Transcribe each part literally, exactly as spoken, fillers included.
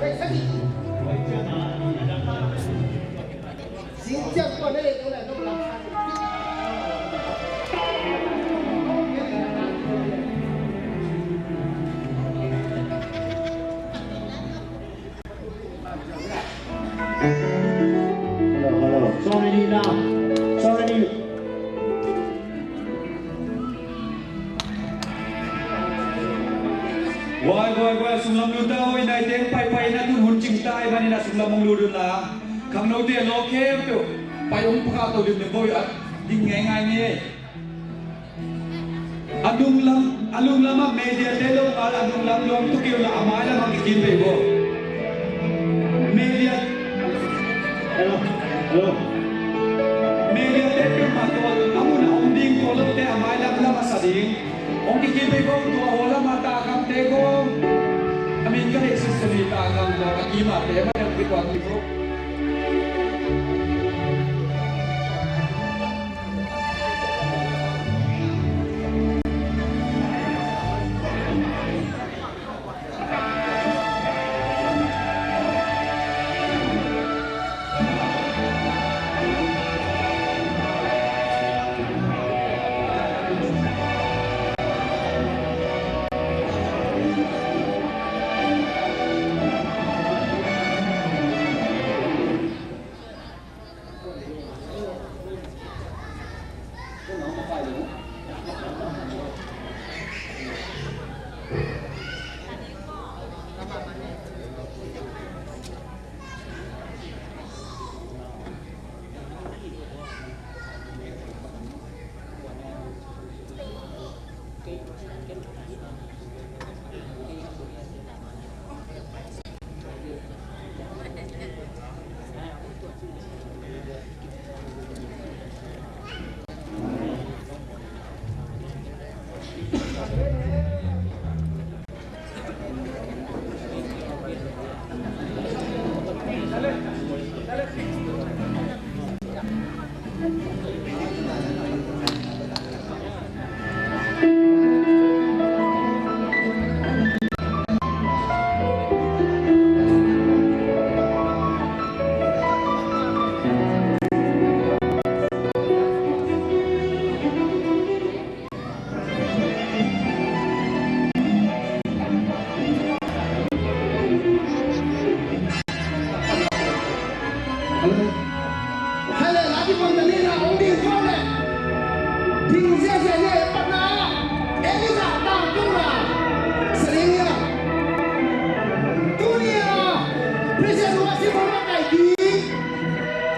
Hello, hello. Sorry, Nina. Sorry, Nina. Guai, guai, guai, sunglam lut ta, oi, nai teng pai pai na tun hun cing ta, ai manin a sunglam hong lut un la. Khangnote lo khempeuh pai hong pha to limlim bo, a ding ngeingai ni. A nunglam, a nunglam ah media te lo ngal, a nunglam luang tu keu la, a mailam ah kikin bei bo. Media. Hello. Hello. Media te peuhmah tawh a mun a om ding tua lote a mailam lam a sa ding. Hong kikin bei bo, tua hua lam a ta kamte ko. A min ka deih sut suli ta kam tua ka kimate ma deuh kituak ki bo. Hale, laki pang tani na ong ding kau le. Ding sia sia sia patna. Elisa tang tung na. Sering ya. Tunia. Present wa si mama kai di.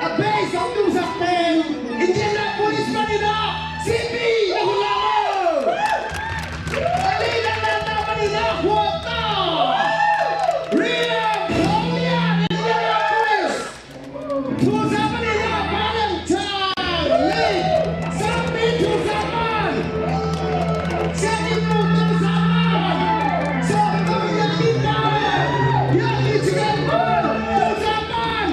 A bei song tung sak pen. Indianapolis panin ah, C P na hun la mo. A leader na ta panin ah, Huata. Riam Thong Lian, Indianapolis. Tulsa panin ah, Valentine Lee. Sampi Tulsa pan. Siakimu Tulsa pan. Song Tung Lian Min Dau. Yaki Chicken Ball Tulsa pan.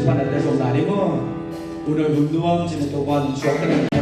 Panat na zong na ding maw. U Noi Hun Nuam cih na Topa'n suakta na.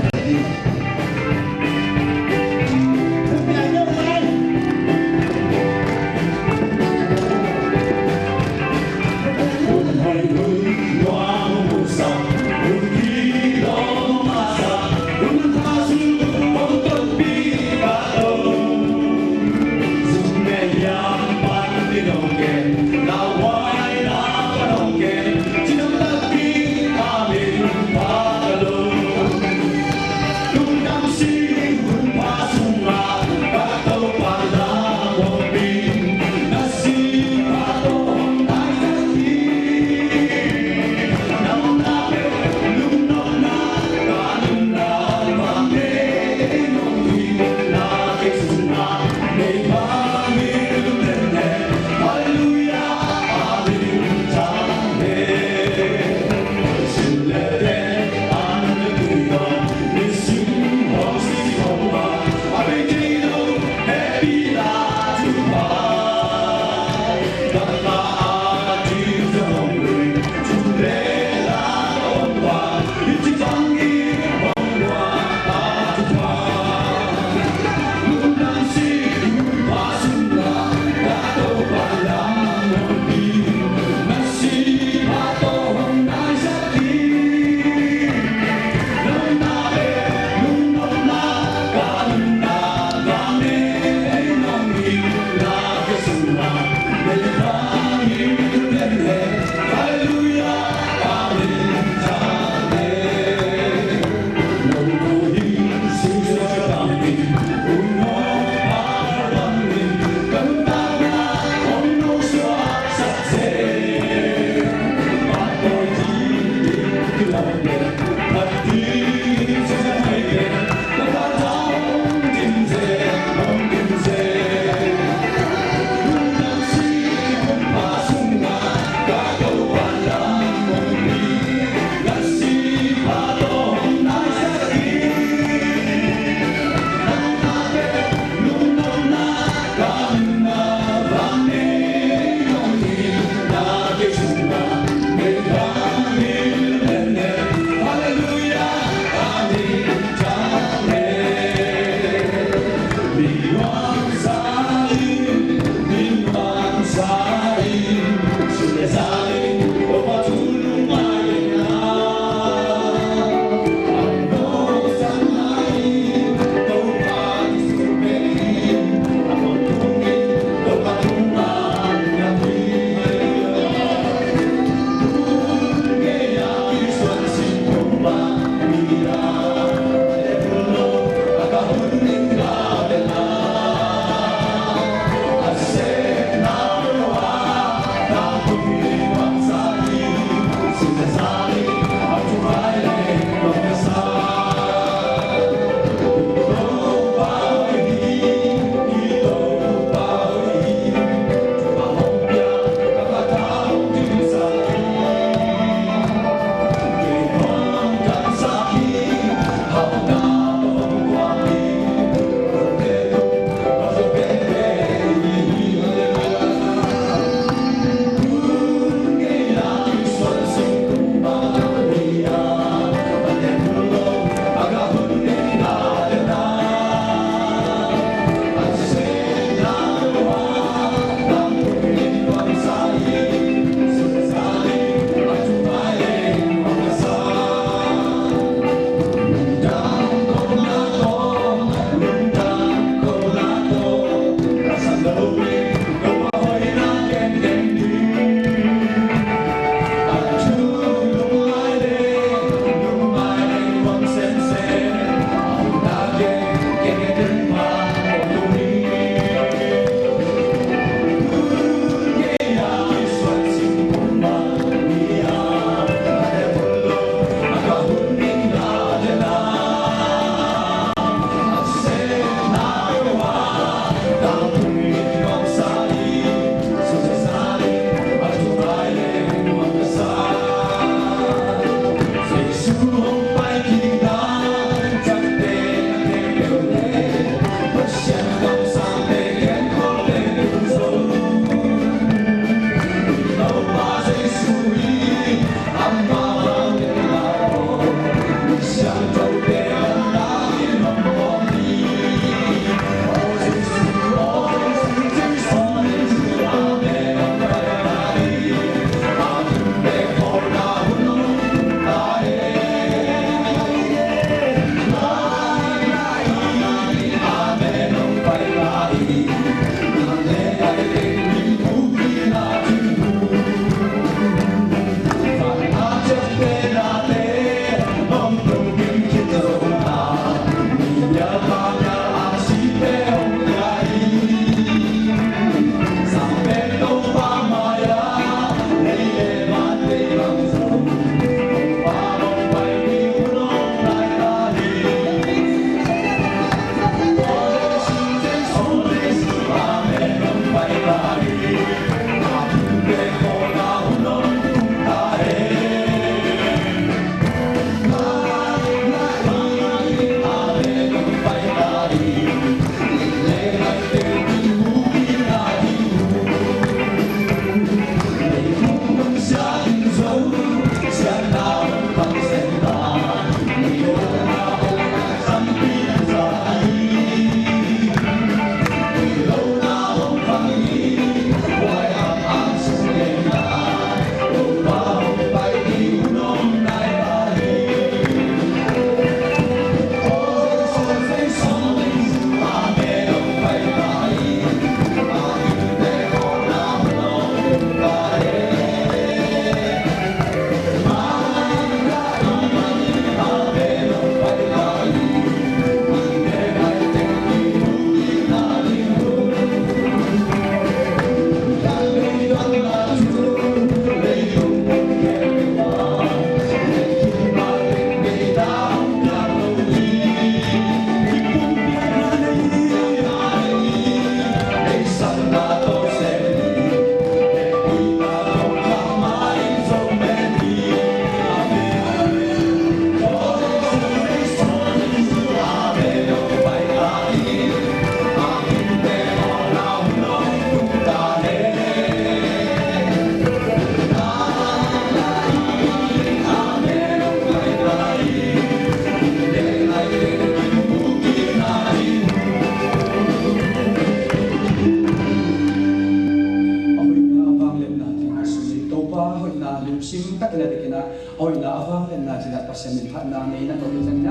Topa hoihna lungsim takin a dikin ah, a hoihna a vangliatna cih ah Pasian min phatna nei na tawh hi ciangin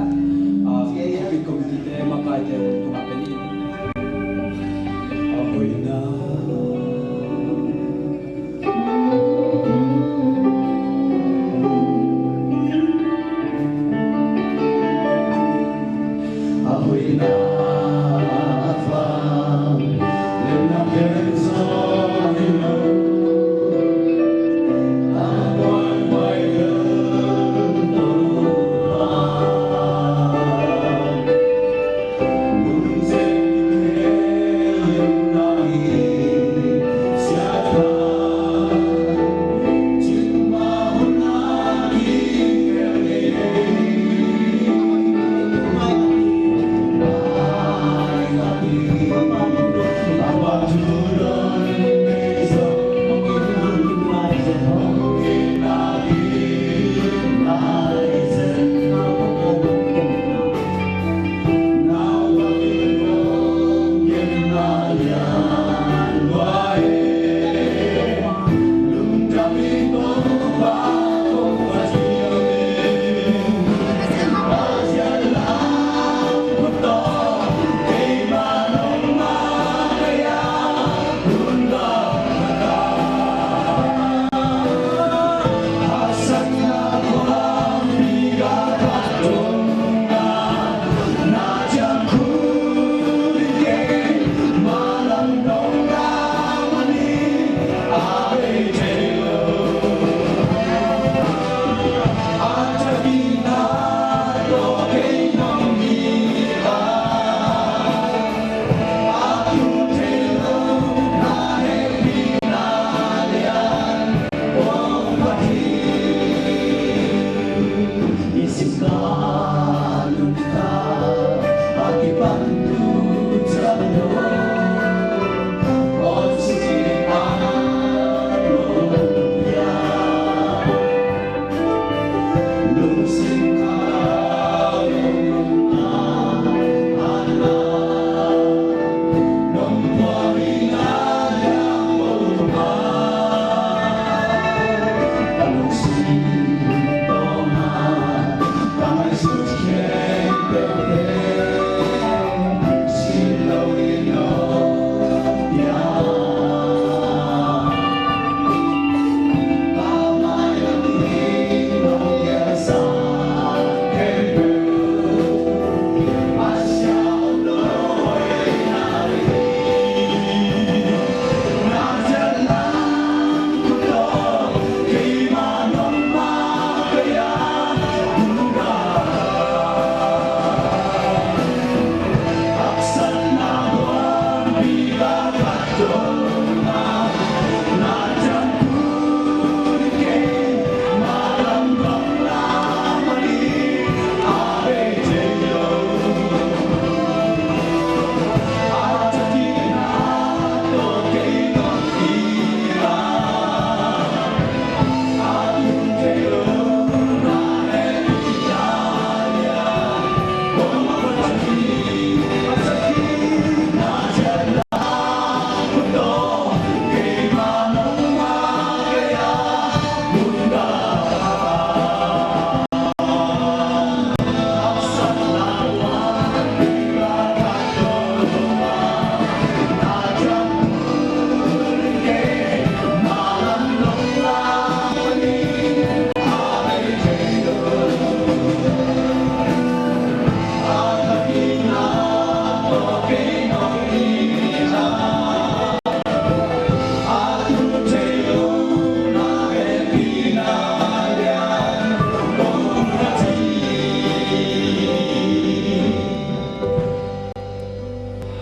ah, ah, pulpit committee te, makaite tungah pen in. A hoihna.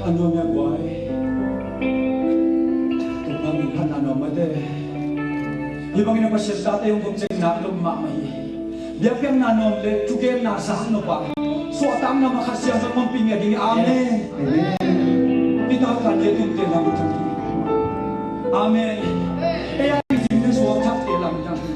A nuam ia guai. Topa min phatna nuam mate. Hih bangin a Pasian tate hong gomceng nak lom mahmah hi. Biakpiakna nuam le thugenna zak nop a, suahtakna mah Kha Siangtho in hong pia ding hi. Amen. Amen. Hih tak kan le tungte lam thang hi. Amen. Ei a i zing le suak thakte lam thang hi.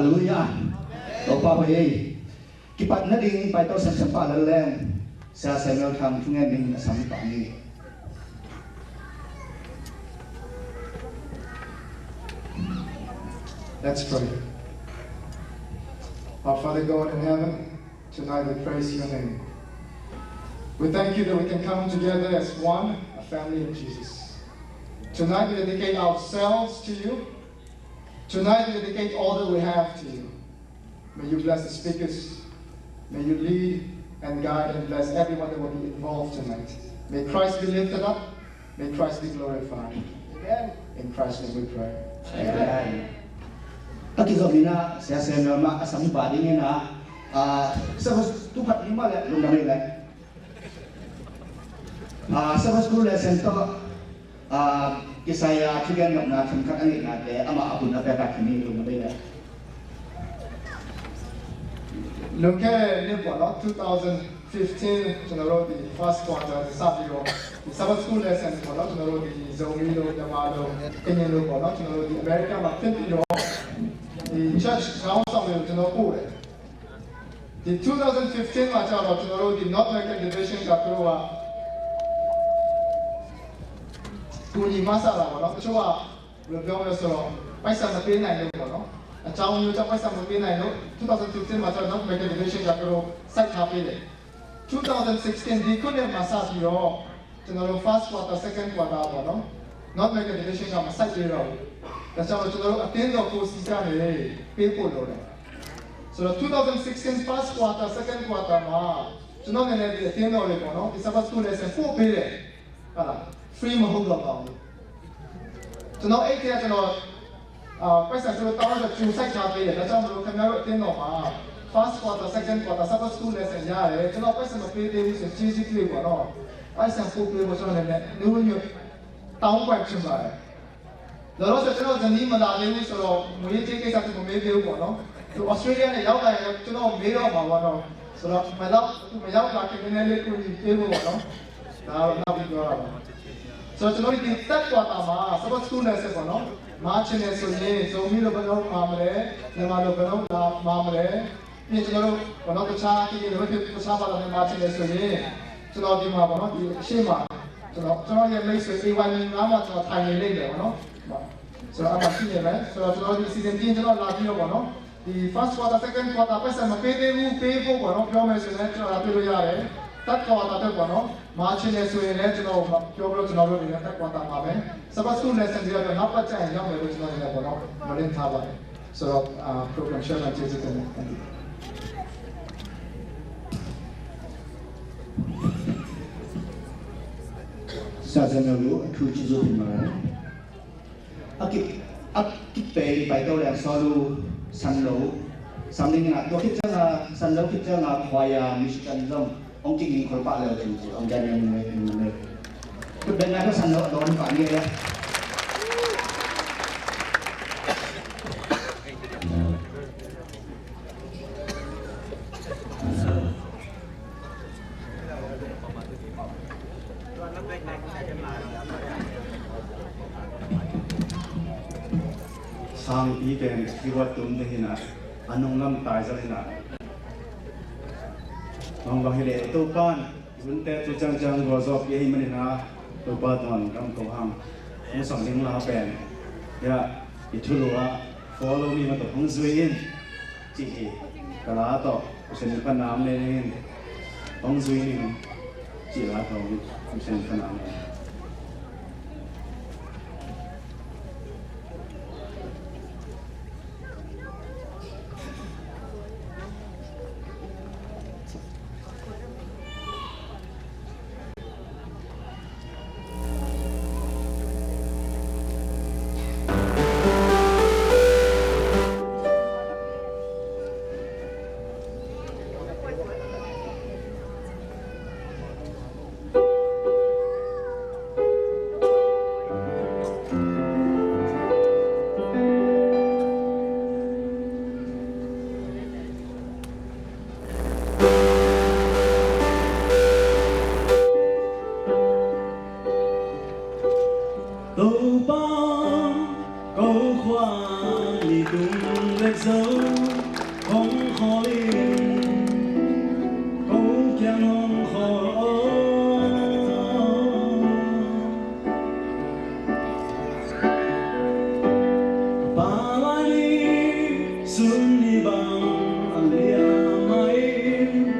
Halleluiah. Topa hoih ei. Kipat nading Paito Semsempa Lalleng, Sia Samuel Thang thungen ding a sam pah ni. Let's pray. Our Father God in heaven, tonight we praise your name. We thank you that we can come together as one, a family in Jesus. Tonight we dedicate ourselves to you. Tonight we dedicate all that we have to you. May you bless the speakers. May you lead and guide and bless everyone that will be involved tonight. May Christ be lifted up. May Christ be glorified. Amen. In Christ's name we pray. Amen. Amen. A kizom in ah, Sia Samuel mah a sam pah ding in ah, ah, Sabbath school phat ni mah leh, lungdam ei leh. Ah, Sabbath school lesson tawh, ah, kisai a thugen nopna themkhat a ngeina te amah a hun a pia ta khin ni, lungdam ei leh. Lungke ni pua lo, two thousand fifteen ကျွန်တော်တို့ဒီ first quarter စပြီးတော့ဒီ Sabbath school lesson ပေါ့နော် ကျွန်တော်တို့ဒီ Zomi လို့ Myanmar လို့ Karen လို့ပေါ့နော် ကျွန်တော်တို့ဒီ America မှာဖြစ်ပြီးတော့ဒီ church ခေါင်းဆောင်တွေကိုကျွန်တော်ပို့တယ်။ ဒီ two thousand fifteen မှာကျတော့ကျွန်တော်တို့ဒီ North American Division ကသူတို့ကကူညီမဆလာပေါ့နော်။ တချို့ကဘယ်လိုပြောမလဲဆိုတော့ပိုက်ဆံမပေးနိုင်လို့ပေါ့နော်။ အကြောင်းမျိုးကြောင့်ပိုက်ဆံမပေးနိုင်လို့ two thousand fifteen မှာကျတော့ North American Division ကသူတို့စိုက်ထားပေးတယ်။ two thousand sixteen ဒီခုနှစ်မှာစပြီးတော့ကျွန်တော်တို့ first quarter second quarter ပေါ့နော် North American Division ကမစိုက်ပေးတော့ဘူး။ ဒါကြောင့်ကျွန်တော်တို့အသင်းတော်ကိုစီကနေပေးဖို့လိုတယ်။ ဆိုတော့ two thousand sixteen first quarter second quarter မှာကျွန်တော်အနေနဲ့ဒီအသင်းတော်တွေပေါ့နော်ဒီ Sabbath school lesson ပို့ပေးတယ်။ ဟုတ်လား။ Free မဟုတ်တော့ပါဘူး။ ကျွန်တော်အဲ့ထဲကကျွန်တော်အာပိုက်ဆံဆိုတော့တောင်းတော့ကျူစိုက်ချပေးတယ်။ ဒါကြောင့်မလို့ခင်ဗျားတို့အသင်းတော်မှာ first quarter second quarter Sabbath school lesson ရတယ်။ ကျွန်တော်ပိုက်ဆံမပေးသေးဘူးဆိုကျေးဇူးပြုပါတော့။ ပိုက်ဆံပို့ပေးဖို့ကျွန်တော်လည်းနူးညွတ်တောင်းပန်ချင်ပါတယ်။ လောလောဆယ်ကျွန်တော်ဇနီးမလာသေးဘူးဆိုတော့ငွေကြေးကိစ္စသူမမေးသေးဘူးပေါ့နော်။ သူ Australia နဲ့ရောက်လာရင်ကျွန်တော်မေးတော့မှာပေါ့နော်။ ဆိုတော့မလောက်သူမရောက်လာခင်နည်းနည်းလေးကူညီပေးဖို့ပေါ့နော်။ ဒါတော့နောက်ပြီးပြောတာပါ။ ဆိုတော့ကျွန်တော်ဒီ third quarter မှာ Sabbath school lesson ပေါ့နော်။ မချင်တယ်ဆိုရင် Zomi လို့ဘယ်လိုမှာမလဲ။ မြန်မာလိုဘယ်လိုလာမှာမလဲ။ ပြီးရင်ကျွန်တော်တို့ဘာလို့တခြားတီးတီးလို့ဖြစ်တခြားဘာသာနဲ့မချင်တယ်ဆိုရင်ကျွန်တော်ဒီမှာပေါ့နော်ဒီအရှိမကျွန်တော်ကျွန်တော်ရဲ့မိတ်ဆွေ A Y မင်္ဂလာမှာကျွန်တော်ထိုင်နေလိမ့်မယ်ပေါ့နော်။ ဆိုတော့အမှရှိနေမယ်ဆိုတော့ကျွန်တော်ဒီ season ချင်းကျွန်တော်လာပြီးတော့ပေါ့နော်ဒီ first quarter second quarter ပိုက်ဆံမပေးသေးဘူးပေးဖို့ပေါ့နော်ပြောမယ်ဆိုရင်ကျွန်တော်လာပေးလို့ရတယ်။ third quarter အတွက်ပေါ့နော်မချင်တယ်ဆိုရင်လည်းကျွန်တော်ပြောပြီးတော့ကျွန်တော်တို့အနေနဲ့ third quarter မှာပဲ Sabbath school lesson တွေကတော့နောက်ပတ်ကျရင်ရောက်မယ်လို့ကျွန်တော်အနေနဲ့ပေါ့နော်မျှော်လင့်ထားပါတယ်။ ဆိုတော့အာ program chairman ကျေးဇူးတင်တယ်။ Thank you. ဆရာဆရာတို့အထူးကျေးဇူးတင်ပါတယ်။ အကိအကိပေပိုက်တော့လဲဆောလူဆန်လူဆန်လင်းငါတို့ခိကျငါဆန်လူခိကျငါခွာယ Michigan လုံး Hong Kong in Kolpa leo chin chi Hong Kong in ne in ne. Kut ben na ko san lo don pa ni ya. Sangpi pen kiwat tum te hina anung lam tai zal hina. Nong lo hi le Topan hunte tu cang cang gua zop ye hi manina Topa ton kam ko hang. Hong sang ding la pen ya i thulu a follow mi ma to hong zui in ci hi. Ka la to kusen pa nam le ning hong zui ning ci la to kusen pa nam le. Zo hong khawl in, ko kiang hong khawl. Pa lai ni sun ni bang a liam mah in.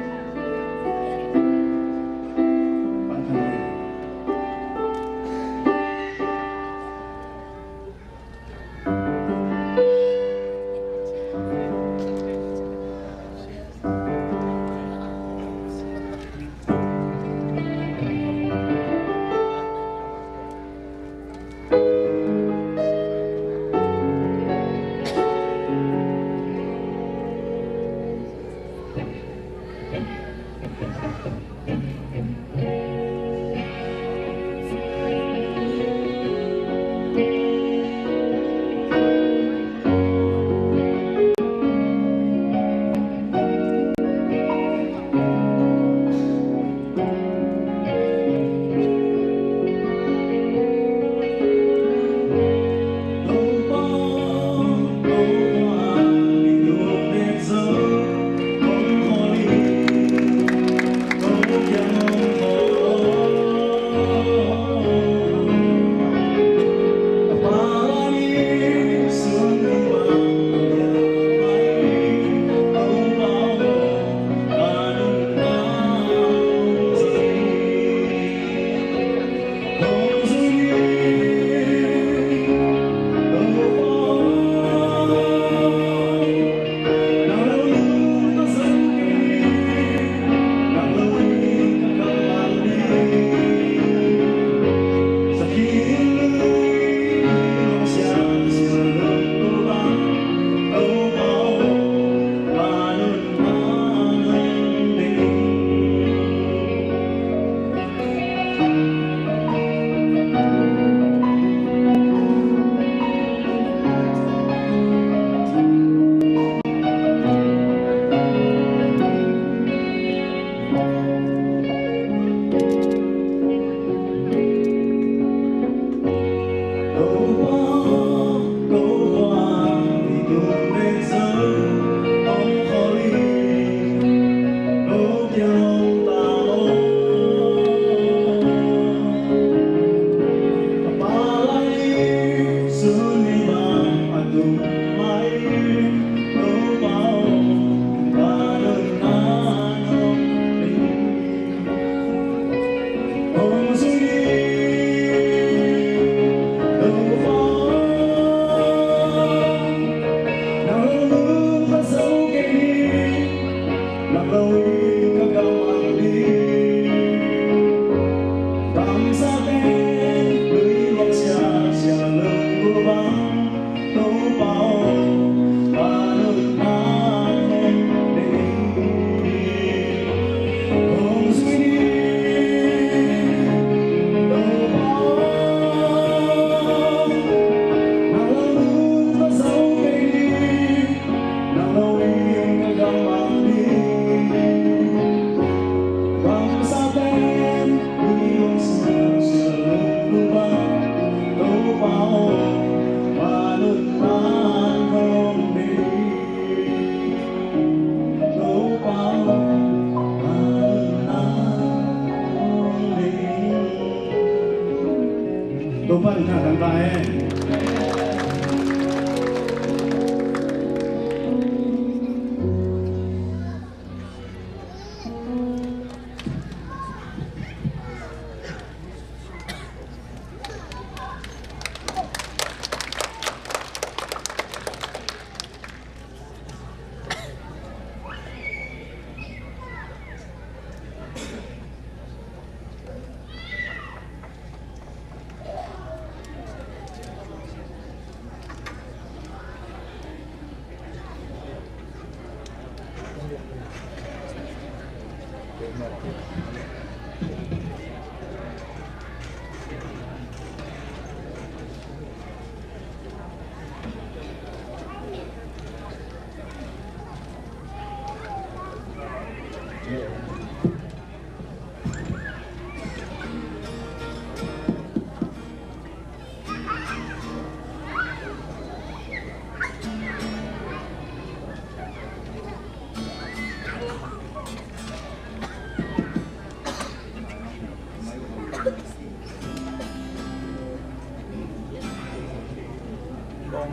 Topa in thangah kan ta hen.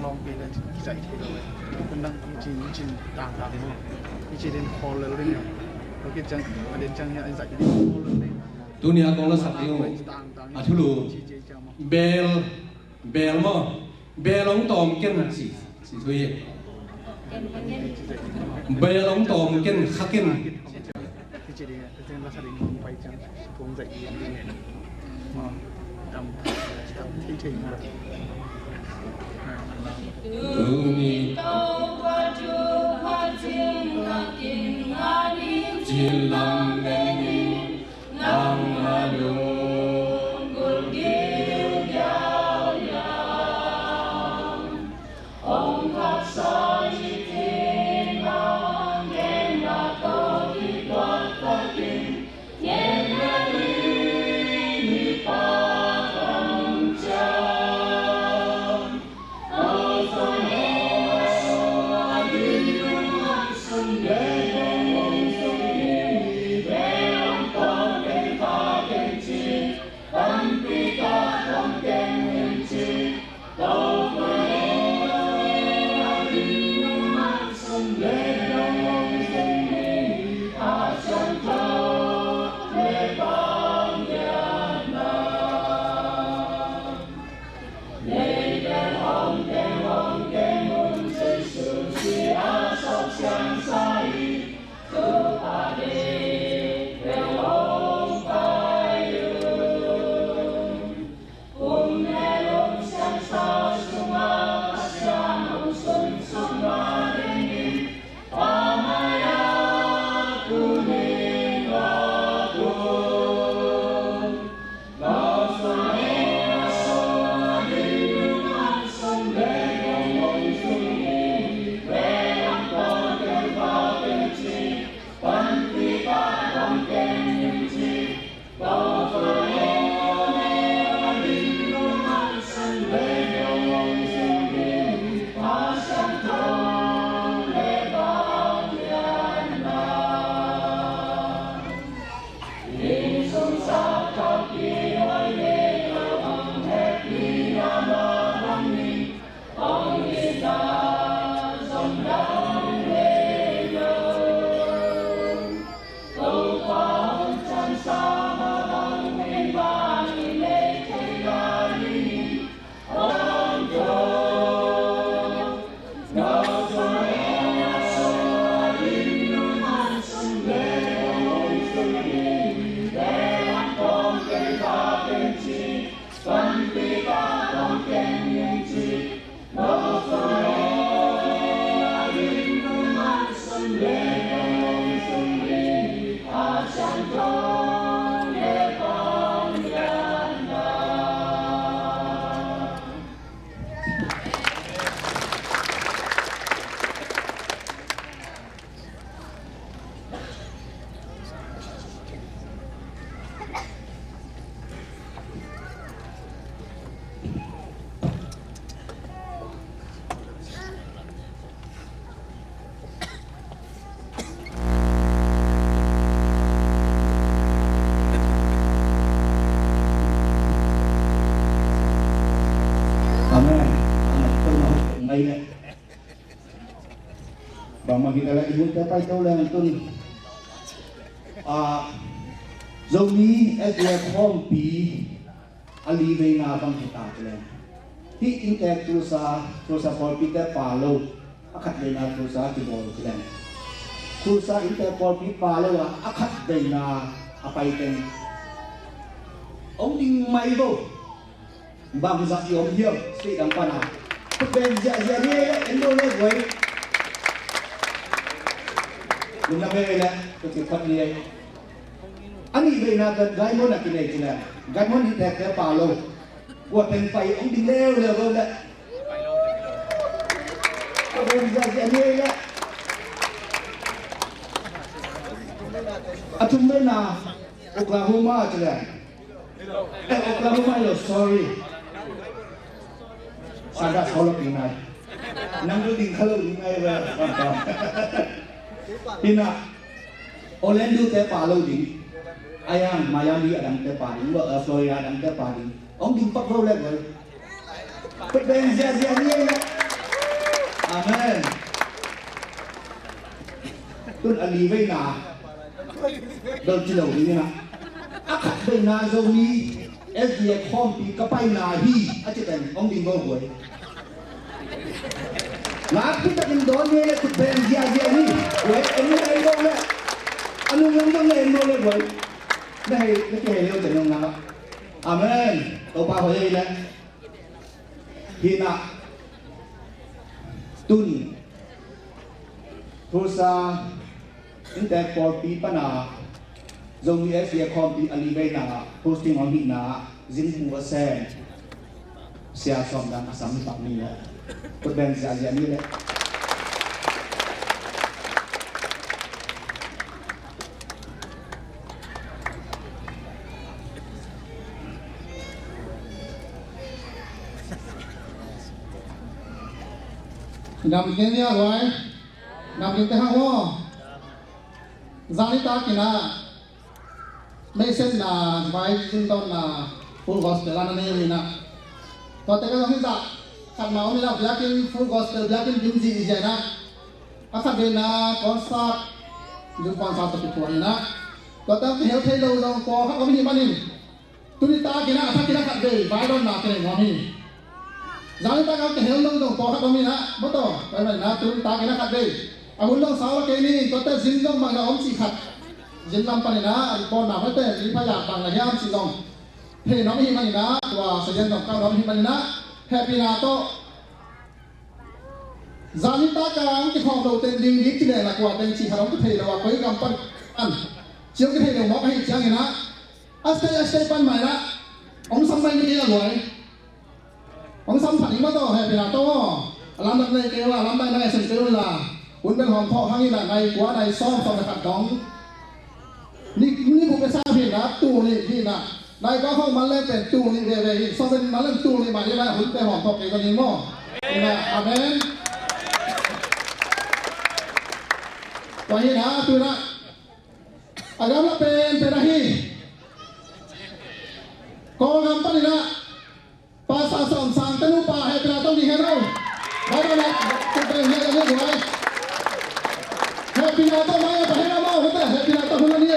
Kong pi le kizaih thei lo e. Kun dang i cin, i cin tangtang maw? I ci den khawl lel ding e. Lo kit ciang a den ciang hiah i zaih ding khawl lel ding. Tuni a kong lasak ding uh a thulu bel, bel maw? Bel hong tawm ken a ci, ci thu hi. Bel hong tawm ken, kha ken. Tuni Topa thupha cing a kin ngan in, cil lam nen in, nang a lunggulh gilgial hiam? Hong khaksa i cin bang, gen bang tawh kituak takin, gen bang i mi pa kamciam. Hong sung hong sung a ding hong sung, gen bang hong sung i mi, gen bang tawh gen bang gen cin, panpih tawh tawh gen gen cin. Amen. Amen. Bangmah hi ta leh i hunte paito leng tun, ah, Zomi S D A khawmpi a li veina bang hi ta leh, hih inntek Tulsa, Tulsa pawlpite pha lo, a khat veina Tulsa kibawl ci leng, Tulsa inntek pawlpi pha lo a, a khat veina a pai teng hong ding mai vo. Bangzah i om hiam, state dang pana? Khut beng ziahziah ni ei, en lo le guai. Lungdam ei le, khut kiphat ni ei. A nih veina pen Gaimon a kinei ci le, Gaimon hi tekte pha lo. Kua pen pai hong ding leuleu lo le. Khut beng ziahziah ni ei le. A thum veina Oklahoma ci le. Eh, Oklahoma lo, sorry. Sanders Hall of Fame nai. Nang tu ding kha lo ding nai ba. Ina, Orlando te pha lo ding. Ayang, Miami a dang te pha ding. Lo, eh, Florida a dang te pha ding. Hong ding pak lo le gol. Khut beng ziahziah ni ei le. Amen. Tun a li veina bel ci lo ding ina, a khat veina Zomi S D A khawmpi ka paina hi a ci pen hong ding go guai. Nakpi takin dawn ni le kut beng ziahziah ni. Guai, en ni en go le, a nung lam dang le en go le guai. Na hei, na kihei leu te nong na. Amen. Topa hoi hei le. Hina tun Tulsa Intek pawlpi pana Zomi S D A khawmpi a li veina hosting hong hihna zingphu a sem Sia Sawm Dan a sam hi pak ni le. Kut beng ziahziah ni le. Nam keng nia guai. Nam keng te hang maw. Zani ta kina. Meisenna vai zin donna Full Gospel ana nei ina. Tua te ka zong hi zah khat ma om ina biakin Full Gospel biakin dim zi i zia ina. A khat veina concert, youth concert tawh kituak ina. Tua tang kihel thei lo zong pawlkhat om hi manin, tuni takin a thakin a khat vei vai dawnna kinei nuam hi. Zani takin a kihel lo zong pawlkhat om hi ina, maw taw, tua hi manin a tuni takin a khat vei a hun zong sau a kei ni, tuate zin zong bang a om cih khat. Zin lam panin a, a rik bawnna hoihte zin phayak bang a hiam cih zong thei nuam hi manin a, tua sazian zong kau nuam hi manin a, hehpihna tawh Zani taka ang kikhawm lo teng ding dik ci leng a kua teng ci khat hong kithei lo a koi gam pan an ci hong kithei lo mawk ahi ciangin ah a state a state pan mai lah hong sam mai ni a luai. Hong sam phat ing maw taw hehpihna taw maw. A lamdang nei kei uh a lamdang na ngaihsun kei un la hun bel hawm thawh hang in ah nai kua nai sawm sawm le khat dong. Ni, ni buk le sa phin ah tul nih phin ah nai kua khawng man leng pen tul nih veve hi. Sawm pen man leng tul nih mah hi mah hun pen hawm thawh kei ka ding maw. Amen. Tua hi na tu na a gam la pen pen ahi. Kawlgam panin ah Pastor Sawm Sang te nupa hehpihna tawh ding hen lo. Baibal na kut beng hiah ka nuai. Hehpihna tawh mai a pa hen amau hute hehpihna tawh hun a ni.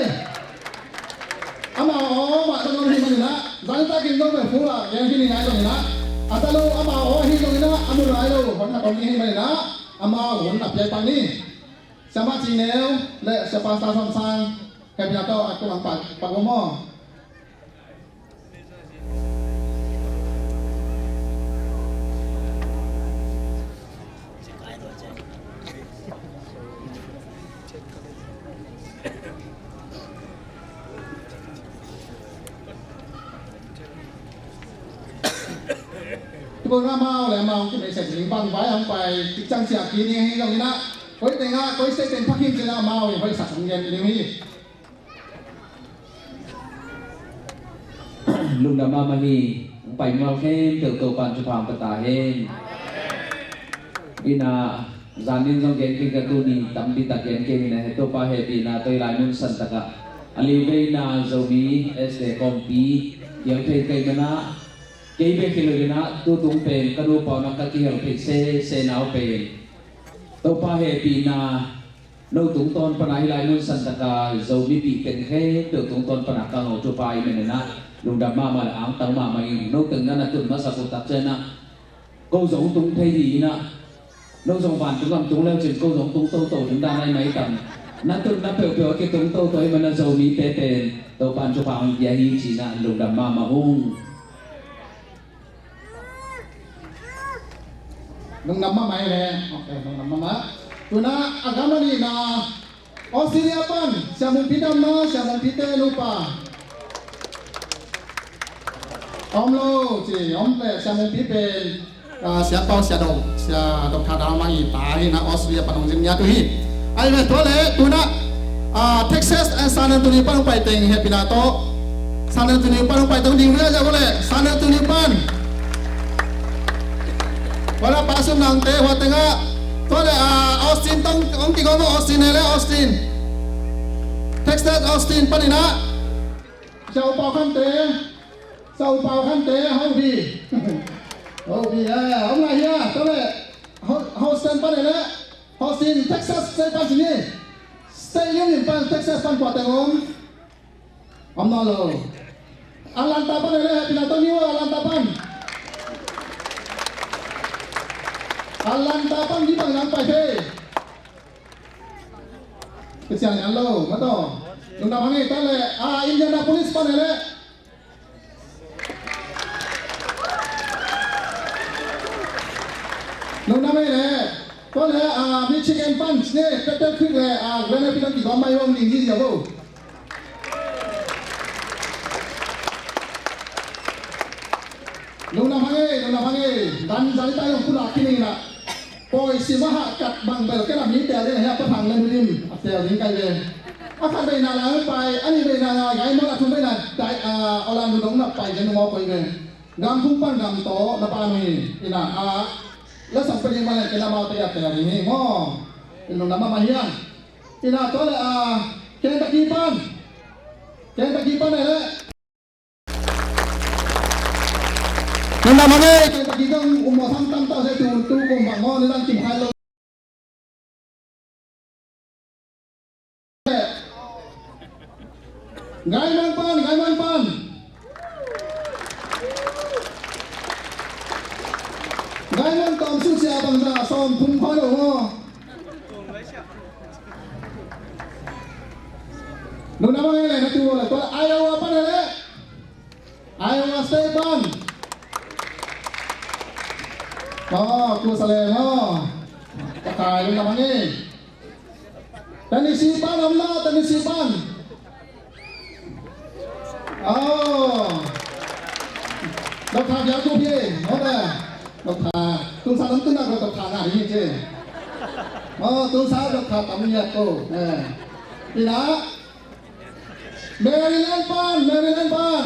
Amau aw mah tawh nong hi manin ah zan takin nong ve fu ah gen hi ni ngai zongin ah a ta lo amau aw hi zongin ah a mu lai lo hon a tawh ni hi manin ah amau hun a piai pak ni. Siamah Cing Neu le Sia Pastor Sawm Sang hehpihna tawh a tung ang pak pak maw. Tupon amau le amau ki mei sek ling bang vai hong pai tik cang cia ki ni hi zong ina koi teng ah koi sek teng phak hin cin ah amau hi hoih sak hong gen ling hi. Lungdam mahmah hi. Hong pai mual khempeuh Topa'n thupha hong pia ta hen. Ina zanin zong gen keng ka tuni tampi tak gen keng ina he Topa hehpihna tawh i lai mun san takah a liu veina Zomi S D A kawmpi kiang thei kei mana kei bek hi lo ina tutung pen ka nupa una ka kihel thei sese nau pen Topa hehpihna no tungtawn pana hi lai mun san taka Zomipih teng khempeuh tungtawn pana ka ngau thupha i menena lungdam mahmah le angtang mahmah in no teng na na tun masa ko tak ciana ko zong tung thei hi ina no zong vantung gam tung leu cin ko zong tung toto ding dan ai mai tam na tun na peuhpeuh a kitung toto i mana Zomite pen Topan thupha hong pia hi cina lungdam mahmah ung. Lungdam mahmah hi le. Ok, lungdam mahmah. Tuna a gam a nihna Australia pan Sia Mungpi damna Sia Mungpi te nupa. Om lo ci om le Sia Mungpi pen ah, Sia Pau Sia Dok Sia Dok Tha Dau Mang i ta hi na Australia pan hong zin nia tu hi. Ai ve tua le tuna ah, Texas and San Antonio pan hong pai teng hehpihna tawh San Antonio pan hong pai teng ding via zia vo le San Antonio pan. Wala pa sum nang te hua teng ah tua le ah, Austin tong hong kigawm Austin ne le Austin Texas Austin pan ina. Sia U Pau Khan te Sia U Pau Khan te hau bi hau bi eh hong ngai hia tua le hau hau Austin pan e le, Austin, Texas State pan sini. State Union pan, Texas pan kua teng om. Om nawn lo. Atlanta pan e le, happy na to ni wa Atlanta pan. Atlanta pan ni bang nang pai pe. Kesian yan lo, mato. Lungdam hang e, ta le, a, Indianapolis pan e le. Lungdam e le. Tua le, a, Michigan Punch ne, Battle Creek le, a, Grand Rapids ki gom mai wong ning ni dia bo. Lungdam hang e, lungdam hang e. Dan zai tai long pula kini na. Poi si maha kat bang bel kena mi tel ding hia pa thang le nulim a tel ding kai ve. A khat veina la pai, a nih veina la ngai mo la thum veina dai a olan nu dong na pai jen mo koi ve. Gam phung pan gam to na pa nu hi ina a la sang pe ding ma le kena mau te a tel ding hi mo. In lungdam ma ma hiang. Ina to le a Kentucky pan. Kentucky pan le. Nang dam hang e, kei taki kang um mawh sam tam ta se tu, tu kum bang maw, nang kim khai lo. Gaiman pan, Gaiman pan. Gaiman tawm su sia bang za sawm thum khoi lo maw. Nuna bang e le, na tu le, tua Iowa pan e le. Iowa State pan. Oh, ku sa le, oh. Ka kai le na bang e. Tennessee pan, om na, Tennessee pan. Oh. Dok tha ya ku phi, oh, da. Dok tha. Tung sa lam tu na ko dok tha na hi che. Oh, tung sa dok tha tam ya ko. Eh. Ina. Maryland pan, Maryland pan.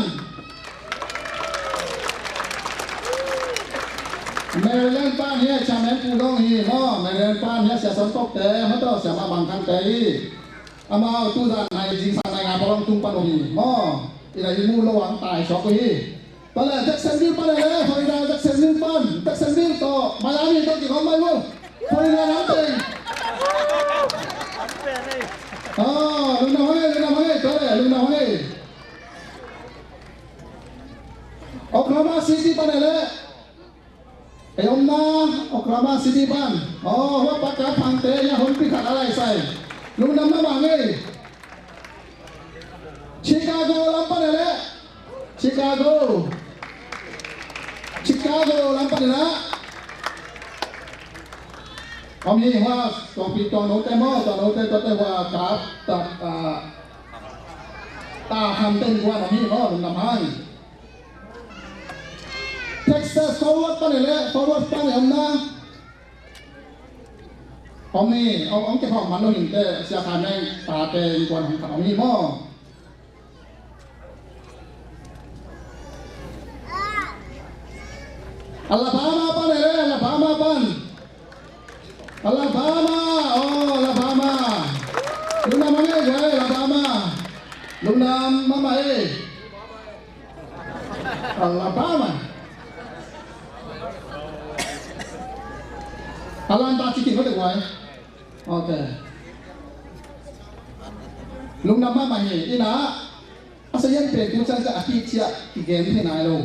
Maryland pan hi a, chairman pu dong hi maw, Maryland pan hi a, sia son kok te, ma to sia ma bang kan te hi. Amau tu zan nai jing sang nai nga palong tung pan hi maw. Ina i mu lo ang tai sok hi. Pala Jacksonville pan le, Florida Jacksonville pan, Jacksonville to, Miami to ki kom mai mu. Florida nam teng. Ah, lungdam hang e, lungdam hang e, to le, lungdam hang e. Oklahoma City pan le. Ei om na, Oklahoma City pan. Oh, hua pa ka phang te, ya hon pi khat alai sai. Lungdam na bang e. Chicago lam pan le. Chicago. Chicago lam pan na. Om hi hua, tuang pi tuang no te mo, tuang no te, tuang te hua kap, tak, ah, ta ham ten hua om hi mo, lungdam hang. Texas Forward pan le, Forward pan om na. Om ni, om, om ke hong man lo hin te, sia kha neng, ta te, in kuan hong kha om ni mo. Alabama pan le, Alabama pan. Alabama, oh, Alabama. Lungdam mama e, Alabama. Lungdam mama e. Alabama. Atlanta chicken ko te guai. Ok. Lungdam mama hi, ina. A sa yan pen tu chan chan a ki chia ki gen thei nai lo.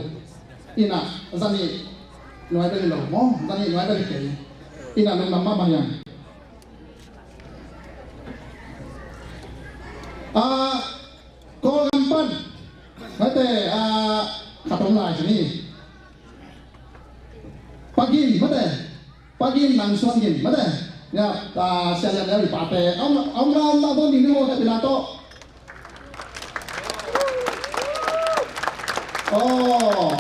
Ina, zani nuai bel lo mo, zani nuai bel kei. Ina lungdam mama hi. Ah, Kawlgam pan. Mate, ah, khat om lai sini. Pagin, mate. Pagin nang suan gin, mate. Ya, ta sia ya ya pate. Om, om na, om na bon ding ni mo, happy na to. Oh.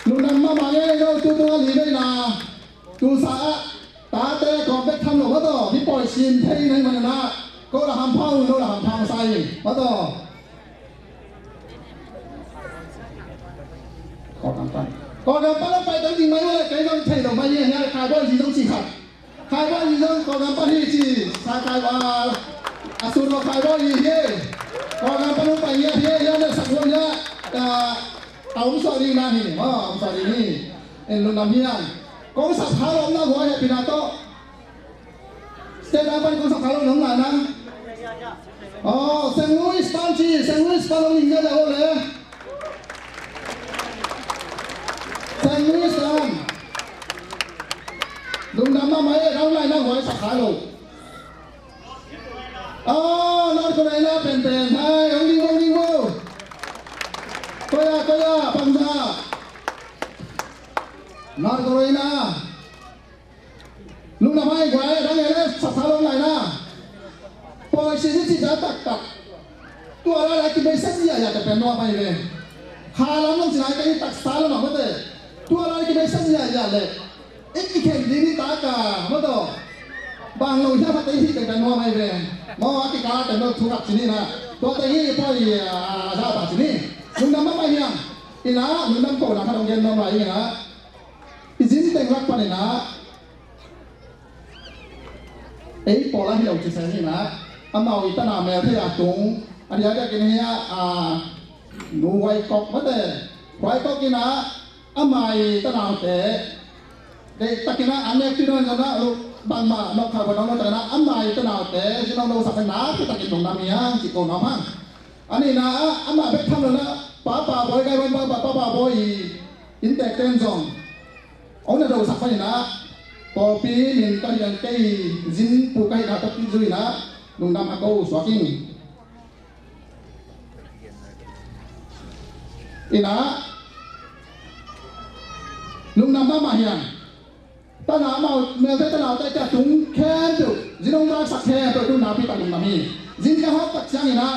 Lungdam mama e, yo, tu tu li ve na. Tu sa a. Tate kawm bek tham lo maw taw, mi pawi sin thei nai man na, ko la hampha uh, lo la hampha uh sai maw taw. Kawlgam pan. Kawlgam pan lam pai tang ding mai uh le, kei zong thei lo mai hi, hia Khai Bawi Zi zong ci khat. Khai Bawi Zi zong Kawlgam pan hi ci, sa Khai Bawi, a sun lo Khai Bawi Zi hi. Kawlgam pan lam pai hi, hi, hi, le sak huan hi, a, a um suak ding na hi, maw, a um suak ding hi. En lungdam hi ang. Kong sak kha lo na huai happy na taw. Te dang pan kong sak kha lo nong lai na. Aw, Saint Louis pan ci, Saint Louis pan lo ning na da lo le. Saint Louis pan. Lungdam mahmah e, dang lai na huai sak kha lo. Aw, North Carolina penpen hai, ong ding, ong ding vo. Koya, koya, bangza. North Carolina. Lungdam hai guai, dang ele, sapsa long lai na. Pawi si si si za taktak. Tua lai lai ki message ya ya te pen nuam mai ve. Kha lam long si lai ka i taksa lam a mate. Tua lai ki message ya ya le. Ik i khen ding ni ta ka, maw taw. Bang lo hiam a te hi te ka nuam ai ve. Maw a kikal te no thu khat ci ni na. Tua te hi pawi a za ta ci ni. Lungdam mahmah hiam. Ina lungdam ko na khat ong gen nuam lai ina. I zin teng lak pan ina. Ei pawl a hi lo ci se ina. Amau i tana mel thei a tung. A dia dia kin hi a, a, nu Huai Kok mate. Huai Kok ina. Ama i tanaute deih takin a, an nek pino in zong a, bangmah nop kha kua nong lo takin a, ama i tanaute zi nong lo sak na pi takin nong nam hiang ci ko nong hang. Ani na a, ama bek tham lo na, Papa Bawi gai wan, Papa, Papa Bawi i inntek ten zong ong na lo sak panin a, pawlpi min ka hian kei zin pu ka hina tawh kizui na, lungdam a ko suak ing. Ina lungdam mahmah hiam. Tana amau melte tanaute kia tung khempeuh, zin hong vaksak khempeuh tung napi tak lungdam hi. Zin ka hawk tak ciang ina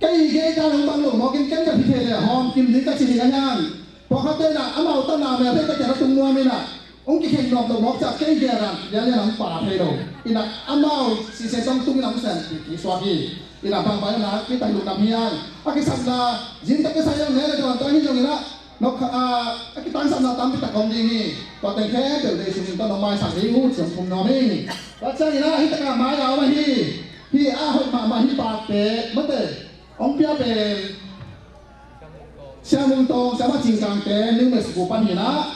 kei gei ka hong bang lo mawkin ken ka hi thei le hawm kim ding ka ci hi a hiang. Pawlkhatte na amau tana melte kia na tung nuam ina Hong kikhen nuam lo mawk ciah kei gen a lianlian a hong pa thei lo. Ina amau sisen tawng tung ina hong sen kisuak hi. Ina bangbang ina kitai lungdam hi ang. A kisapna zin tak kisai ang ne le dawn tua hi zong ina nok kha a, a kitangsapna tampi tak om ding hi. Tua teng khempeuh dei sungin tawh nong maisak ding uh ciang phum nuam hi. Tua ciang ina hi taka mai a om ahi. Hi a hoih mahmah hi pakte mate hong pia pen Sia Mung Tawng, Sia Ma Cing Kangte, New Mexico pan hi ina.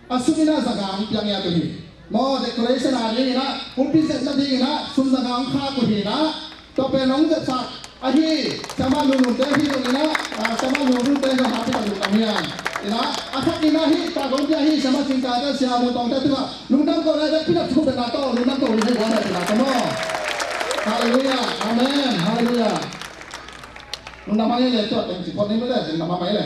A sum ina zanga hong piang ia tu hi. Maw decoration a ding ina, pumpi zet na ding ina, sum zanga hong khak uh hi ina. Tua pen hong zet sak ahi, Sia Ma Lun Lun te hi lo ina, a, Sia Ma Lun Lun te zong happy ta lungdam hi ang. Ina, a thak ina hi, ta gong pia hi, Sia Ma Cing Kang te, Sia Mung Tawng te tu a. Lungdam ko le, bek pina thu bek na to, lungdam ko le, bek na to maw. Hallelujah, amen, hallelujah. Lungdam mai le, tua teng ci phot ni mai le, lungdam mai le.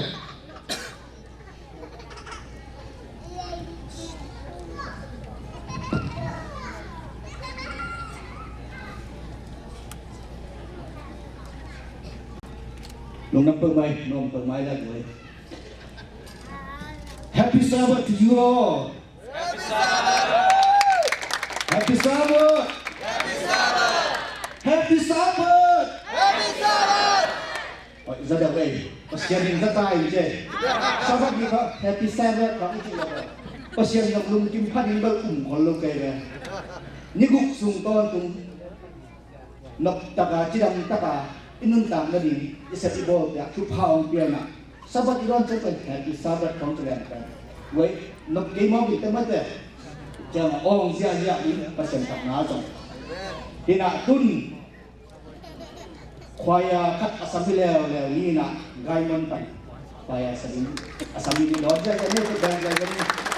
Lungdam peuhmah, nuam peuhmah lai guai. Happy Sabbath to you all. Happy Sabbath. Happy Sabbath. Happy Sabbath. Oi, za deuh ei. Pasian in za tai in ce. Sabbath ni kha, Happy Sabbath kha i ci lo. Pasian in lungkim phat in bel um khol lo kei ve. Ni guk sung tawntung nop taka, cidam taka i nuntak nading i sep i bawl piak thupha hong piakna. Sabbath i dawn ciang pen Happy Sabbath kong ci leng pen. Wei, nop kei mawk in te mate. Ciang a awng ziahziah in Pasian thatna zong. Hinah tun Khwaia khat a sami leuleu ni inah Gaimon pan khwaia a sami, a sami ni dawn ziahziah ni, khut beng ziahziah ni.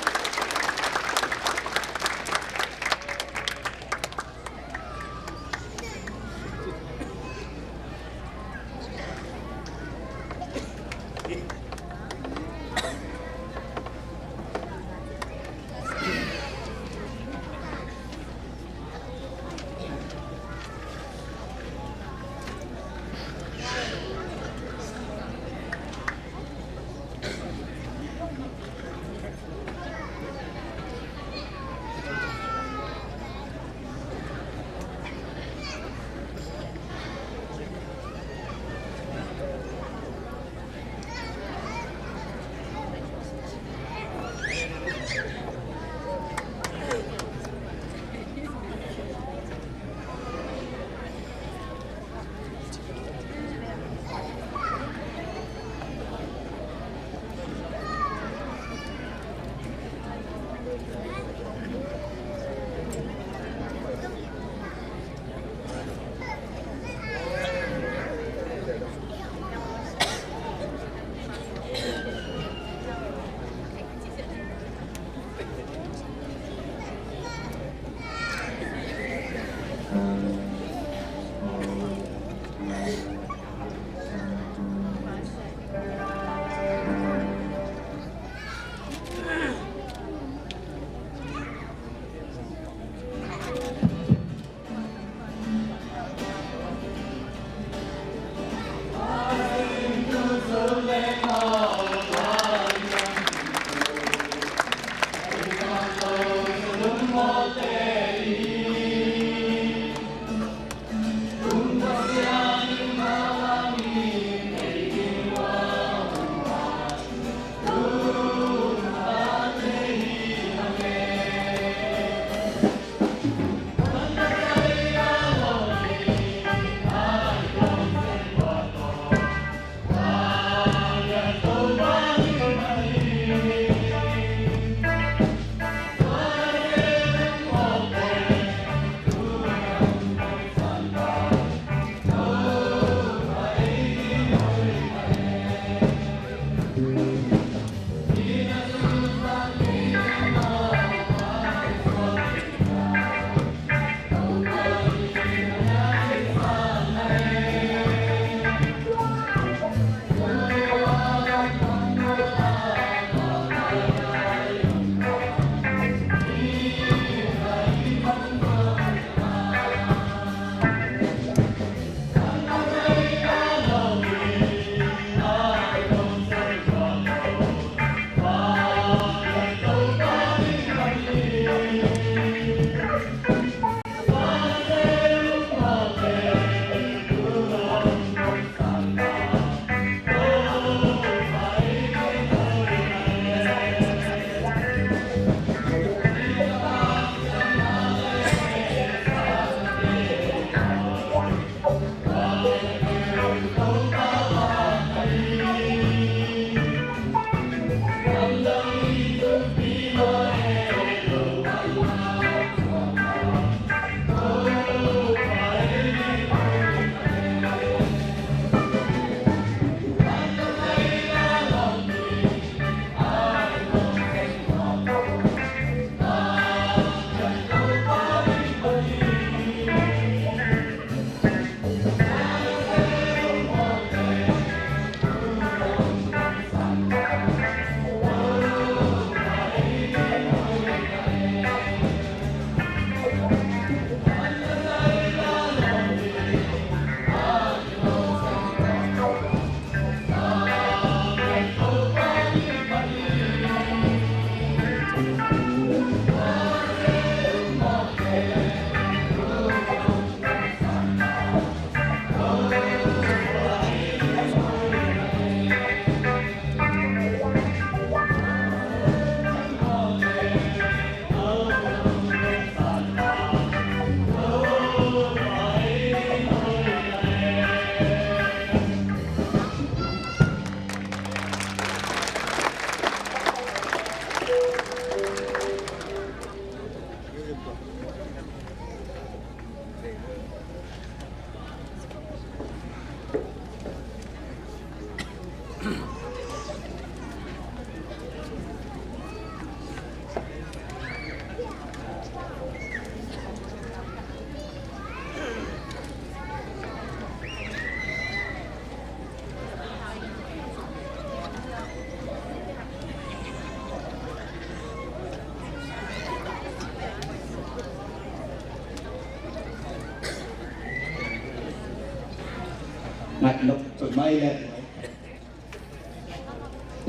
Ngat lok tuk mai le.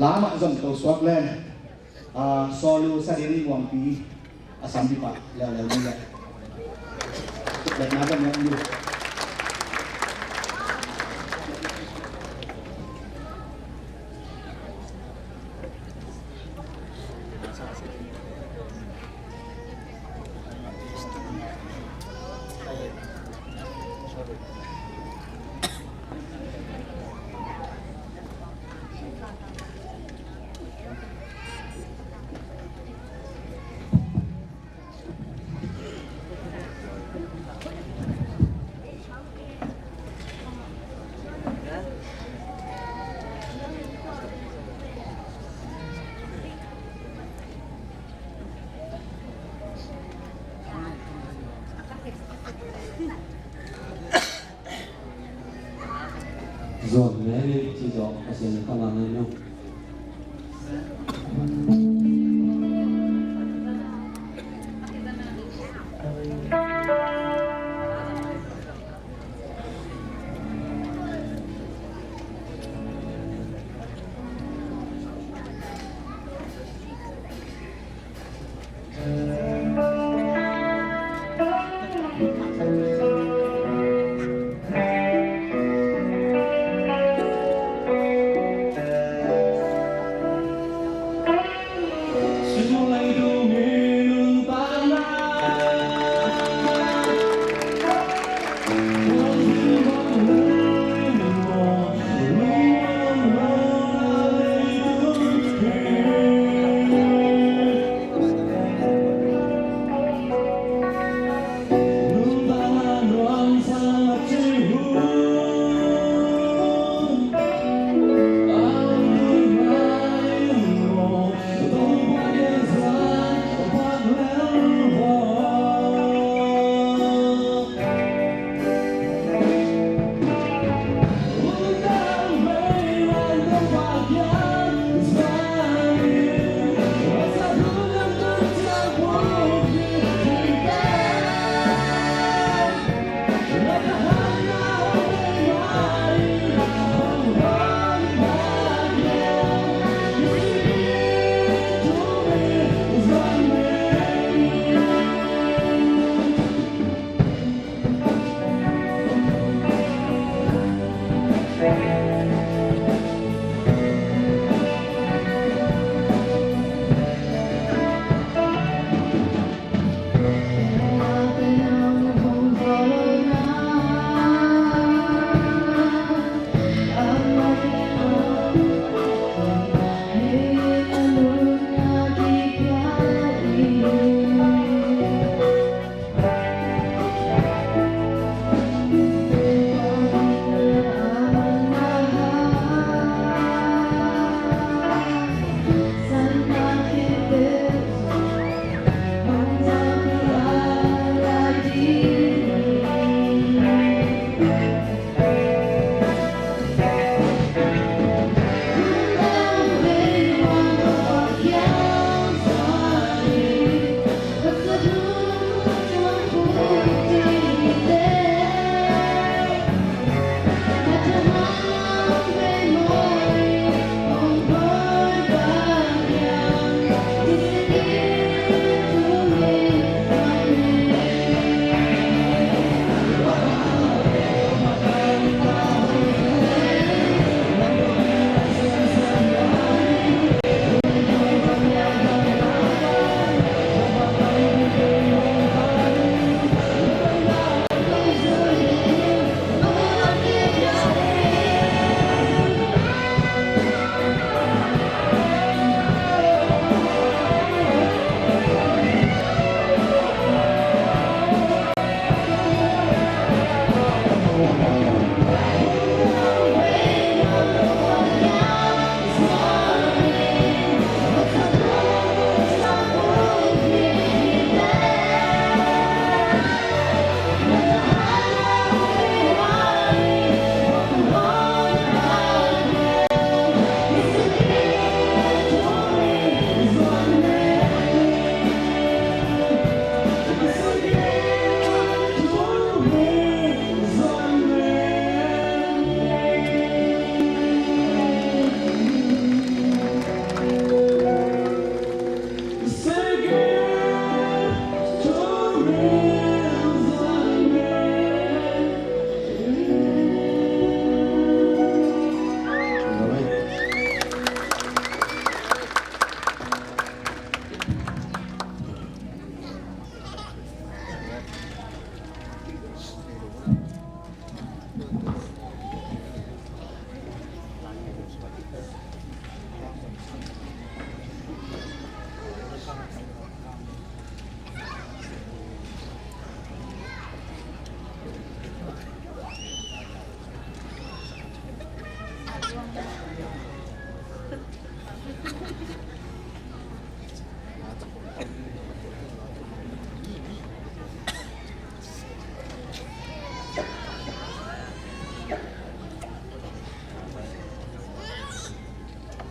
Lamah zong to suak le. A, Sawlu Sadin Muangpi a sampi pah leuleu ni le. Tuk le na zong ni. Zuan Mary ci zawh a sin kha mah ngai nu.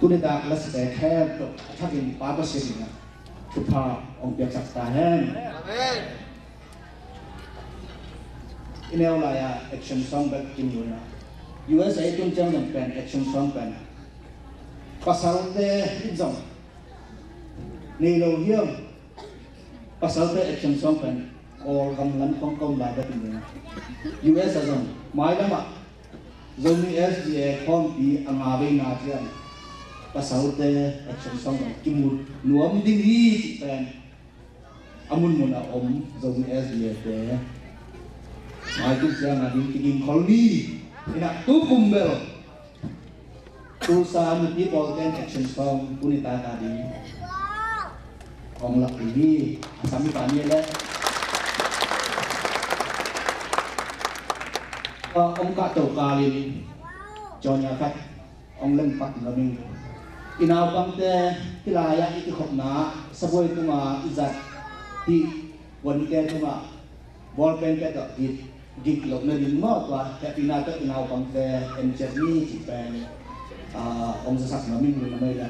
Tuni tak lasite khempeuh a thakin Pa Pasian in ah thupha hong piaksak ta hen. Amen. I neu lai-a action song bek kimu in ah, U S A tung ciang zong pen action song pen pasalte in zong nei lo hiam? Pasalte action song pen Kawlgam lam khong ka om lai bek in ah, U S a zong mailam ah Zomi S D A khawmpi a nga veina ciang pasalte action song pen kimu nuam ding hi cih pen a munmun a om Zomi S D A te mailam ciang a ding kiging khol ni. In ah tu kum bel Tulsa mipi pawlte'n action song tuni tak a ding hong lak ding hi. A sam mipa ni leh, ah, hong kahto kalin Johnny a khat hong lem pak na ming. I naupangte hih lai-ah i kikhopna sabuai tungah i zat hih puante tungah bawlpen pia tawh gik, gik loh nading maw, tua hehpihna tawh i naupangte en ciat ni cih pen, ah, hong zasak nuam ing. Lungdam ei la.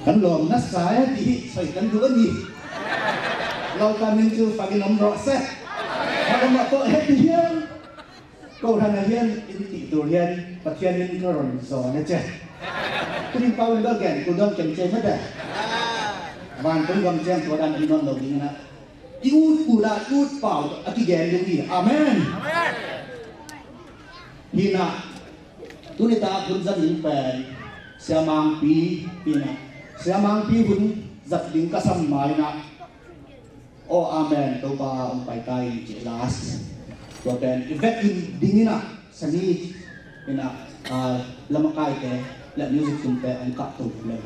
Kan lawm na sa e, ti hi soi kan duh a ni. Lawmta min cu fakin om rawh seh. Fakin om rawh tawh he ti hian. Ko hran a hian in ti tur hian Pathian in ka ron zawn a che. Tuning pau in ka gen kul dawn kem che mah te. Vantung gam ciang tua dan in nawn lo ding a, i ut kul a i ut pau a kigen ding hi. Amen. Hi na, tuni ta hun zat ding pen Sia Mangpi hi na. Sia Mangpi hun zat ding ka sam mai na. Aw, amen. Topa hong pai ta in ci last. Tua pen i vekin ding in a, sani in a, ah, lamakaite le music tumte hong kah to le.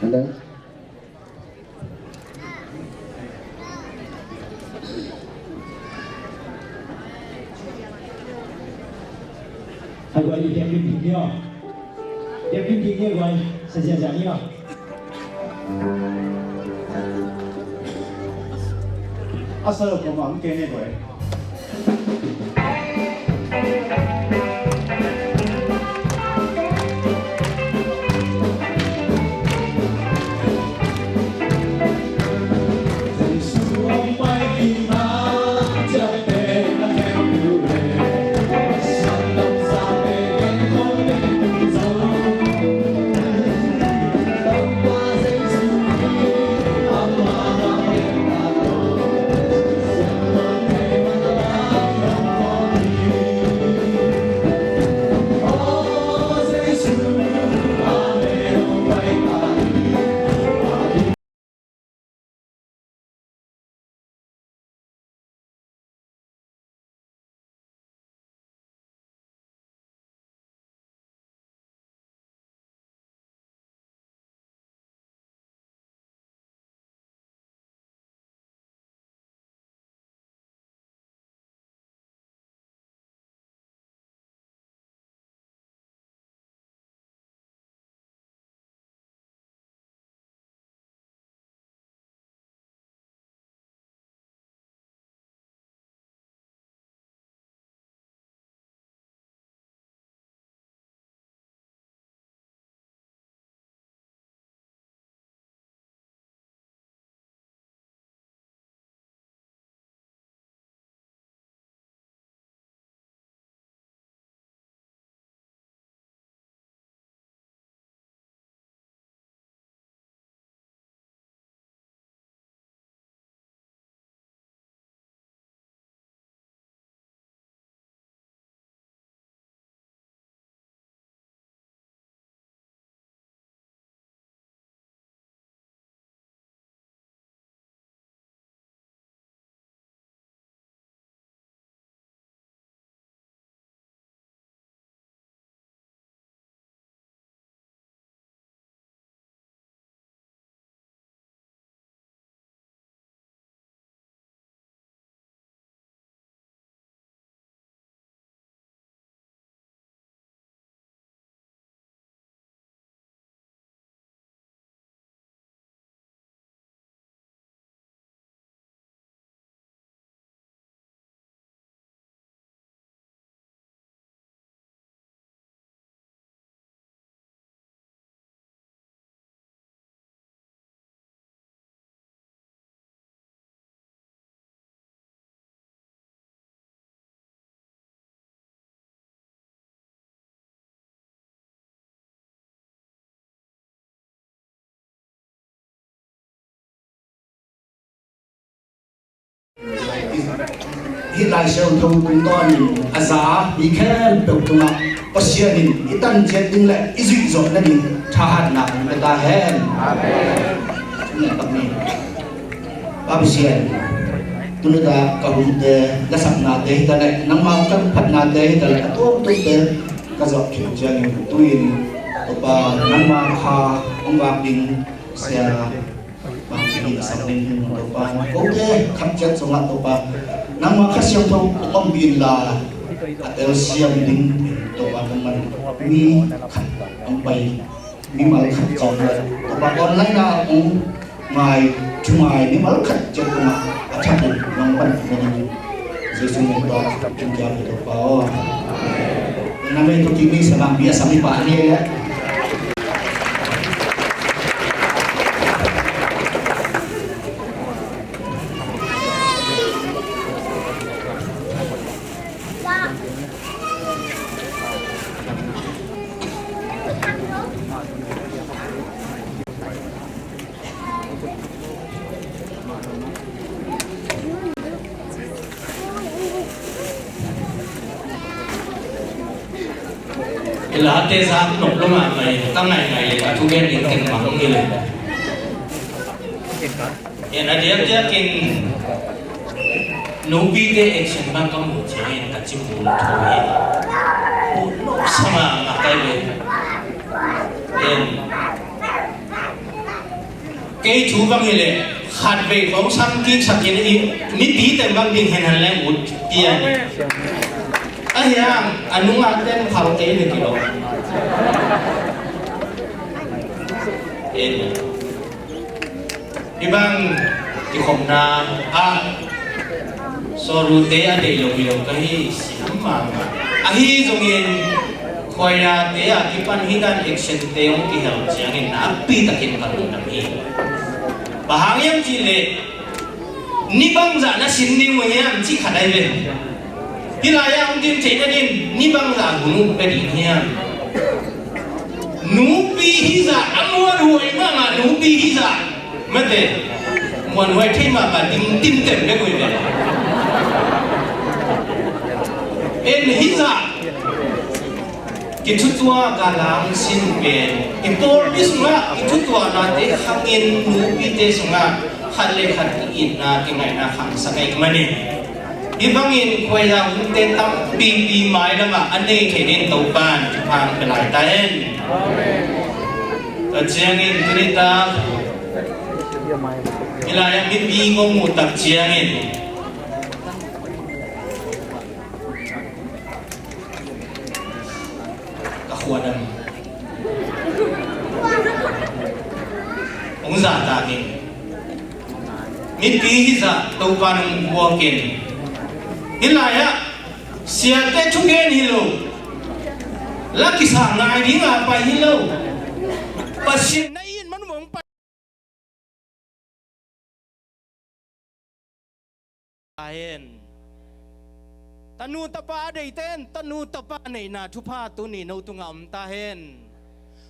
Hello. Hai guai, i biakinn ding ni aw. Biakinn ding ni guai, sa ziahziah ni aw. A sa lo kong ang kene guai. Hih Lai Siangtho tungtawnin a za mi khempeuh tungah Pasian in i tan ciat ding le i zuih zawh nading thahatna hong pia ta hen. Pa Pasian, tuni-a ka hunte, ka saknate hi ta leh, nangmah ka phatnate hi ta leh, a tuamtuamte ka zawh khit ciangin tu-in Topa, nangmah kha hong vak ding sia bang hi a sak ding hi. Topa, kote khat ciat sungah Topa, nangmah Kha Siangtho hong ompih inla, a telsiam ding Topa, nangmah mi khat hong pai, mimal khat ciat le Topa, online ah hong ngai, thungai mimal khat ciat tungah a thakin nang pan na ding Jesu min tawh thungkia hi Topa aw. Na mei tawh kik ni sa bang bia sa mi pa ni le. I late zak nop lo mahmah in ka ngaingai le ka thugen ding teng mang hi le. En a diakdiakin nupite action bang ka muh ciangin ka cimul tho hi. Muh nop sa mahmah ka hi ve. En kei thu bang hileh khatvei khong sam kiksak in i mipi teng bang ding hen han leng ut pian. A hiang a nungah ten phal kei le kilawm. Amen. Hih bang kikhopna ah sawrute a deih lo hi lo ka hi siam mahmah. Ahi zongin khuaidate a kipan hih dan actionte hong kihel ciangin nakpi takin ka lungdam hi. Bang hang hiam cihleh ni bangzah na sin ding uh hiam cih khat ahi ve. Hih lai-ah hong dim theih nadin ni bangzah hun uh pia ding hiam? Nupi hizah a muanhuai mahmah nupi hizah mate, muanhuai thei mahmah ding timtem bek uh hi ve. En hizah kithutuak a lam sin pen i pawlpi sungah kithutuaknate khangin nupite sungah khat le khat ki-itna kingaihna khangsak ahih manin hih bangin khuaidang hunte tampipi mailamah a nei thei dingin Topan thupha hong pia lai ta hen. Tua ciangin tuni tak hih lai-ah mipi kong muh tak ciangin ka khuadam hong zahtak in mipi hizah Topa nong buak in hih lai-ah siate thugen hi lo, la kisa ngai dinga pai hi lo, Pasian na it man uh hong pai ta hen. Tanu tapa a deite in tanu tapa neihna thupha tuni no tungah om ta hen.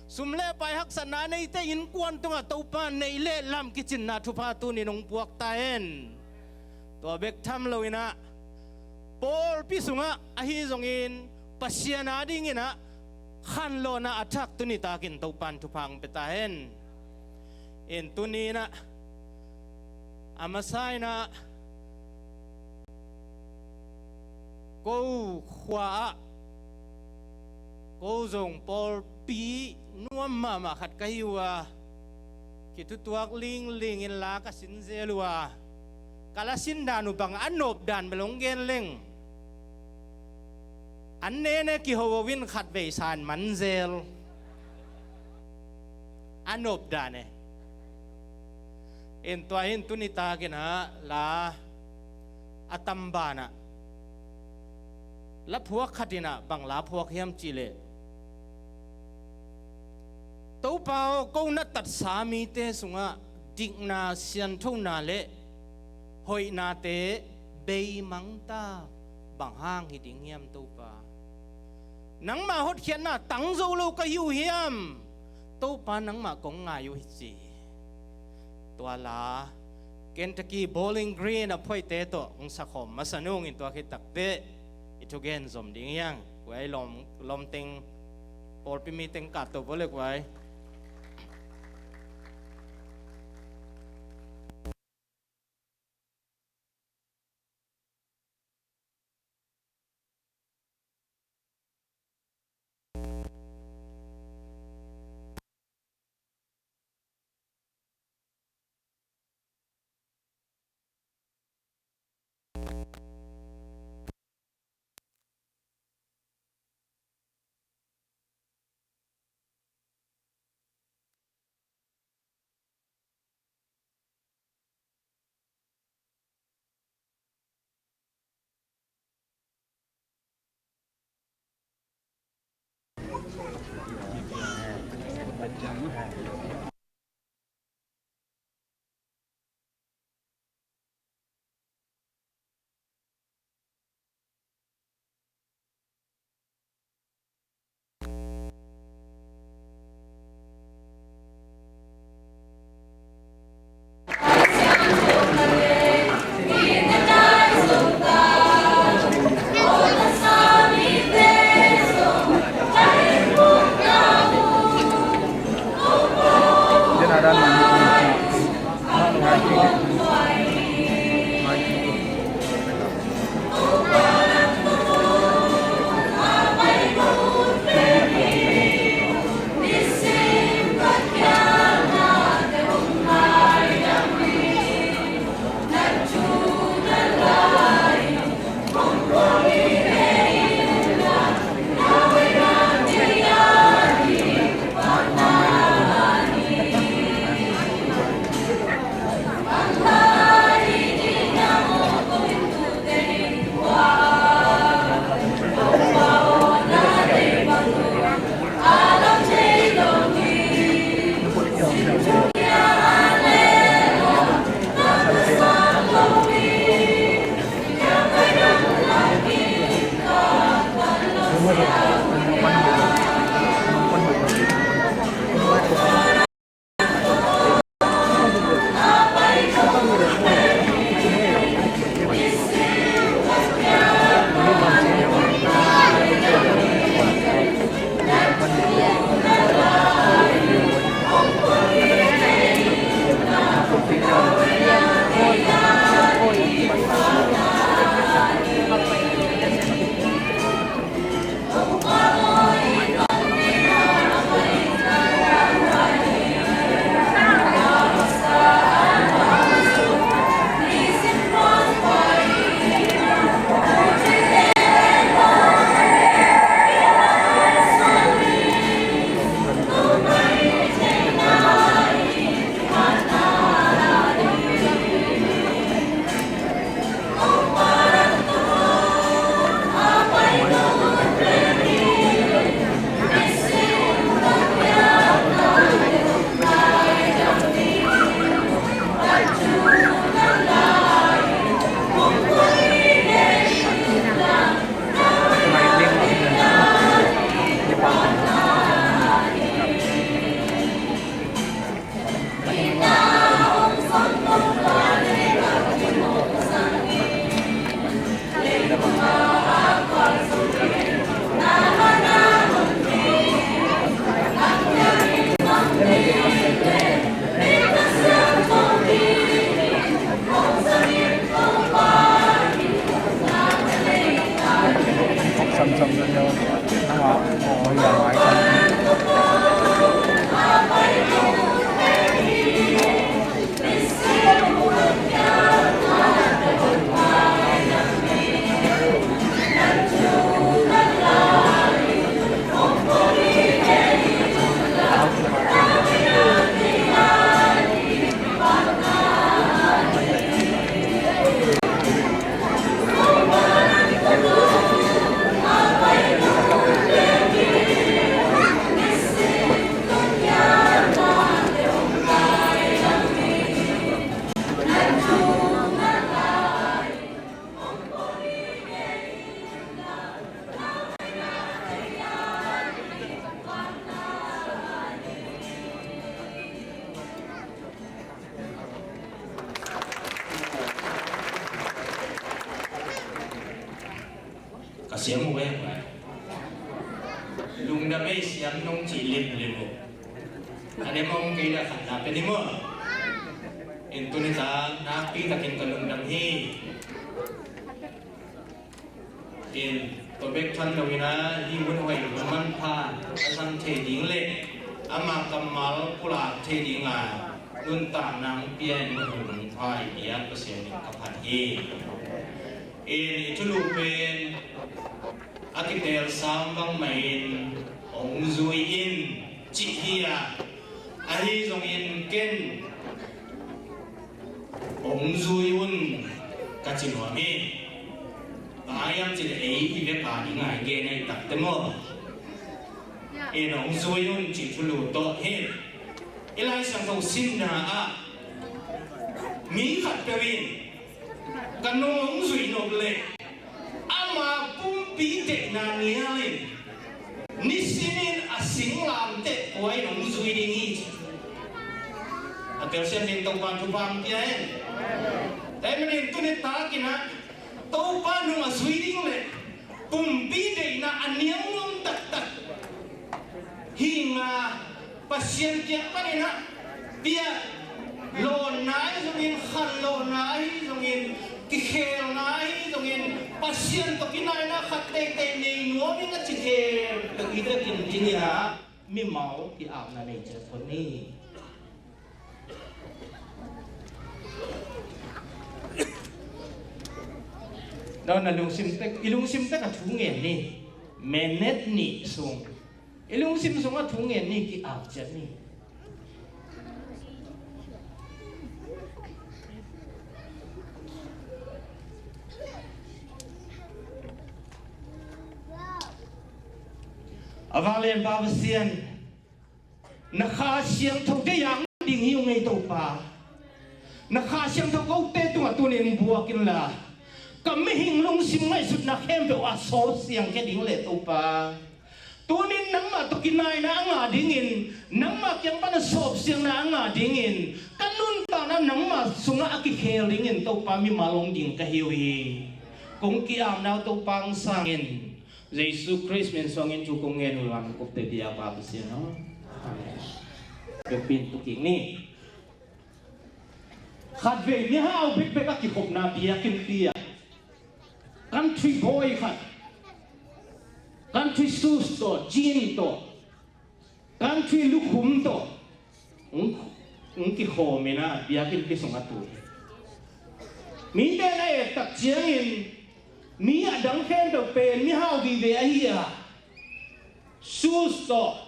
Sum le pai haksatna neite innkuan tungah Topa neih le lam kicinna thupha tuni nong puak ta hen. Tua bek tham loinah pawlpi sungah ahi zongin Pasian a dinginah khanlawhna a thak tuni takin Topan thupha hong pia ta hen. In tuni inah a masa inah ko khua-ah ko zong pawlpi nuam mahmah khat ka hi uh a, kithutuak lingling in la ka sin zel uh a, ka la sin dan uh bang a nop dan bel hong gen leng. An nene kiho in khatvei san man zel. A nop dan e. In tua hin tuni takin ah la a tam banah la phuak khat inah bang la phuak hiam cihleh, Topa aw, ko na tatsa mite sungah dikna, sianthona le hoihnate beimang ta. Bang hang hi ding hiam Topa? Nangmah hotkhiatna tang zo lo ka hi uh hiam? Topa nangmah kong ngai uh hi ci. Tua la Kentucky Bowling Green a phoihte tawh hong sakhawm masa nungin tua khit takteh i thugen zom ding hi hang. Kuai lawm, lawmteng, pawlpi miteng katto vawlek kuai. A siam uh vek lai. Lungdam ei siam nong cih limlim uh. A dem om kei le khatna pia ni maw. In tuni ta nakpi takin ka lungdam hi. In tua bek tham lo in a, hih hun hoih hun manpha a zang thei ding le ama kammal pulak thei ding a nuntakna hong pia in hun hoih hun manpha i biak Pasian in ka phat hi. In i thulu pen a kiteel sam bangmah in hong zui in cih hi a, ahi zongin ken hong zui un ka ci nuam hi. Bang hiam cih leh ei i vek a ding a i gen a i takte maw. In hong zui un cih thulu tawh hi. I Lai Siangtho simna ah mi khat peuh in ka nu hong zuih nop leh ama pumpi deihna nial in nisim in a singlamteh kua in hong zui ding hi ci. A telsiam ding Topa thupha hong pia hen. Tua ahih manin tuni takin a Topa nung a zui ding leh pumpi deihna a nial nuam taktak hi nga. Pasian kiang panin a pia lawnna ahi zongin, khanlawhna ahi zongin, kikhelna ahi zongin, Pasian tawh kinaina khat teitei nei nuam in a ci khempeuh i vekin tuni a mimal ki-apna nei ciat phot ni. Nau na lungsim tek, i lungsim tek a thu ngen ni. Minute nih sung i lungsim sungah thu ngen ni, ki-ap ciat ni. A vanglianpa Pasian, na Kha Siangtho deih a hong ding hi ung ei Topa. Na Kha Siangtho kote tungah tunin buak inla, ka mihing lungsim ngaihsutna khempeuh a sawpsiang khia ding le Topa. Tunin nangmah tawh kinaina a ngah dingin, nangmah kiang pan a sawpsiangna a ngah dingin, ka nuntakna nangmah sungah a kikhel dingin Topa mimal hong ding ka hi uh hi. Kong ki-apna uh Topa hong sang in. Jesu Khrist min suangin thu kong ngen uh, vanglian kote biakpa Pasian aw. Amen. Biakpi'n tu kik ni. Khatvei mihau bekbek a kikhopna biakinnpi ah country boy khat, country shoes tawh, jean tawh, country lukhum tawh hong, hong kikhawm in a biakinnpi sungah tu hi. Mite na et tak ciangin mi a dang khempeuh pen mihau vive ahi a, shoes tawh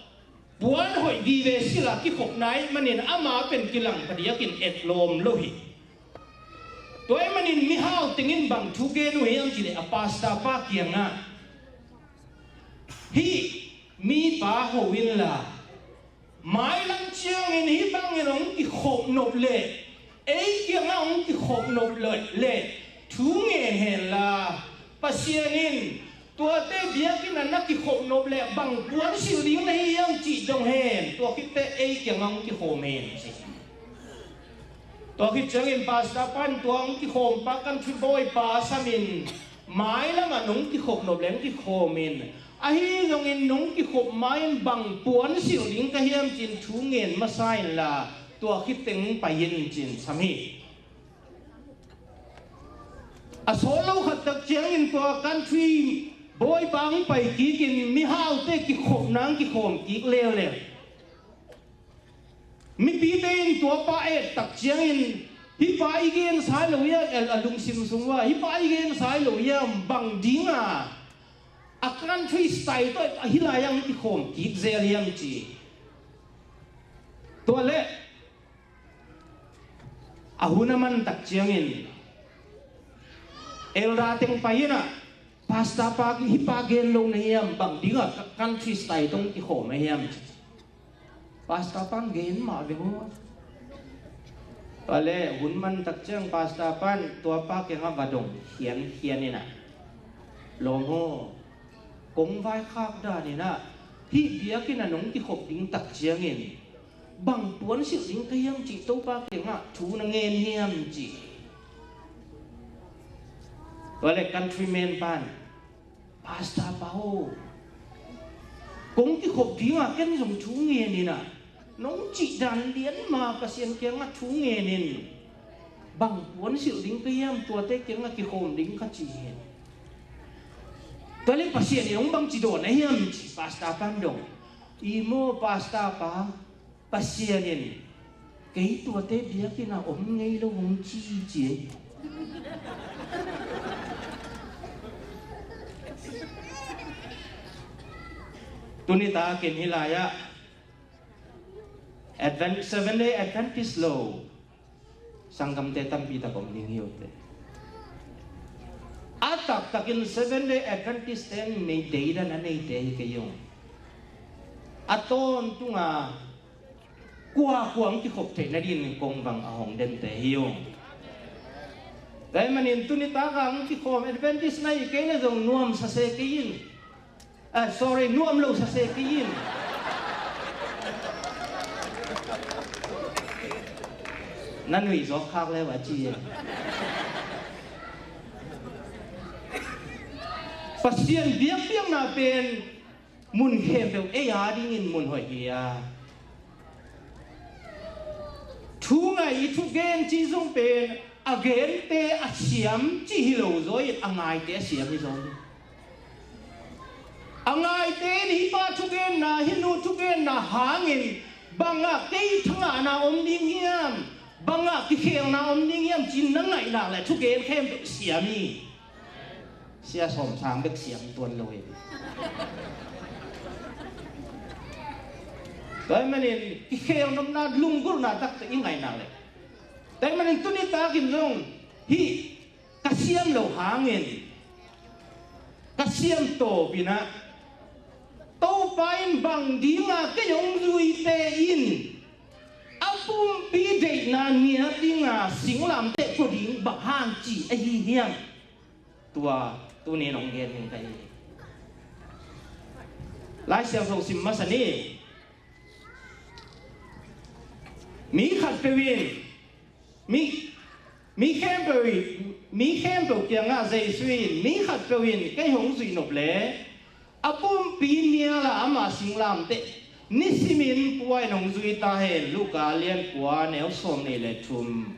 puan hoih vive sila kikhopna ahih manin ama pen kilang padiakin etlawm lo hi. Tua ahih manin mihau tengin bang thu gen uh hiam cih leh a pastor pa kiangah, hih mipa ho inla, mailam ciangin hih bangin hong kikhop nop leh, ei kiangah hong kikhop nop leh, leh thu ngen henla, Pasian in tuate biakinn ah na kikhop nop leh bang puan silh ding na hi hiam cih dong hen, tua khit teh ei kiangah hong kikhawm hen ci. Tua khit ciangin pastor pan tua hong kikhawm pa, country boy pa samin, mailam ah nong kikhop nop leh hong kikhawm in, ahi zongin nong kikhop ma-in bang puan silh ding ka hiam ci-in thu ngen masa inla, tua khit teng pai in ci-in sam hi. A sawt lo khat tak ciangin tua country boy pa hong pai kikin mihaute kikhopna hong kikhawm kik leuleu. Mipite in tua pa et tak ciangin, hih pa i gensa lo hiam, a lungsim sung uah, hih pa i gensa lo hiam, bang dinga a country style tawh hih lai-ah hong kikhawm kik zel hiam ci. Tua leh a hun a man tak ciangin elder teng pai in a, pastor pa, hih pa gen lo na hiam, bang dinga country style tawh hong kikhawm a hiam ci. Pastor pa gen mah ve maw. Tua leh hun man tak ciang pastor pan tua pa kiangah va dong khiankhian in a, lawm aw, kong vaikhak dan in a, hih biakinn ah nong kikhop ding tak ciangin bang puan silh ding ka hiam cih Topa kiangah thu na ngen hiam ci. Tua leh countryman pan, Pastor pa aw, kong kikhop dingah ken zong thu ngenin ah, nong cih dan lian ma Pasian kiangah thu ngenin, bang puan silh ding ka hiam, tuate kiangah kikhawm ding ka ci hi. Tua leh Pasian in hong bangci dawn na hiam ci, pastor pan dong. I maw pastor pa, Pasian in kei tuate biakinn ah om ngei lo hong ci ci. Tuni takin hih lai-ah Advent, Seven Day Adventist lo sanggamte tampi tak om ding hi uh teh. A taktakin Seven Day Adventist te in nei deidan a neite hi kei ung. A tawntunga kua kua hong kikhop theih nadingin kong vang a hong dente hi ung. Tua ahih manin tuni taka hong kikhawm Adventist na hih kei leh zong nuamsa se kei in. Ah, sorry, nuam lo sa se kei in. Na nuihzawk khak leu a ci e. Pasian biakpiakna pen mun khempeuh ei a dingin mun hoih hi a, thu ngai i thugen ci zong pen a gente a siam ci hi lo zaw in a ngaite a siam hi zaw hi. A ngaite in hih pa thugenna, hih nu thugenna hangin bangah kei thangahna om ding hiam, bangah kikhelna om ding hiam ci na ngaihnak le thugen khempeuh siam hi. Sia Sawm Sang bek siam tuan lo hi. Tua ahih manin kikhel nopna lunggulhna taktak i ngaihnak le, tua ahih manin tuni takin zong hih ka siam lo hangin ka siam tawpin ah Topa in bang dinga kei hong zuite in a pumpi deihna ngiat dinga singlamteh pua ding bang hang ci ahi hiam? Tua tuni in hong gen ding ka hi. Lai Siangtho sim masa ni. Mi khatpeuh in, mi, mi khempeuh in, mi khempeuh kiangah Jesu in, mi khatpeuh in kei hong zuih nop le a pumpi nial a ama singlamteh nisimin pua in hong zui ta hen. Luka lian kua neu sawm nih le thum.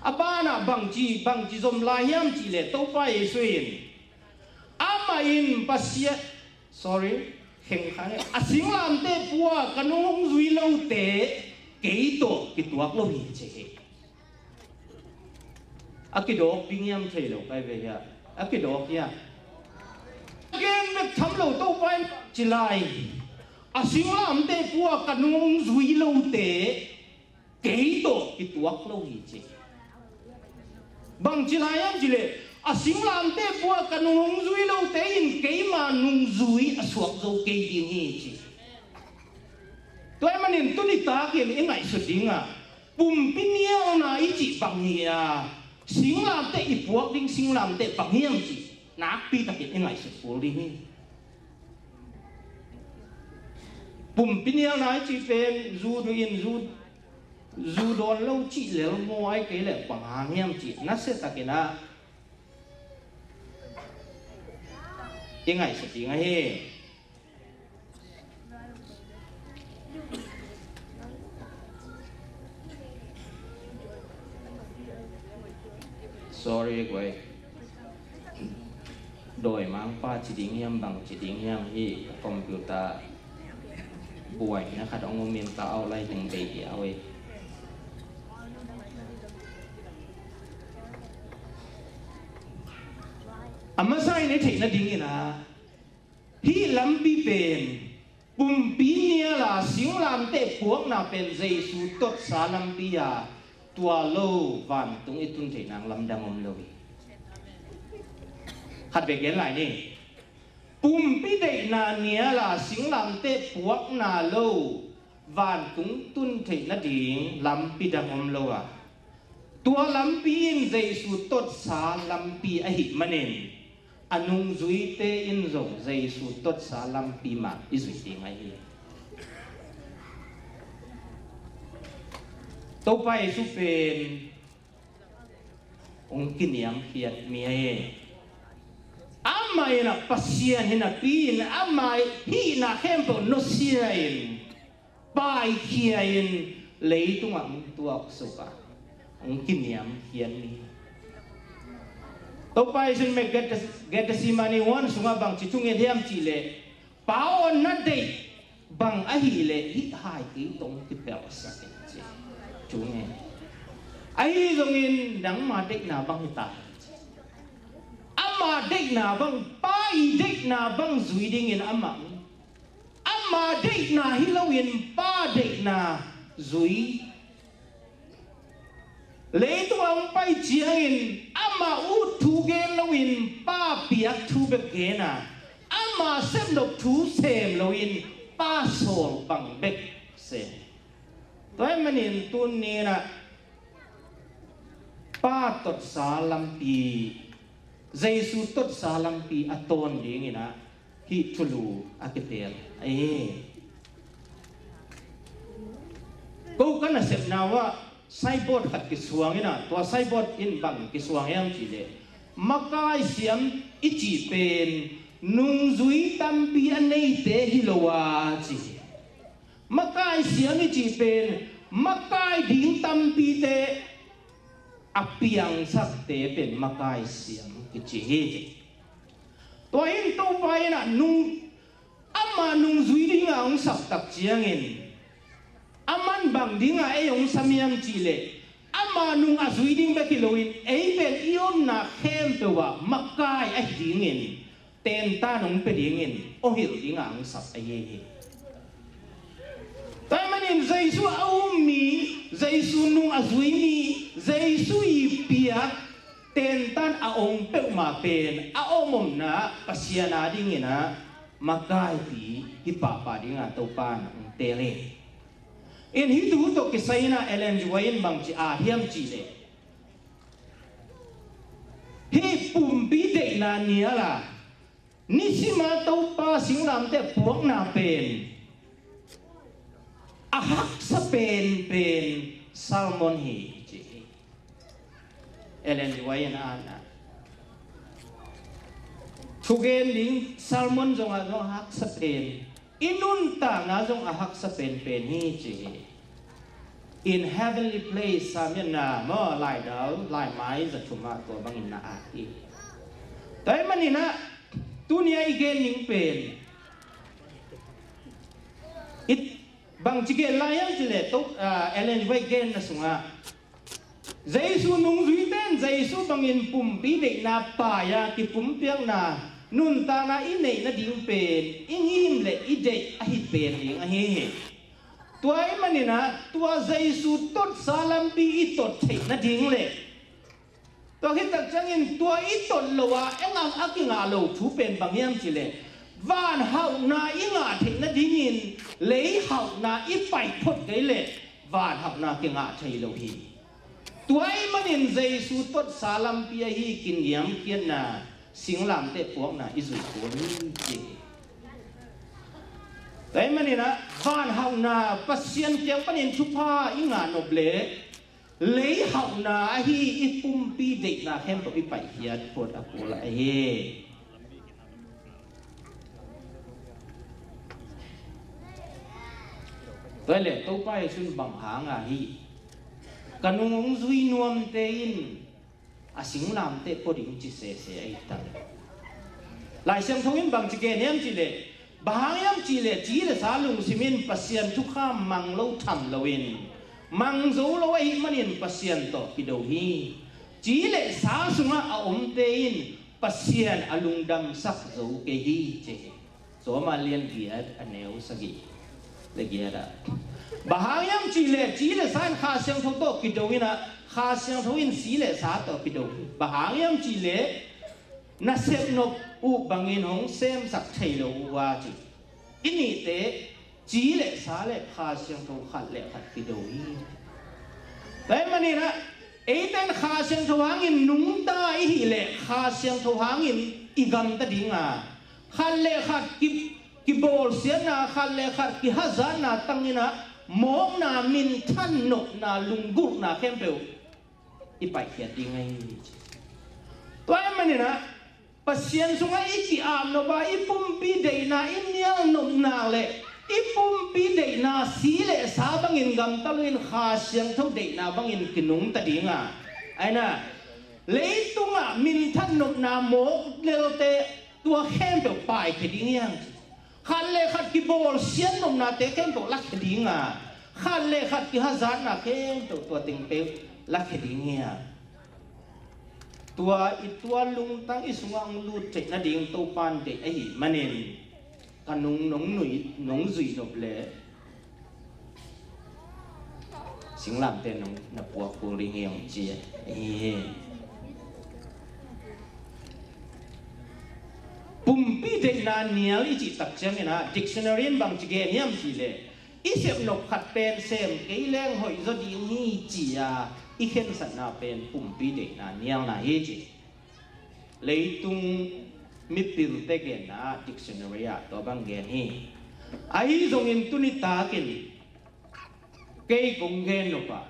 A banah bangci, bangci zom lai hiam cih leh Topa Jesu in amah in Pasian, sorry, khengkhang e, a singlamteh pua ka nung hong zui lote kei tawh kituak lo hi ci hi. A kidawk ding hiam thei lo kai ve hia? A kidawk hia? Gen bek tham lo Topa in ci lai. A singlamteh pua ka nung hong zui lote kei tawh kituak lo hi ci. Bangci lai hiam cih leh a singlamteh pua ka nung hong zui lote in keima nungzui a suak zo kei ding hi ci. Tua ahih manin tuni takin i ngaihsut dingah pumpi nialna i cih bang hi a, singlamteh i puak ding singlamteh bang hiam cih nakpi takin i ngaihsut kul ding hi. Pumpi nialna i cih pen zu duh in zu, zu dawn lo cih lel maw, ahih kei leh bang hang hiam cih nasia takin ah i ngaihsut ding ahi. Sorry guai. Dawimangpa ci ding hiam, bang ci ding hiam, hih computer buaina khat hong um in ka outline teng bei hi a oi. A masa in i theih nadingin ah hih lampi pen pumpi nial a singlamteh puakna pen Jesu totsa lampi a, tua lo vantung i tun theih nang lamdang om lo hi. Khat vei gen lai ni. Pumpi deihna nial a singlamteh puakna lo vantung tun theih nading lampi dang om lo a, tua lampi in Jesu totsa lampi ahih manin a nungzuite in zong Jesu totsa lampi mah i zuih ding ahi hi. Topa Jesu pen hong kiniamkhiat mi ahi hi. Amah in ah Pasian hi napi-in ama hihna khempeuh nusia-in, paikhia-in, leitungah hong tuaksuk a, hong kiniamkhiat ni. Topa Jesu in Gethsemane huan sungah bangci thungen hiam cihleh, Pa aw, na deih bang ahileh hih hai kei tawh hong kipelhsak in, ci. Thungen. Ahi zongin nangma deihna bang hi ta, ci. Ama deihna bang, Pa i deihna bang zui dingin amah, ama deihna hi loin Pa deihna zui. Leitung a hong pai ciangin amah ut thu gen loin Pa piak thu bek gen a, ama sepnop thu sem loin Pa sawl bang bek sem. Tua ahih manin tuni-in ah Pa totsa lampi, Jesu totsa lampi a tawn dingin ah hih thulu a kiteel ahi hi. Ko ka nasepna uh ah signboard khat kisuang in ah, tua signboard in bang kisuang hiam cihleh, makai siam i cih pen nungzui tampi a neite hi lo a, ci hi. Makai siam i cih pen makai ding tampite a piangsakte pen makai siam kici hi. Tua hi-in Topa in ah nung, ama nungzui dingin hong sap tak ciangin, aman bang dingin ei hong sam hiam cihleh, ama nung a zui ding bek hi loin ei pen i omna khempeuh ah makai ahi dingin tentan hong pia dingin hong hilh dingin hong sap ahi hi. Tua ahih manin Jesu a um mi, Jesu nung a zui mi, Jesu i piak tentan a om peuhmah pen a om omna Pasian a dingin ah makaipi hi pahpah dingin Topa in hong teel hi. In hih thu tawh kisai-in ah Ellen G. White in bangci at hiam cihleh, hih pumpi deihna nial a, nisim a Topa singlamteh puakna pen a haksa penpen sermon hi, ci hi. Ellen G. White in a, thugen ding sermon zongah zong a haksa pen, i nuntakna zong a haksa penpen hi, ci hi. In heavenly place, Samianna maw, laidal, laimai za thum ah tua bangin na at hi. Tua ahih manin ah tuni-a i gen ding pen, i bangci gen lai hiam cihleh, Ellen G. White genna sungah Jesu nungzuite in Jesu bangin pumpi deihna pai-a kipumpiakna nuntakna i neih nading pen i ngim le i deih ahi pen ding ahi hi. Tua ahih manin ah tua Jesu totsa lampi i tot theih nading le, tua khit tak ciangin tua i tot lo a, ei ngang a kingah lo thu pen bang hiam cihleh, van hauhna i ngah theih nadingin lei hauhna i paih phot kei leh van hauhna kingah thei lo hi. Tua ahih manin Jesu totsa lampi ahi kiniamkhiatna, singlamteh puakna i zuih kul hi, ci hi. Tua ahih manin ah van hauhna, Pasian kiang panin thupha i ngah nop le lei hauhna ahi i pumpi deihna khempeuh i paihkhiat phot a kul ahi hi. Tua leh Topa Jesu in bang hanga hih ka nung hong zui nuamte in a singlamteh pua ding ci sese ahi ta. Lai Siangtho in bangci gen hiam cihleh, bang hang hiam cihleh ci le sa lungsim in Pasian thukham mang lo tham loin, mang zo lo ahih manin Pasian tawh kido hi. Ci le sa sungah a omte in Pasian a lungdamsak zo kei hi, ci hi. Rom a lian giat a neu sagih le giat ah. Bang hang hiam cihleh ci le sa in Kha Siangtho tawh kido in ah, Kha Siangtho in ci le sa tawh kido hi. Bang hang hiam cihleh nasep nop uh bangin hong semsak thei lo uh a ci. I nihte ci le sa le Kha Siangtho khat le khat kido hi. Tua ahih manin ah eite in Kha Siangtho hangin nungta i hih leh Kha Siangtho hangin i gamta ding a, khat le khat ki, kibawlsiatna, khat le khat kihazatna tangin ah mawkna, minthan, nopna, lunggulhna khempeuh i paihkhiat ding ahi hi. Tua ahih manin ah Pasian sungah i ki-ap nop a, i pumpi deihna i nial nopna le i pumpi deihna si le sa bangin gamta lo in Kha Siangtho deihna bangin kinungta ding a, aina leitungah minthan nopna mawk lelte tua khempeuh paikhia ding hi hang. Khat le khat kibawlsiat nopnate khempeuh lakhia ding a, khat le khat kihazatna khempeuh tua teng peuh lakhia ding hi a. Tua i tua lungtang i sungah hong lut theih nading Topan deih ahih manin ka nung nong nui nong zuih nop le singlamte nong na puak kul ding hi hong ci ahi hi. Pumpi deihna nial i cih tak ciangin ah dictionary in bangci gen hiam cih leh i sepnop khat pen sem kei leng hoih zaw ding hi ci a i khensatna pen pumpi deihna nialna hi ci. Leitung mipilte genna ah dictionary ah tua bang gen hi. Ahi zongin tuni takin kei kong gen nop a,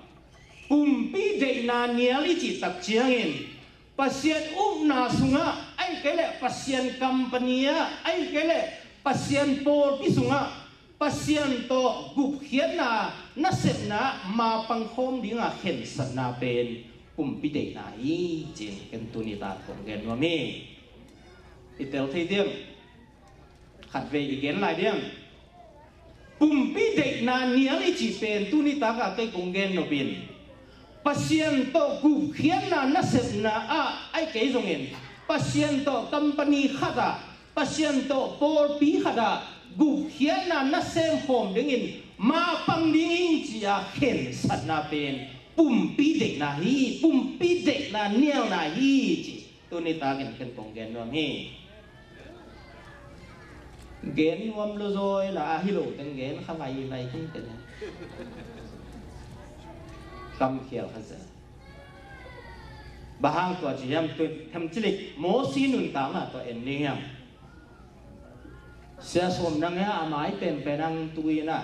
pumpi deihna nial i cih tak ciangin Pasian ukna sungah ahih kei leh Pasian company ah ahih kei leh Pasian pawlpi sungah Pasian tawh gupkhiatna nasepna mapang khawm dinga khensatna pen pumpi deihna hi ci-in ken tuni tak kong gen nuam hi. I tel thei diam? Khatvei i gen lai diam? Pumpi deihna nial i cih pen tuni tak a kei kong gen nop in Pasian tawh gupkhiatna nasepna ah ahih kei zongin Pasian tawh company khat ah Pasian tawh pawlpi khat ah gupkhiatna na semkhawm dingin mapang ding ing ci-a khensatna pen pumpi deihna hi, pumpi deihna nialna hi ci. Tuni takin ken kong gen nuam hi. Gen nuam lo zaw i la a hi lo teng gen kha vaivai khin teng kamkhial kha zel. Bang hang tua ci hiam? Tui hem cilik Mosi nuntakna tua en ni hiam? Sia Sawm nang e, a mai penpen ang tui na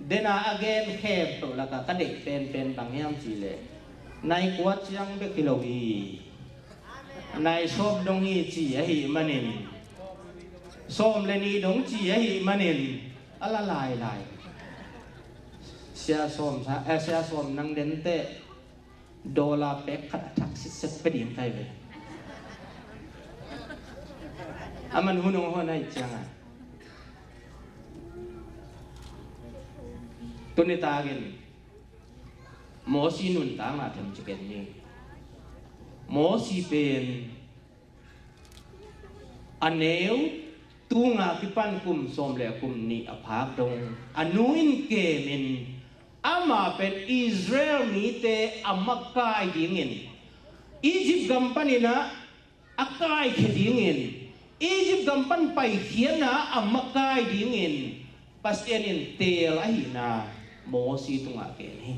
dena a gen khempeuh laka ka deih penpen bang hiam cih leh nai kua ciang bek hi lo hi. Nai sawm dong hi ci ahih manin, sawm le nih dong ci ahih manin a la lailai. Sia Sawm sa, eh, Sia Sawm nang dente dollar pek khat a thak sitset pe ding kai ve. A man hun hong hon ahih cianga tuni takin Mosi nuntakna themcik en ni. Mosi pen a neu tunga kipan kum sawm le kum nih a phak dong a nu in kemin ama pen Israel mite a makai dingin Egypt gam paninah a kaikhia dingin Egypt gam pan paikhiatna a makai dingin Pasian in teel ahihna Mosi tungah gen hi.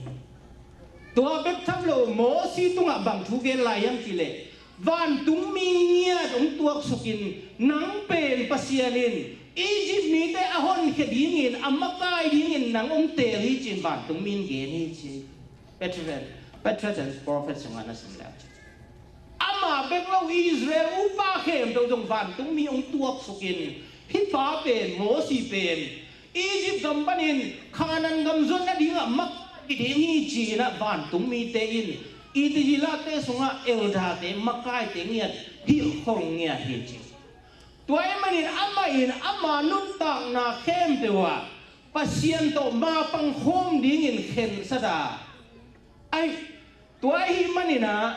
Tua bek tham lo Mosi tungah bang thu gen lai hiam cih leh vantungmi ngiat hong tuaksukin nang pen Pasian in Egypt mite a honkhia dingin a makai dingin nang hong teel hi ci-in vantungmi in gen hi ci. Patriarch, Patriarch and Prophet sungah na sim leh ama bek lo Israel upa khempeuh zong vantungmi hong tuaksukin hih pa pen Mosi pen Egypt gam panin Canaan gam zuan nadingah makai ding hi ci-inah vantungmite in i tizilate sungah elderte makaite ngiat hilhkhong ngiat hi ci. Tua ahih manin amah in ama nuntakna khempeuh ah Pasian tawh mapang khawm dingin khensat a, ai, tua ahih maninah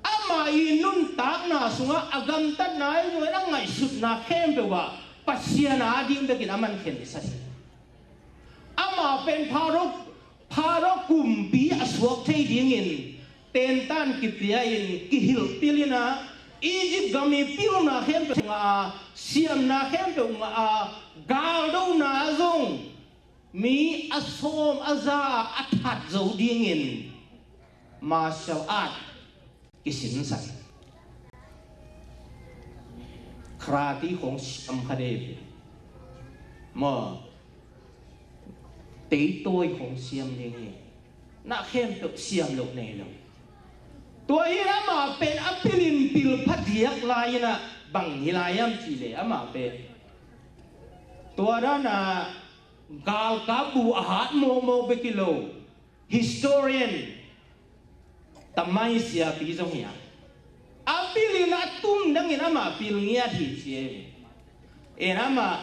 ama i nuntakna sungah a gamtatna i nuai a ngaihsutna khempeuh ah Pasian a ding bekin a man khensat hi. Ama pen Pharaoh, Pharaoh kumpi a suak thei dingin tentan kipia-in kihilhpilh inah Egypt gam i pilna khempeuh ngah a, siamna khempeuh ngah a, galdona zong mi a sawm a za a that zo dingin martial art kisinsak. Karate khong siam kha dei maw? Teitawi khong siam ding hi. Na khempeuh siam loh nei lo. Tua hi in amah pen a pilin pil phadiak lai-in ah bang hi lai hiam cih leh amah pen tua dan a galkap bu a hat mawkmawk bek hi lo, historian, tamai siapi zong hi a, a pilin a tum dangin amah pil ngiat hi ci e. En amah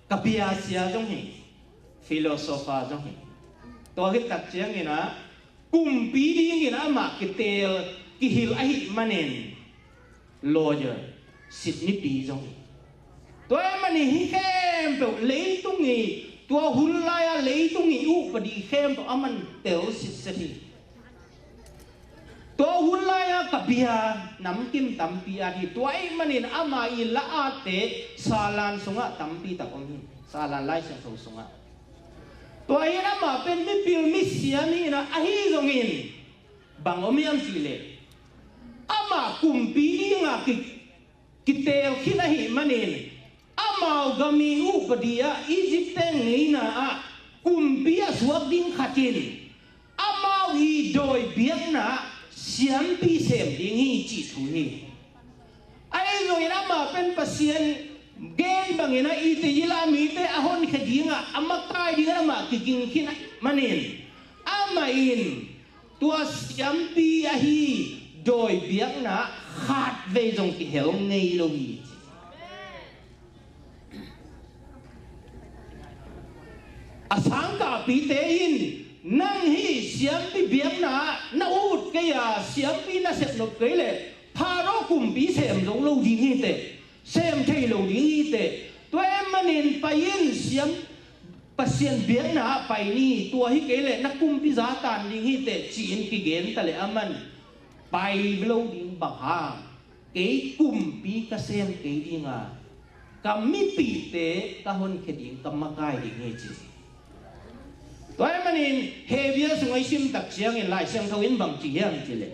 ka bia sia zong hi, philosopher zong hi. Tua khit tak ciangin ah kumpi dingin amah kiteel kihilh ahih manin lawyer, sit mipi zong hi. Tua ahih manin hih khempeuh leitung i, tua hun lai-a leitung i upadi khempeuh a man tel sitset hi. Tua hun lai-a ka bia namkim tampi at hi. Tua ahih manin ama i la-atte salan sungah tampi tak om hi. Salan Lai Siangtho sungah. Tua hi in amah pen mipil misiam hi in ah, ahi zongin bang om hiam cih leh amah kumpi dinga ki, kiteel khit ahih manin amau gam i upadi ah Egypt teng ngeina ah kumpi a suak ding khat in amau i dawi biakna ah siampi sem ding hi cih thu hi. Ahi zongin amah pen Pasian gen bangin ah i tei i la mite a honkhia dingah a makai dingin amah kiging khin manin amah in tua siampi ahi dawi biakna ah khatvei zong kihel ngei lo hi ci. A sangkahpite in nang hih siampi biakna ah na ut kei a, siampi na sep nop kei leh Pharaoh kumpi sem zo lo ding hi teh, sem thei lo ding hi teh. Tua ahih manin pai in siam, Pasian biakna ah pai ni, tua hi kei leh na kumpi zatan ding hi teh ci-in kigen ta leh aman pai lo ding, bang hang, kei kumpi ka sem kei ding a, ka mipihte ka honkhia ding, ka makai ding hi ci. Tua ahih manin Hebru sungah i sim tak ciangin Lai Siangtho in bang ci hiam cih leh,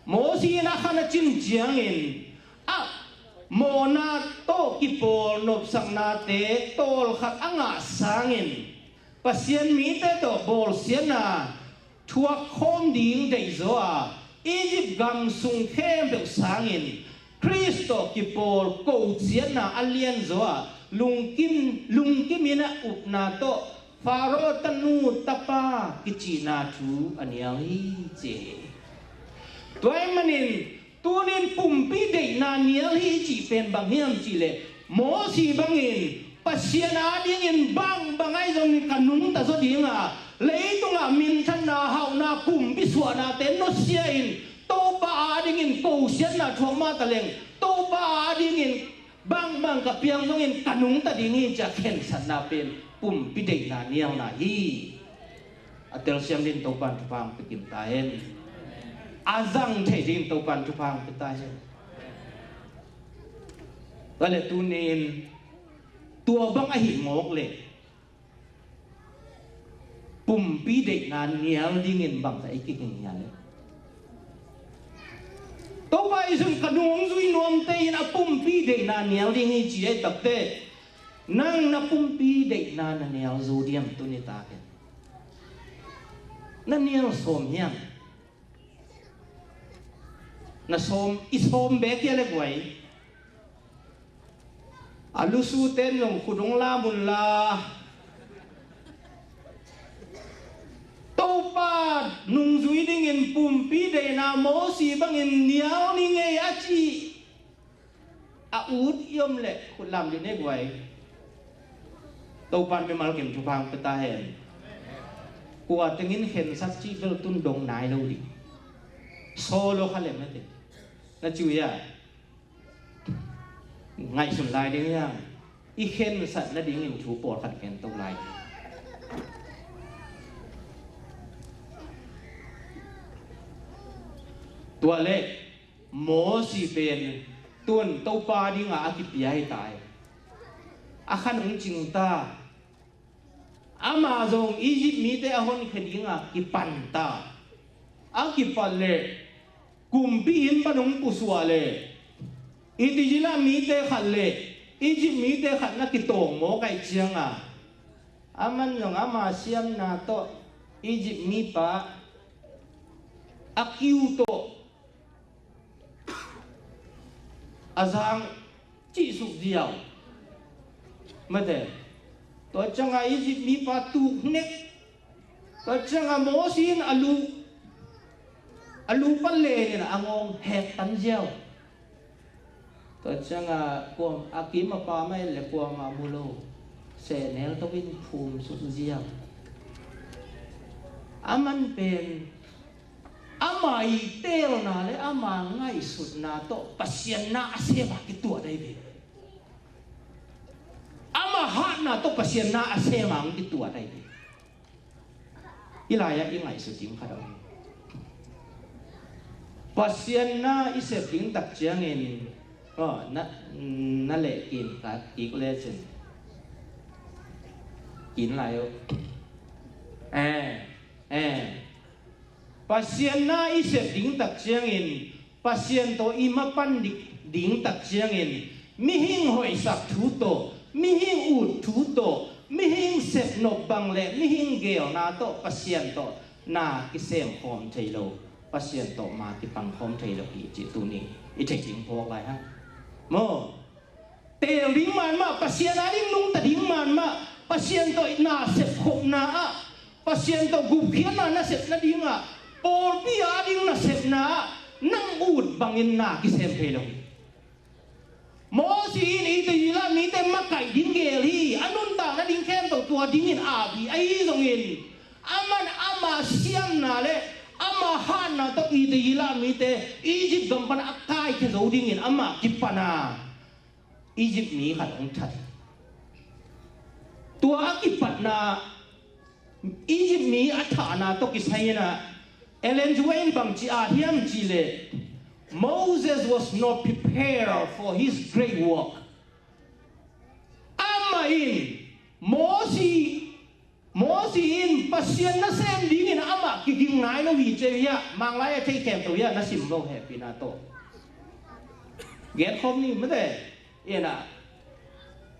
Mosi in a khan a cin ciangin a mawhna tawh kipawl nopsaknate tawlkhat a ngah sangin Pasian mite tawh bawlsiatna thuak khawm ding deih zaw a, Egypt gam sung khempeuh sangin Khrist tawh kipawl kociatna a lian zaw a, lungkim, lungkim in a upna tawh Pharaoh tanu tapa kicihna thu a nial hi ci. Tua ahih manin tunin pumpi deihna nial hi cih pen bang hiam cih leh, Mosi bangin Pasian adingin bangbang ahi zongin ka nungta zaw ding a, leitungah minthanna, hauhna, pumpi suahnate nusia in Topa adingin kosiatna thuak mah ta leng, Topa adingin bangbang ka piang zongin ka nungta ding hi ci-a khensatna pen pumpi deihna nialna hi. A telsiam dingin Topa'n thupha hong pia kim ta hen. A zang thei dingin Topa'n thupha hong pia ta hen. Tua leh tuni-in tua bang ahih mawk leh pumpi deihna nial dingin bangzah i kiging hiam leh? Topa Jesu'n ka nungzui nuamte in a pumpi deihna nial ding hi ci ahih takteh, nang na pumpi deihna na nial zo diam tuni tak in? Na nial sawm hiam? Na sawm, i sawm beek hia leh guai? A lusute in zong khut hong lam un la. Topa nungzui dingin pumpi deihna Mosi bangin nial ni ngei a ci a ut i om leh khut lam dih ni guai. Topa'n mimal kim thupha hong pia ta hen. Kua tengin khensat cih bel tun dong nai lo ding. Solo kha lem na te. Na ci uh hia? Ngaihsun lai ding hiam? I khensat nadingin thu pawlkhat gen to lai. Tua leh Mosi pen tun Topa dinga a kipia hi ta hi. A khan hong cing ta. Amah zong Egypt mite a honkhia dinga kipan ta. A kipat leh kumpi inn pan hong pusuah leh, i tijila mite khat leh Egypt mite khat na kitawng mawk ahih cianga, aman zong ama siamna tawh Egypt mipa a kiu tawh a zang cihsuk ziau. Mate, tua cianga Egypt mipa tuk nek. Tua cianga Mosi in a lu, a lu pan lenin a ngawng hektan ziau. Tua cianga kuam a kim a pa mah in le kuamah mu lo, sehnel tokin phumsuk ziau. A man pen ama i teelna le ama ngaihsutna tawh Pasian na a sem a kituat ahi ve. Ama hatna tawh Pasian na a sem a hong kituat ahi ve. I lai-ah i ngaihsut ding khat a om. Pasian na i sep ding tak ciangin, oh, na, na leh kin ka kik lecin kin lai uh. Eh, eh. Pasian na i sep ding tak ciangin Pasian tawh i mapan dik ding tak ciangin mihing hoihsak thu tawh, mihing ut thu tawh, mihing sepnop bang le mihing geelna tawh Pasian tawh na kisem khawm thei lo, Pasian tawh ma kipang khawm thei lo hi cih tuni i theih ding phawk lai hang. Maw? Teel ding man mah, Pasian a ding nungta ding man mah, Pasian tawh na sepkhopna ah, Pasian tawh gupkhiatna na sep nadingah, pawlpi a ding na sepna ah nang ut bangin na kisem thei lo hi. Mosi in Israel mite makaih ding geel hi, a nuntak nading khempeuh tua dingin a bi ahi zongin, aman ama siamna le ama hatna tawh Israel mite Egypt gam pan a kaikhia zo dingin amah kipana Egypt mi khat hong that. Tua a kipatna Egypt mi a thahna tawh kisai inah Ellen G. White in bangci at hiam cihleh, Moses was not prepared for his great work. Amah in Mosi Mosi in Pasian nasem dingin amah kiging nai lo hi ci-a, Manglai a thei khempeuh hi-a na sim lo hehpihna tawh. Genkhawm ni mate. Ina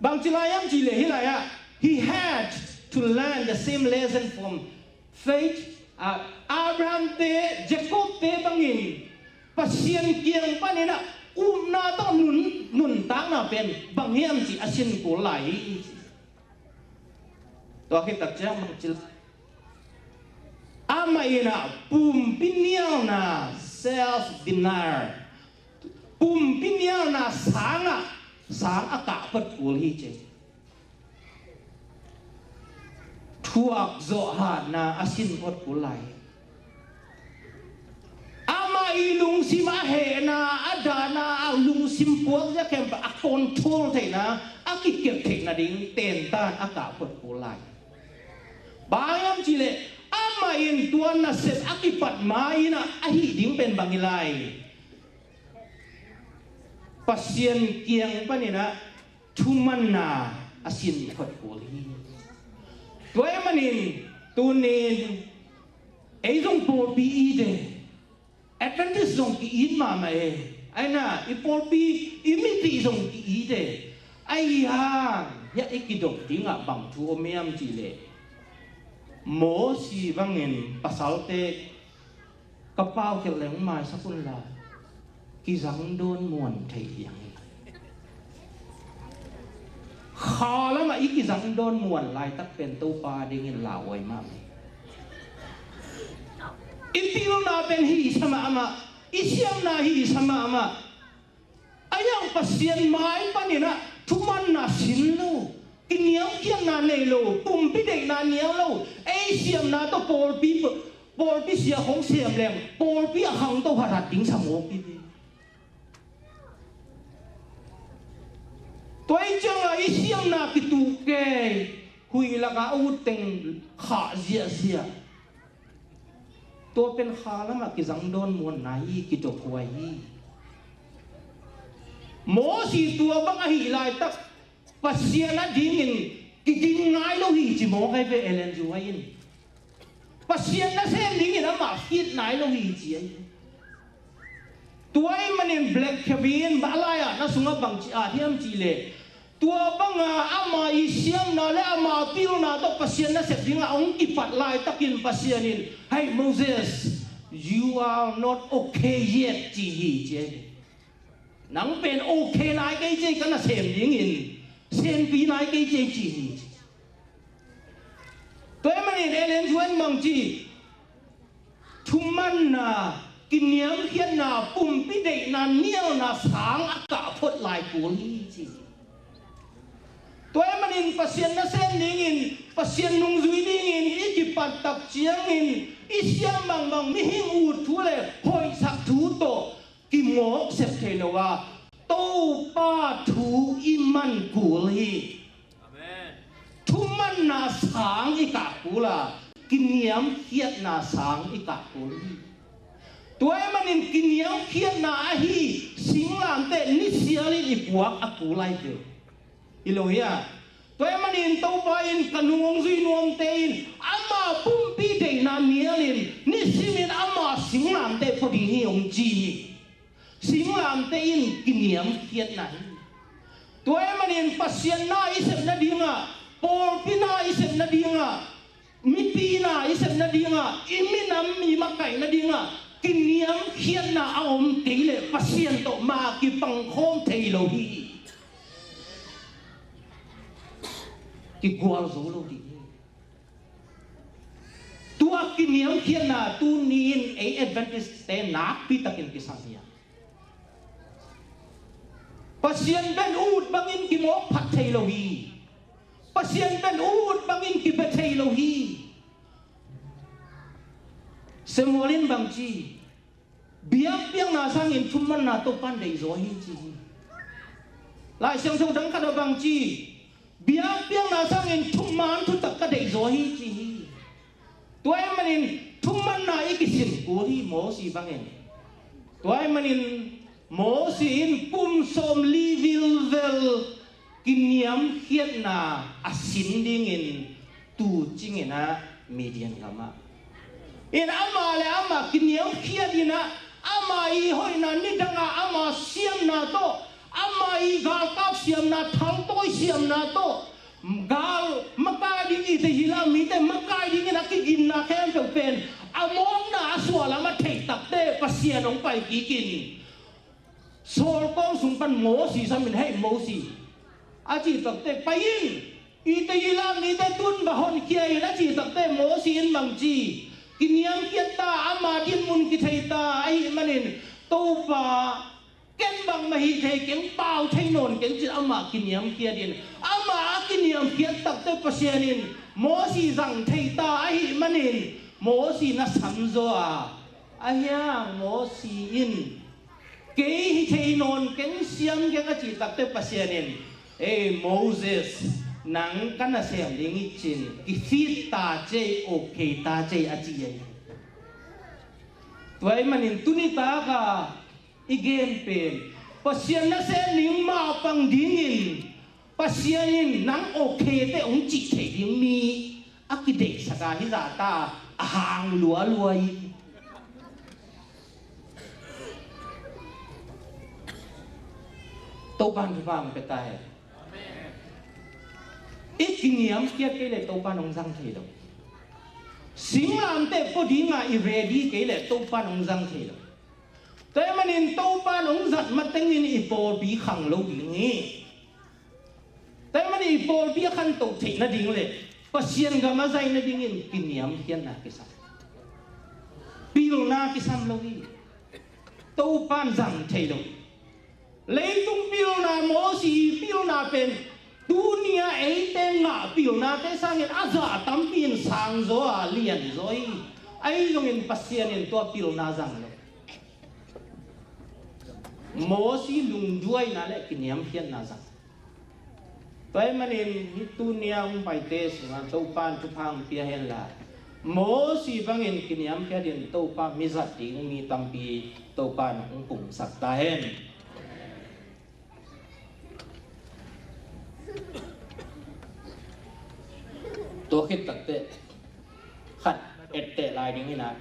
bangci lai hiam cihleh hih lai-ah, he had to learn the same lesson from faith. Ah, Abraham te, Jacob te bangin Pasian kiang paninah upna tawh nun, nuntakna pen bang hiam cih a sin kul lai hi. Tua khit tak ciang bangci lai, amah inah pumpi nialna, self denial, pumpi nialna sangah, sang a kah phot kul hi ci. Thuak zawh hatna a sin phot kul lai. Amah i lungsim a hehna, a dahna, a lungsim puakzia khempeuh a control theihna, a kikep theihna ding tentan a kah phot kul lai. Bang hiam cihleh amah in tua nasep a kipat ma inah a hih ding pen bang hi lai. Pasian kiang paninah thumanna a sin phot kul hi. Tua ahih manin tunin ei zong pawlpi i te, Adventist zong ki-it mahmah e. Aina i pawlpi, i mipi zong ki-it e. Ahi hang hiah i kidop dingah bang thu om hiam cihleh, Mosi bangin pasalte ka pau khelh leng maisak unla, kizang dawn muan thei hiang hi. Kha lamah i kizang dawn muan laitak pen Topa dingin lauhuai mahmah hi. I pilna pen hisa mahmah, i siamna hisa mahmah. A hiang Pasian mai paninah thumanna sin lo, kiniamkhiatna nei lo, pumpi deihna nial lo, ei siamna tawh pawlpi, pawlpi siak hong siam leng pawlpi a khangto hathat ding sa mawk hi. Tua hi ciangah i siamna kituk kei, huih lakah a ut teng khah ziahziah. Tua pen kha lamah kizang dawn muanna hi, kidophuai hi. Mosi tua bang ahih laitak Pasian a dingin kiging nai lo hi ci mawk ahi ve Ellen G. White in. Pasian nasem dingin amah fit nai lo hi ci ahi. Tua ahih manin Blackaby in mah lai-ah na sungah bangci at hiam cihleh, tua banga ama i siamna le ama pilna tawh Pasian nasep dingah hong kipat laitakin Pasian in, "Hey Moses, you are not okay yet," ci hi ci ahi. Nang pen okay nai kei ci, ka nasem dingin senpi nai kei ci, ci hi. Tua ahih manin Ellen White in bang ci, thumanna, kiniamkhiatna, pumpi deihna, nialna sang a kah phot lai kul hi, ci. Tua ahih manin Pasian nasem dingin, Pasian nungzui dingin i kipat tak ciangin i siam bangbang mihing ut thu le hoihsak thu tawh kimawk sep thei lo a, Topa thu i man kul hi. Amen. Thumanna sang i kah kul a, kiniamkhiatna sang i kah kul hi. Tua ahih manin kiniamkhiatna ahi singlamteh nisialin i puak a kul lai ve. Hi lo hi a. Tua ahih manin Topa in, ka nung hong zui nuamte in ama pumpi deihna nialin nisimin ama singlamteh pua ding hi, hong ci hi. Singlamteh in kiniamkhiatna hi. Tua ahih manin Pasian na i sep nadingah, pawlpi na i sep nadingah, mipi na i sep nadingah, i minam mi makaih nadingah kiniamkhiatna a om kei leh Pasian tawh ma kipangkhawm thei lo hi. Kigual zo lo ding hi. Tua kiniamkhiatna tuni-in ei Adventist-te nakpitakin kisam hi a. Pasian pen ut bangin kimawk phat thei lo hi. Pasian pen ut bangin kibia thei lo hi. Samuel in bang ci, biakpiakna sangin thumanna Topa'n deihzaw hi, ci hi. Lai Siangtho dang khat ah bang ci, biakpiakna sangin thuman thutak ka deihzaw hi, ci hi. Tua ahih manin thumanna i kisin kul hi, Mosi bangin. Tua ahih manin Mosi in kum sawmli vilvel kiniamkhiatna a sin dingin tu cingin ah Midian gamah in ama le ama kiniamkhiat in ah, ama i hoihna, nidangah ama siamna tawh, ama i galkap siamna, thaltawi siamna tawh, gal makai ding, i te hila mite makai dingin a kiginna khempeuh pen a mawkna a suahlam a theih takteh Pasian hong pai kikin, sawlkawng sung pan Mosi samin, "Hei Mosi," a cih takteh, "Pai in, i te hila mite tun va honkhia in," a cih takteh Mosi in bang ci, "Kiniamkhiat ta, ama dinmun kithei ta ahih manin Topa, ken bangmah hih thei keng, pau thei nawn keng," ci-in amah kiniamkhiat in, amah a kiniamkhiat takteh Pasian in Mosi zang thei ta ahih manin Mosi na sam zaw a, ahi hang Mosi in, "Kei hi thei nawn keng, siam keng," a cih takteh Pasian in, "Ei Moses, nang ka nasem ding hi," ci-in, "Kifit ta cei, okay ta cei," a ci hi. Tua ahih manin tuni taka i gen pen, Pasian nasem ding mah pang dingin Pasian in nang okay teh hong cih theih ding mi a kideihsak a, hih zah ta a hang lualua hi. Topa'n thupha hong pia ta hen. I kiniamkhiat kei leh Topa'n hong zang thei lo. Singlamteh pua dingah i ready kei leh Topa'n hong zang thei lo. Tua ahih manin Topa'n hong zat matengin i pawlpi khang lo ding hi. Tua ahih manin i pawlpi a khantoh theih nading leh Pasian gam a zai nadingin kiniamkhiatna kisam. Pilna kisam lo hi. Topa'n zang thei lo. Leitung pilna, Mosi pilna pen tuni-a eite ngah pilnate sangin a zah tampi in sang zaw a, lian zaw hi. Ahi zongin Pasian in tua pilna zang lo. Mosi lungduaina le kiniamkhiatna zang. Tua ahih manin hih tuni-a hong paite sungah Topa'n thupha hong pia hen la, Mosi bangin kiniamkhiatin Topa mi zat ding mi tampi Topa'n hong pumsak ta hen. Tua khit takteh khat etteh lai ding hi na.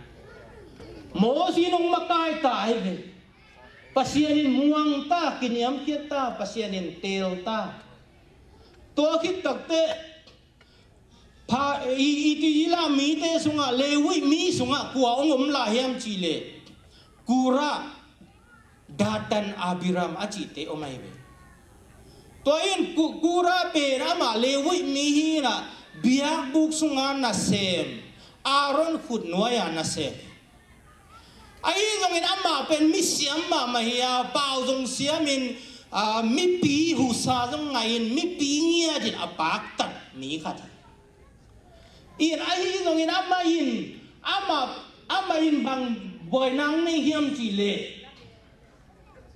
Mosi in hong makai ta hi ve. Pasian in muang ta, kiniamkhiat ta, Pasian in teel ta. Tua khit takteh pha, i, i, i la mite sungah, Levi mi sungah kua hong om lai hiam cih leh, Korah, Datan Abiram a cihte om ahi ve. Tua in Ku-, Kora pen amah Levi mi hi inah, biakbuk sunga nasem, Aaron khutnuai-a nasem. Ahi zongin amah pen misiam mahmah hi a, pau zong siamin, aa, mipi husa zong ngah in, mipi ngiatin a paktat mi khat hi. In ahi zongin amah in, amah, amah in bang buaina nei hiam cihleh,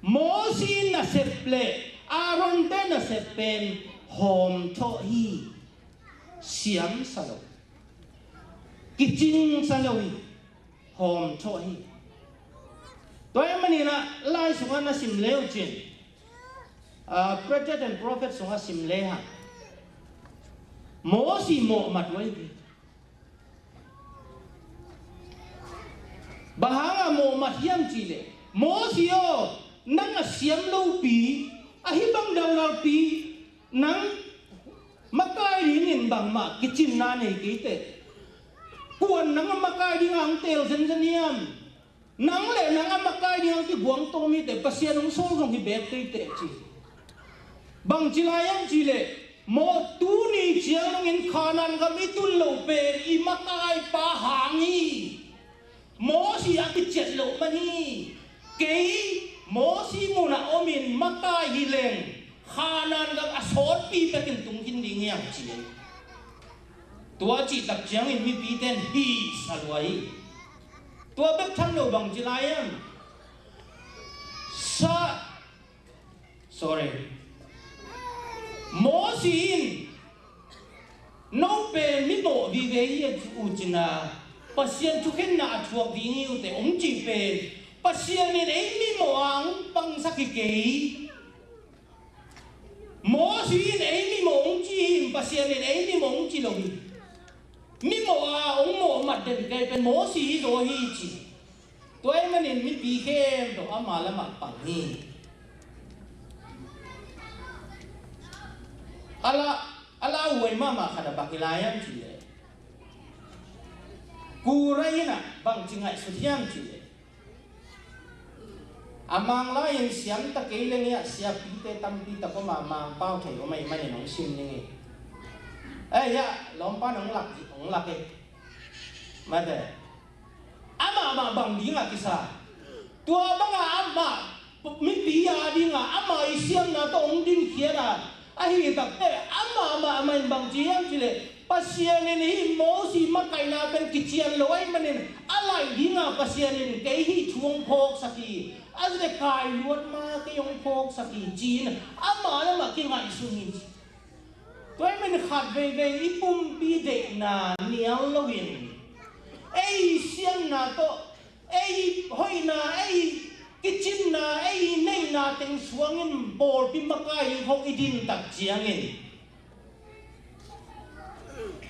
Mosi nasep le Aaron te nasep pen hawmthawh hi. Siamsa lo, kicingsa lo hi. Hawmthawh hi. Tua ahih manin ah lai sungah na sim le uh cin, ah, Patriarch and Prophet sungah sim le hang, Mosi mawhmat uh ahi hi. Bang hangah mawhmat hiam cihleh, Mosi aw, nang a siam lopi, ahi bang dallalpi, nang makai dingin bangmah kicinna nei kei teh. Kuan nang a makai dinga hong teel zenzen hiam? Nang le nang a makai dinga hong kiguangto mi teh, Pasian hong sawl zong hi beek kei teh, ci. Bangci lai hiam cihleh, maw, tuni ciang dongin Kanaan gam i tun loh pen i makaipa hang hi. Mosi a kiciat loh man hi. Kei Mosi munah omin makai hi leng, Kanaan gam a sawtpi pekin tung khin ding hi hang, ci hi. Tua cih tak ciangin mipite in hih sa lua hi. Tua bek tham lo, bangci lai hiam? Sa Sorry. Mosi in, no pen mimawh vive hi uh cin a, Pasian thukhenna a thuak ding hi uh teh, hong cih pen, Pasian in ei mimawh a hong pangsak hi kei. Mosi in ei mimawh hong ci hi, Pasian in ei mimawh hong ci lo hi. Mimawh a hong mawhmat den kei pen Mosi hi zaw hi, ci. Tua ahih manin mipi khempeuh ama lamah pang hi. A la, a lauhuai mahmah khat a bang hi lai hiam cihleh, Kora in ah bangci ngaihsut hiam cihleh, a Manglai in siam ta kei leng hiah siapite tampi tak om a, Mangpau thei om ahih manin hong sim ning hi. Eh, hiah lawmpa in hong lak, hong lak hi. Mate. Amah mah bang dingah kisa? Tua bangah amah mipi a dingah ama i siamna tawh hong dinkhiat a, ahi takte amah mah, amah in bang ci hiam cihleh, Pasian in hih Mosi makaihna pen kician lo ahih manin a laih dingah Pasian in kei hih thu hong phawksak hi. A zia kai luat ma kei hong phawksak hi, ci-in amah lamah kingaihsun hi. Tua ahih manin khat veivei i pumpi deihna nial loin, ei siamna tawh, ei hoihna, ei kicinna, ei neihna teng suangin pawlpi makai in khawng i din tak ciangin,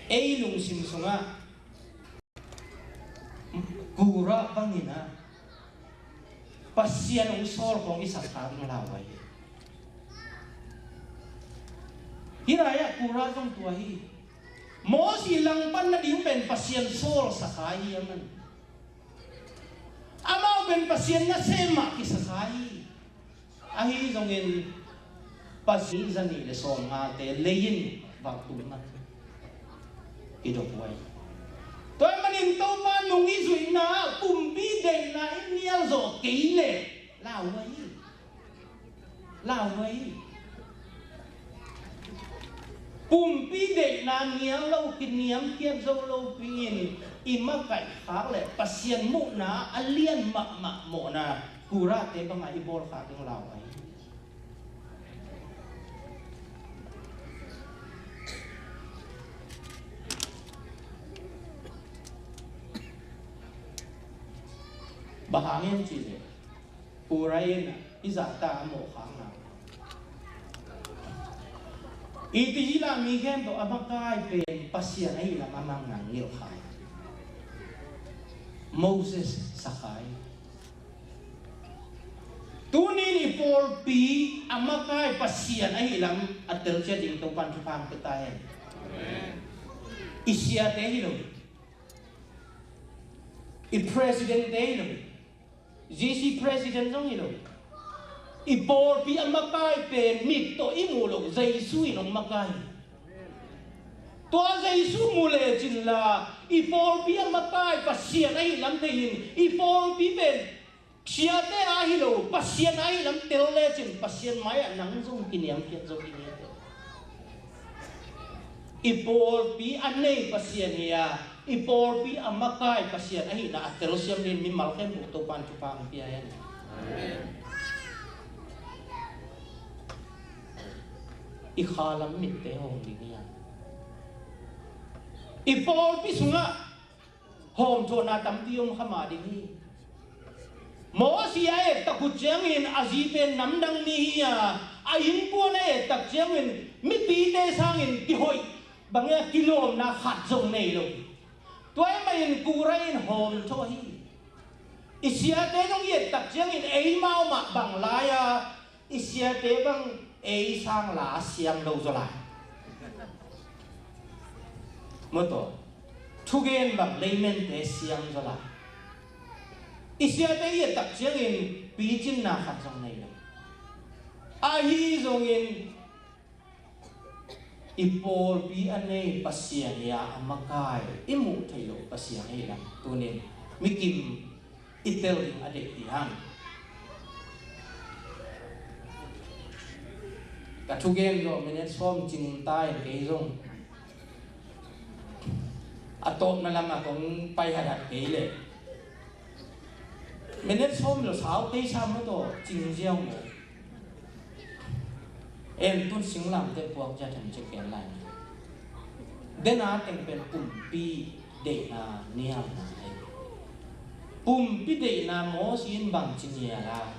ei lungsim sungah Kora bangin ah Pasian hong sawl khawng i sak kha ding lauhuai hi. Hih lai-ah Kora zong tua hi. Mosi langpan nading pen Pasian sawlsa kha hi a man. Amau pen Pasian nasem mah kisa kha hi. Ahi zongin Pasian zanih le sawmngate lei-in vak tum man. Kidop huai. Tua ahih manin Topa nung i zuihna ah pumpi deihna i nial zawh kei leh lauhuai hi. Lauhuai hi. Pumpi deihna nial lo, kiniamkhiat zo lopi-in i makaih khak leh Pasian muhna a lian mahmah mawhna Korate bangah i bawl khak ding lauhuai hi. Bang hang hiam cihleh, Kora in i zahta a mawhkhakna, i ti hi la, mi khempeuh a makai pen Pasian ahih lam a mang nang ngilh kha hi. Moses sa kha hi. Tuni-in i pawlpi a makai Pasian ahih lam a telciat ding Topan thupha hong pia ta hen. I siate hi lo, i president-te hi lo, G C president zong hi lo, I pawlpi a makai pen mit tawh i muh loh, Jesu in hong makai. Tua Jesu mu lecin la, i pawlpi a makai Pasian ahih lam thei in, i pawlpi pen siate a hi lo, Pasian ahih lam tel lecin Pasian mai-ah nang zong kiniamkhiat zo ding hi. I pawlpi a nei Pasian hi a, i pawlpi a makai Pasian ahihna a telsiam dingin mimal khempeuh Topa'n thupha hong pia hen. I khalam mitte hong ding hi a, i pawlpi sungah hawmthawhna tampi om kha mah ding hi. Mosi a ettak uh ciangin a zi pen namdang mi hi a, a innkuan a ettak ciangin mipite sangin kihoih bangin a kilawmna khat zong nei lo. Tua ahih manin Kora in hawmthawh hi. I siate nong i ettak ciangin eimau mah bang lai a, i siate bang ei sang la siang lo zaw lai. Maw taw, thugen bang layman-te siang zaw lai. I siate i ettak ciangin picinna khat zong nei lo. Ahi zongin i pawlpi a nei Pasian hi a, a makai i muh theih loh Pasian hi lam tunin mikim i tel ding a deih hi hang. Ka thugen zawh minute sawm cing ta in kei zong a tawpna lamah kong pai hathat kei leh minute sawm lo sau kei sam maw taw, cing ziau maw. En tun singlamteh puak ciat hen ci ken lai. Dena teng pen pumpi deihna nialna hi. Pumpi deihna Mosi in bangci nial a,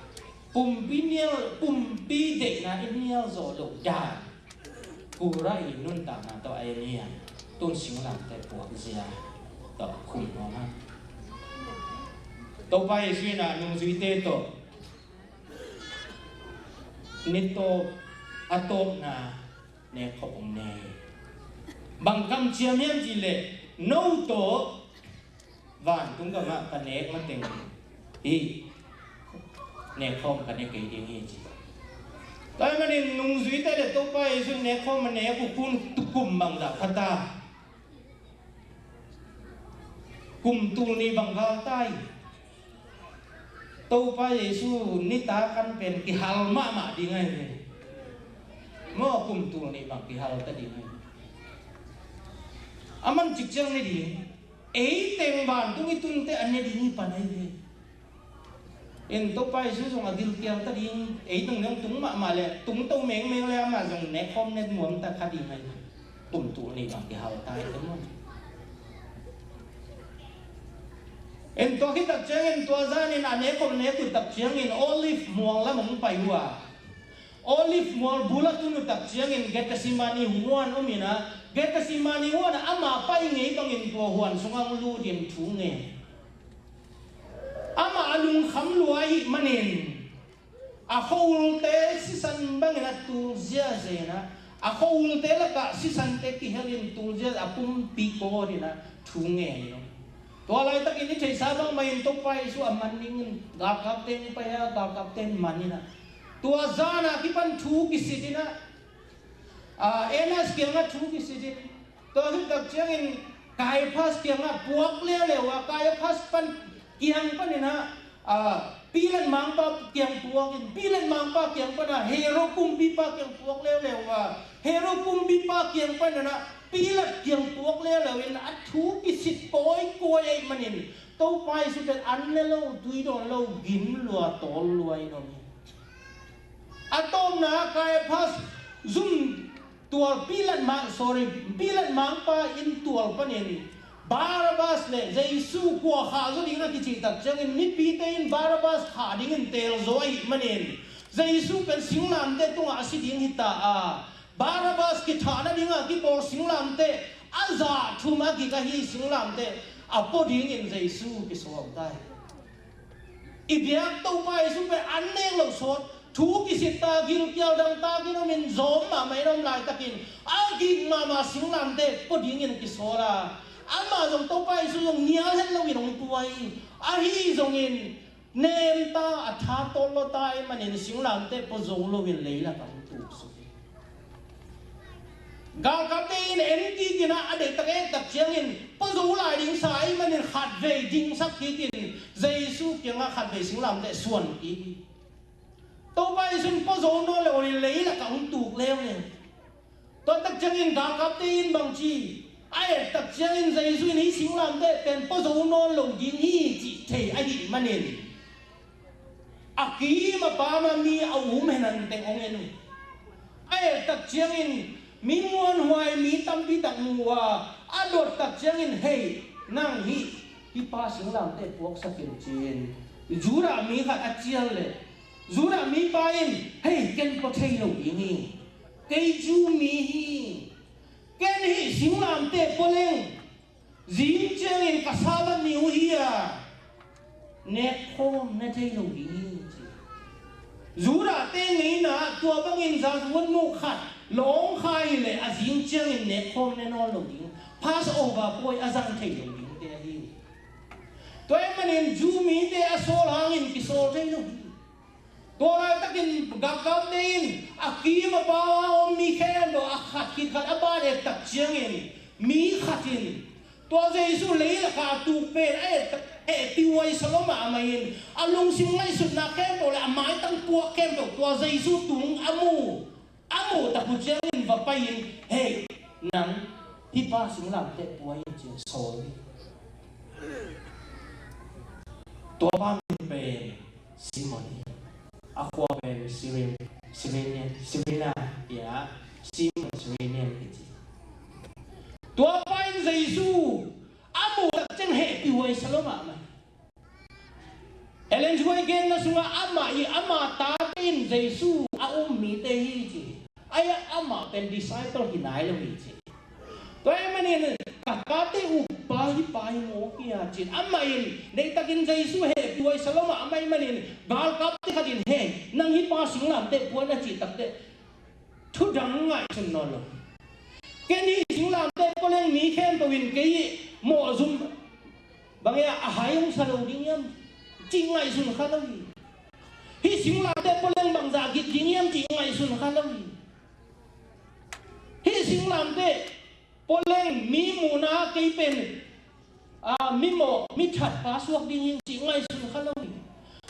pumpi nial, pumpi deihna i nial zawh loh dan Kora i nuntakna tawh a en hi a, tun singlamteh puak zia tawh khum nuam a. Topa Jesu in a nungzuite tawh ni tawp a tawpna nekkhop hong nei. Bang kamciam hiam cih leh no tawh vantung gamah ka nek mateng hi, nekkhawm ka ne kei ding hi ci. Tua ahih manin nungzuite le Topa Jesu nekkhawm a nek uh kun kum bangzah pha ta? Kum tul nih bang gal ta hi. Topa Jesu nitak an pen kihal mahmah ding ahi ve. Maw, kum tul nih bang kihal ta ding ahi ve. A man cikciang ne ding. Ei teng vantung i tunte a ne ding hi pan ahi ve. En Topa Jesu zong a gilkial ta ding, ei teng zong tung mahmah le, tung to mengmeng le amah zong nekkhawm ne nuam ta kha ding ahi. Kum tul nih bang kihal ta hi te maw. En tua khit tak ciangin tua zanin a nekkhawm nek uh tak ciangin Olive mual lam hong pai uh a. Olive mual bul a tun uh tak ciangin Gethsemane huan om in a, Gethsemane huan ah ama pai ngei bangin tua huan sungah hong lut in thu ngen. Amah a lungkham lua ahih manin a khua-ulte sisan bangin a tul ziazia in a, a khua-ulte lakah sisante kihel in tul ziazia a pumpi kawt in a thu ngen in a. Tua laitakin i theihsa bangmah in Topa Jesu a man dingin galkapte in pai a, galkapte in man in a. Tua zan a kipan thu kisit in a, a, Annas kiangah thu kisit in, tua khit tak ciangin Kaiaphas kiangah puak leuleu a, Kaiaphas pan kiang panin a, a, Pilat mangpa kiang puak in, Pilat mangpa kiang pan a Herod kumpipa kiang puak leuleu a, Herod kumpipa kiang panin a Pilat kiang puak leuleu in a thu kisit kawikawi ahih manin Topa Jesu pen an ne lo, tui dawn lo, gim lua, tawl lua in om hi. A tawpna Kaiaphas zum tual Pilat mang, sorry, Pilat mangpa inn tual panin Barabbas le Jesu kua khah zaw ding a kicih tak ciangin mipite in Barabbas khah dingin teel zaw ahih manin Jesu pen singlamteh tungah a si ding hi ta a, Barabbas kithah nading a kipawl singlamteh a zah thum a gik ahi singlamteh a pua dingin Jesu kisawl ta hi. I biak Topa Jesu pen an nek lo sawt, thu kisit ta, gilkial dang ta, ginomin zawm mahmah in om laitakin a gik mahmah singlamteh pua dingin kisawl a, amah zong Topa Jesu zong nial het loin hong pua hi. Ahi zongin nemta, a tha tawllawta ahih manin singlamteh pua zo loin leilakah hong tuksuk hi. Galkapte in en kik in ah, a deihtak et tak ciangin pua zo lai ding sa ahih manin khatvei dingsak kik in Jesu kiangah khatvei singlamteh suan kik hi. Topa Jesu in pua zo nawn lo in leilakah hong tuk leuleu. Tua tak ciangin galkapte in bangci a et tak ciangin Jesu in hih singlamteh pen pua zo nawn lo ding hi cih thei ahih manin a kim a pam a mi a um hen an teng hong en uh. A et tak ciangin mi muanhuai mi tampi tak mu uh a, a dot tak ciangin, "Hei, nang hih, hih pa singlamteh puaksak in," ci-in Judah mi khat a cial leh Judah mipa in, "Hei, ken pua thei lo ding hi. Kei Jew mi hi. Ken hih singlamteh pua leng zing ciangin ka Sabbath ni uh hi a, nekkhawm ne thei lo ding hi," ci. Judahte ngeina ah tua bangin zazun mu khat lawng kha hi leh a zing ciangin nekkhawm ne nawn lo ding, Passover pawi a zang thei lo dingte ahi hi. Tua ahih manin Jew mite a sawl hangin kisawl thei lo hi. Tua laitakin galkapte in a kim a pam a om mi khempeuh a khat khit khat a ban et tak ciangin mi khat in tua Jesu leilakah a tuk pen a et tak hehpihhuai sa lua mahmah in a lungsim ngaihsutna khempeuh le a maitang puak khempeuh tua Jesu tung a mu a muh tak uh ciangin va pai-in, "Hei, nang hih pa singlamteh pua in," ci-in sawl hi. Tua pa min pen Simon hi. A khua pen Sirin, Sirinian, Sirina hi a, Simon Sirinian kici. Tua pa in Jesu a muh tak ciang hehpihhuai sa lua mahmah. Ellen White genna sungah amah i ama tate in Jesu a um mite hi ci. Ai-ah amah pen disciple hi nai lo hi ci. Tua ahih manin ka tate uh pa hi pa hi mawk hi a ci-in amah in deihtakin Jesu hehpihhuai sa lua mahmah ahih manin galkapte khat in, "Hei, nang hih pa singlamteh pua in," a cih takteh thu dang ngaihsun nawn lo. "Ken hih singlamteh pua leng mi khempeuh in kei hih mawhzum bang e a hai hong sa lo ding hiam?" cih ngaihsun kha lo hi. "Hih singlamteh pua leng bangzah gik ding hiam?" cih ngaihsun kha lo hi. "Hih singlamteh pua leng mi muhna kei pen, a, mi mawh mi thatpa suak ding hi," cih ngaihsun kha lo hi.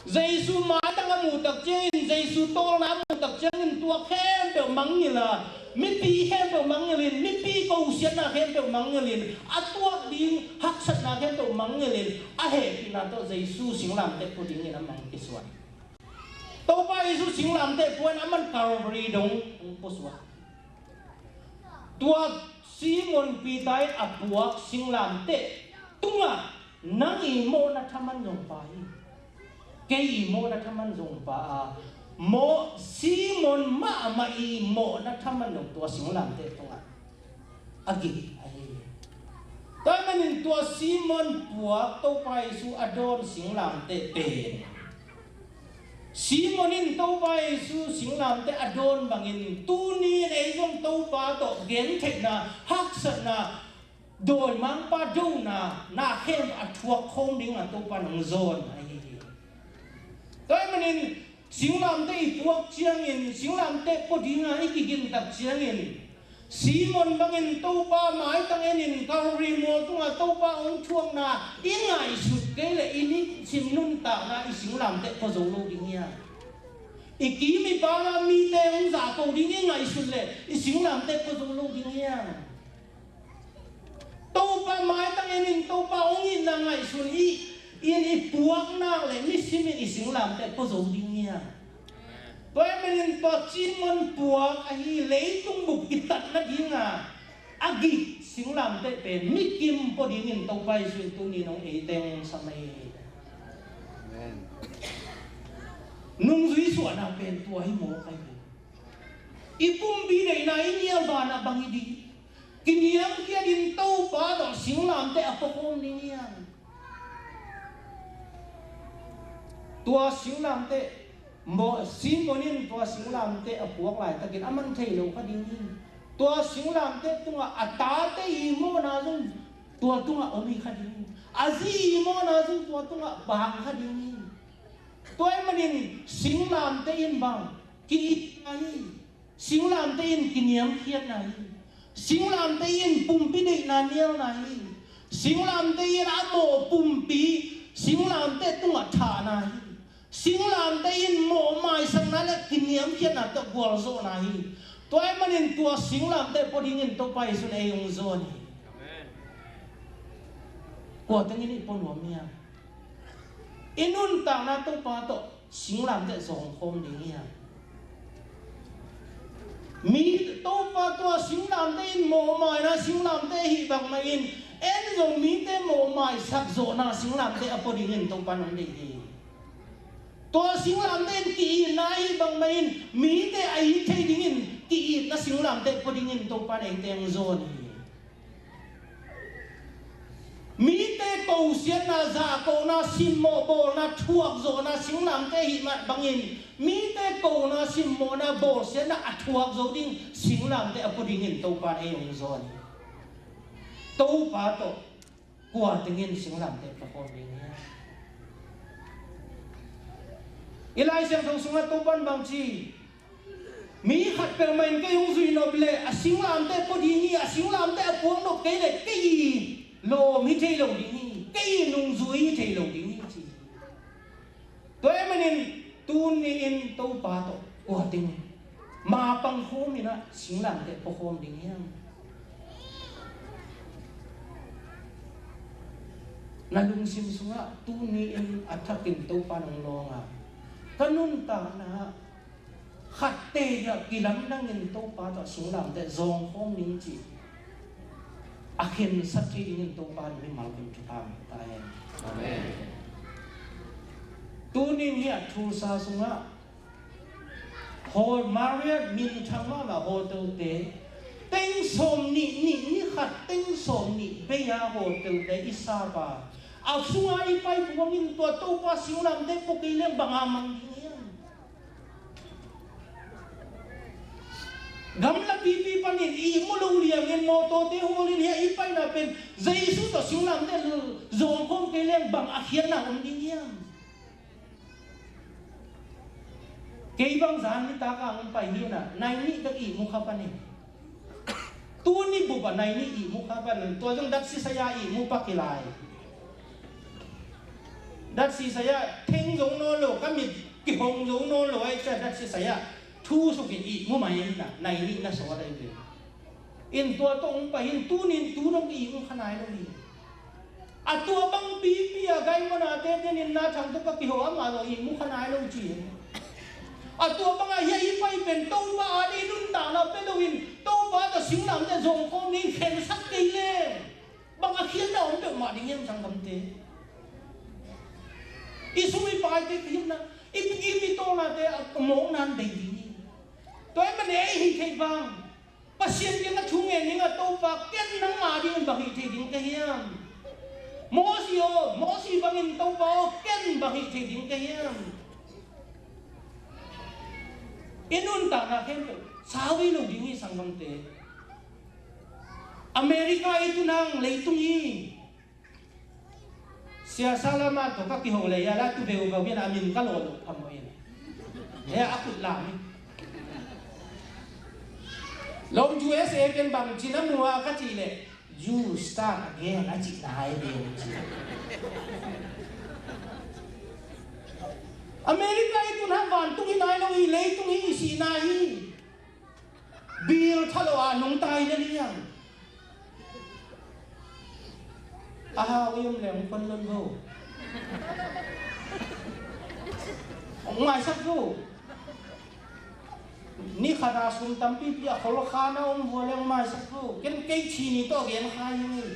Jesu maitang a muh tak ciangin, Jesu tawlna a muh tak ciangin tua khempeuh mangngilh a, mipi khempeuh mangngilh in, mipi kosiatna khempeuh mangngilh in, a tuak ding haksatna khempeuh mangngilh in, a hehpihna tawh Jesu singlamteh pua dingin a mang kisuan. Topa Jesu singlamteh pua in aman Calvary dong hong pusuak. Tua Simon Peter in a puak singlamteh tungah nang i mawhna thaman zong pa hi. Kei i mawhna thaman zong pa a, mawh Simon mahmah i mawhna thaman zong tua singlamteh tungah a gik ahi hi. Tua ahih manin tua Simon puak Topa Jesu a dawn singlamteh pen Simon in Topa Jesu singlamteh a dawn bangin tuni in ei zong Topa tawh gentheihna, haksatna, dawimangpa dona na khem a thuak khawm dingah Topa in hong zawn ahi hi. Tua ahih manin singlamteh i puak ciangin, singlamteh pua dinga i kigintak ciangin, Simon bangin Topa maitang enin Calvary mual tungah Topa hong thuakna i ngaihsut kei leh i nisim nuntakna i singlamteh pua zo lo ding hiam? I kim i pam a mite hong zahko ding i ngaihsut leh i singlamteh pua zo lo ding hiam? Topa maitang enin Topa hong itna ngaihsun i, in i puak nak leh nisim in i singlamteh pua zo ding hiam? Tua ahih manin tua Simon puak ahi leitung bup kitat nadinga a gik singlamteh pen mi kim pua dingin Topa Jesu in tuni in hong ei teng sam ahi hi. Amen. Nungzui suahna pen tua hi mawk ahi hi. I pumpi deihna i nial banah bang hi ding? Kiniamkhiat in Topa tawh singlamteh a pua khawm ding hiam? Tua singlamteh, maw, Simon in tua singlamteh a puak laitakin a man thei lo kha ding hi. Tua singlamteh tungah a tate i mawhna zong tua tungah om hi kha ding hi. A zi i mawhna zong tua tungah bang kha ding hi. Tua ahih manin singlamteh in bang ki-itna hi. Singlamteh in kiniamkhiatna hi. Singlamteh in pumpi deihna nialna hi. Singlamteh in a mawh pumpi singlamteh tungah thahna hi. Singlamteh in mawh maisakna le kiniamkhiatna tawh gualzawhna hi. Tua ahih manin tua singlamteh pua dingin Topa Jesuh in ei hong zawn hi. Amen. Kua tengin i pua nuam hiam? I nuntakna Topa tawh singlamteh zawngkhawm ding hiam? Mi Topa tua singlamteh in mawhmaina singlamteh ahih bangmah in en zong mite mawhmaisak zawhna singlamteh a pua dingin Topa in hong deih hi. Tua singlamteh in ki-itna ahih bangmah in mite a it thei dingin ki-itna singlamteh pua dingin Topa in eite hong zawn hi. Mite kosiatna, zahkona, simmawh bawlna, thuakzawhna singlamteh ahih mah bangin mite kona, simmawhna, bawlsiatna a thuak zo ding singlamteh a pua dingin Topa in ei hong zawn hi. Topa tawh kua tengin singlamteh pua khawm ding hiam? I Lai Siangtho sungah Topa in bang ci? Mi khat peuhmah in kei hong zuih nop leh a singlamteh pua ding hi, a singlamteh a puak nop kei leh kei i lawm hi thei lo ding hi, kei i nungzui hi thei lo ding hi, ci. Tua ahih manin tuni-in Topa tawh kua tengin mapang khawm in ah singlamteh pua khawm ding hiam? Na lungsim sungah tuni-in a thakin Topa in hong lawng a, ka nuntakna ah khatte hiah kilamdangin Topa tawh singlamteh zawngkhawm ning cih a khensat thei dingin Topa in mimal kim thupha hong pia ta hen. Amen. Tuni-in hiah Tulsa sungah Hall Marriott minthang mahmah hotelte teng sawm nih, nih, ni khat teng sawm nih bei-a hotelte i sap a, a sunga i pai buangin tua Topa singlamteh pua kei leng bang a mang ding hiam? Gamla pipi panin ihmu lo liangin mawtawte hawlin hiah i paina pen Jesu tawh singlamteh zawngkhawm kei leng bang a khiatna om ding hiam? Kei bang zan nitak a hong pai hi na, nai nih bek ihmu kha panin. Tuni bup a nai nih ihmu kha panin, tua zong datsi saya ihmu pak hi lai. Datsi saya theng zo nawn lo, ka mit kihong zo nawn lo, ai cia datsi saya thu sukin ihmu mai na, nai nih na sawt ai ve. In tua tawh hong pai in, tunin tu dong ihmu kha nai lo hi. A tua bang pipi a gai muanate tenin na thang tawh ka kiho amah zong ihmu kha nai lo ci. A tua bang a hiah i pai pen Topa a ding nuntakna pe loin Topa tawh singlamteh zawngkhawm ning khensat kei le bang a khiatna om peuhmah ding hiam sanggamte? I sum i paite khiatna, i, i, i tawlnate a mawkna in bei ding hi. Tua ahih manin ei hih theih bang Pasian kiangah thu ngen ding a, Topa ken nangma dingin bang hih thei ding ka hiam? Mosi aw, Mosi bangin Topa aw ken bang hih thei ding ka hiam? I nuntakna khempeuh sau i lo ding hi sanggamte. America i tun hang leitung hi. Sia Salaman tawh ka kiho leh ia la tu veu veu in a min ka lawh loh phamawh in. He a khut lam hi. Lom U S A pen bang ci na mu a ka cih leh, "You start again," a cihna hi veu ci. America i tun hang vantung hi nai lo hi, leitung hi i sihna hi. Bil tha lo a nungta hi na liang. A hau i om leng khuan lon vo. Hong maisak vo. Ni khat a sum tampipi a khol kha na om vua leng maisak vo. Ken kei thi ni tawh gen kha hi ngei.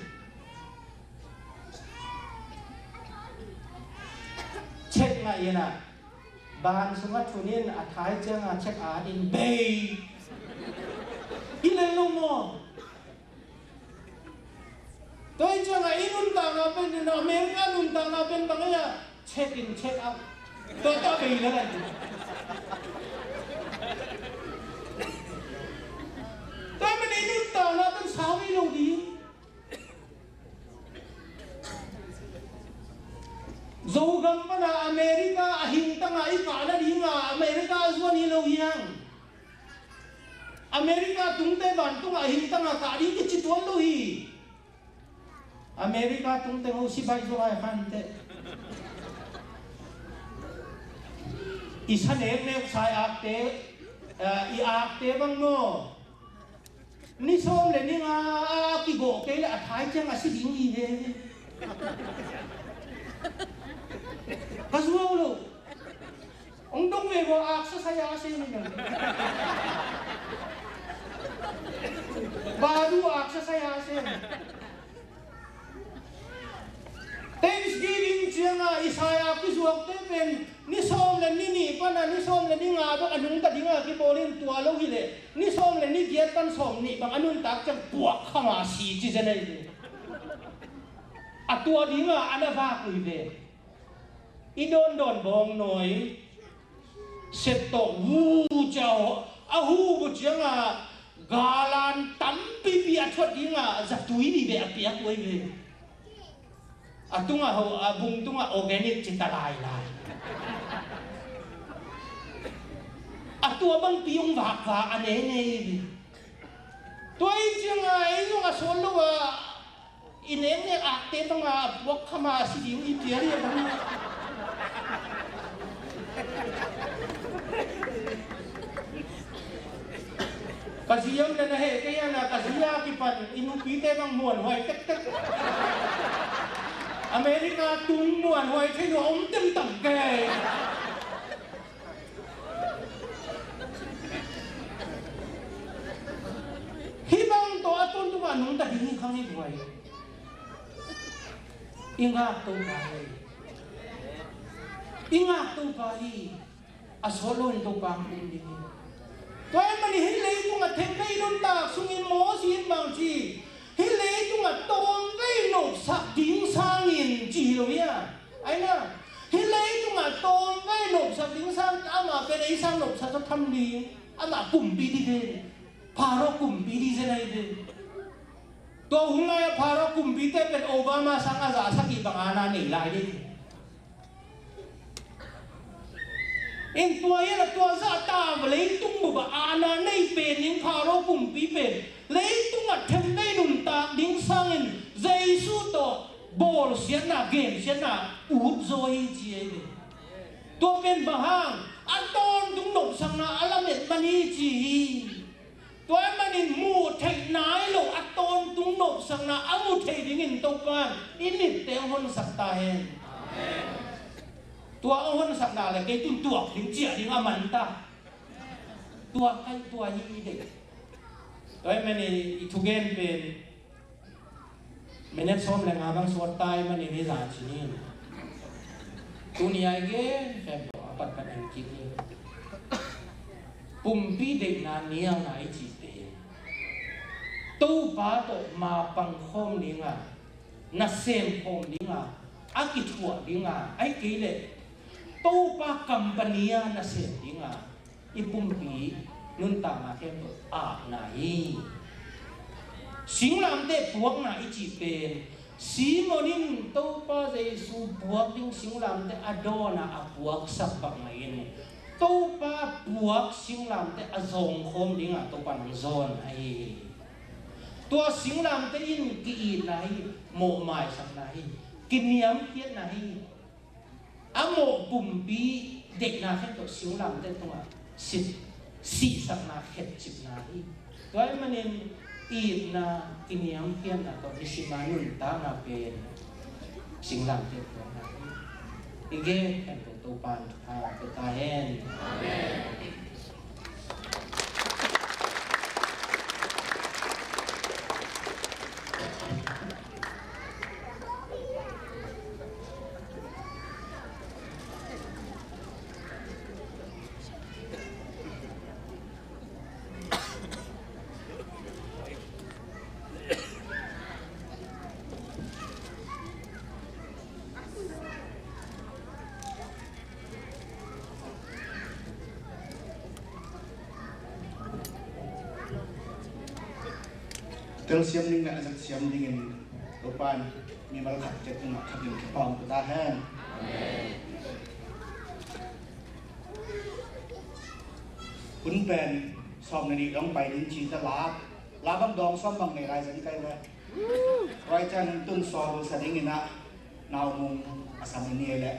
Check ngah in a. Ban sungah thun in a thai ciangah check a at in bei. Hi lel lo maw? Tua hi ciangah i nuntakna pen, in America nuntakna pen bang ei a check in check out. Tua tua bei lel a. Tua hi manin i nuntakna pen sau hi lo ding. Zogam pana America a hingtanga i kah nadinga America a zuan hi lo hiang. America tungte vantungah a hingtanga kah ding kici tuan lo hi. America tungte ho sibai zo lai khante. I sa neknek sai akte, eh, i akte bang maw. Ni sawm le ni nga a kigawh kei le a thai ciang a si ding hi ve. Ka zuau lo. Hong dong ve go aksa saya se ni nang. Badu aksa saya se. Thanksgiving cianga Isaiah kizuakte pen ni sawm le ni nih pana ni sawm le ni nga bek a nungta dinga kibawl in tua lo hileh ni sawm le ni giat pan sawm nih bang a nuntak ciang puak khama si ci zen ahi ve. A tua dinga a na vak ui ve. I dawndawn bawng nawi set tawh hu ciau a hu bu cianga galan tampipi a thuat dinga zatui ni ve a piak uai ve. A tungah ho a bung tungah organic ci ta lailai. A tua bangpi hong vakvak a neinei ve. Tua in cianga ei zong a sawl lo a i neknek akte banga a puak khama a si ding i pial hi a bang. Ka zi om le na heh kei ana ka zi a kipan i nupite bang muanhuai tektek. America tung muanhuai thei lua om temtam kei. Hih bang tawh a tawntung a nungta ding hi khang hi buai. I ngak Topa hi. I ngak Topa hi. A sawt lo in Topa hong tung ding hi. Tua ahih manin hih leitung a themvei nuntak sungin Moses in bang ci, hih leitung a tawnvei nopsak ding sangin ci hi lo hi a. Aina, hih leitung a tawnvei nopsak ding sangin amah pen ei sang nopsak sa tham ding. Amah kumpi ding hi. Pharaoh kumpi ding zen ahi ding. Tua hun lai-ah Pharaoh kumpite pen Obama sang a za sagih bang aana nei lai ding. In tua hi a tua zah ta leitung bup ah aana nei pen in Pharaoh kumpi pen leitung a themvei nuntak ding sangin Jesu tawh bawlsiatna, gensiatna ut zaw hi ci ahi ve. Tua pen bang hang a tawntung nopsakna a lamet man hi ci hi. Tua ahih manin muh theih nai lo a tawntung nopsakna a mu thei dingin Topa in i mitte hong honsak ta hen. Tua hong honsakna le kei tun tuak ding ciah ding a man ta. Tua kai tua hi i deih. Tua ahih manin i thugen pen minute sawm le nga bang suak ta ahih manin hi zah ci ni. Tuni a i gen khempeuh a patpat en kik ni. Pumpi deihna nialna i cihte hi. Topa tawh mapang khawm dinga, nasem khawm dinga, a kithuah dinga, ahih kei leh Topa company a nasem dinga, i pumpi nuntakna khempeuh akna hi. Singlamteh puakna i cih pen Simon in Topa Jesu puak ding singlamteh a dawn a, a puaksak bang mah in Topa puak singlamteh a zawngkhawm dingah Topa in hong zawn ahi hi. Tua singlamteh in ki-itna hi, mawhmaisakna hi, kiniamkhiatna hi. A mawh pumpi deihna khempeuh singlamteh tungah sih, sihsakna, khetcipna hi. Tua ahih manin itna, kiniamkhiatna tawh nisim a nuntakna pen singlamteh puakna hi. I gen khempeuh Topa'n thupha pia ta hen. Amen. Telsiam ding le a zatsiam dingin Topa'n mimal khat ciat tungah khat in kipawl ta hen. Hun pen sawm le nih dong pai ding ci ta la, la bang dong sawm bang nei lai zan kai ve. Tua ciang tun sawm sa ding in ah, Naumung a sam in ni leh.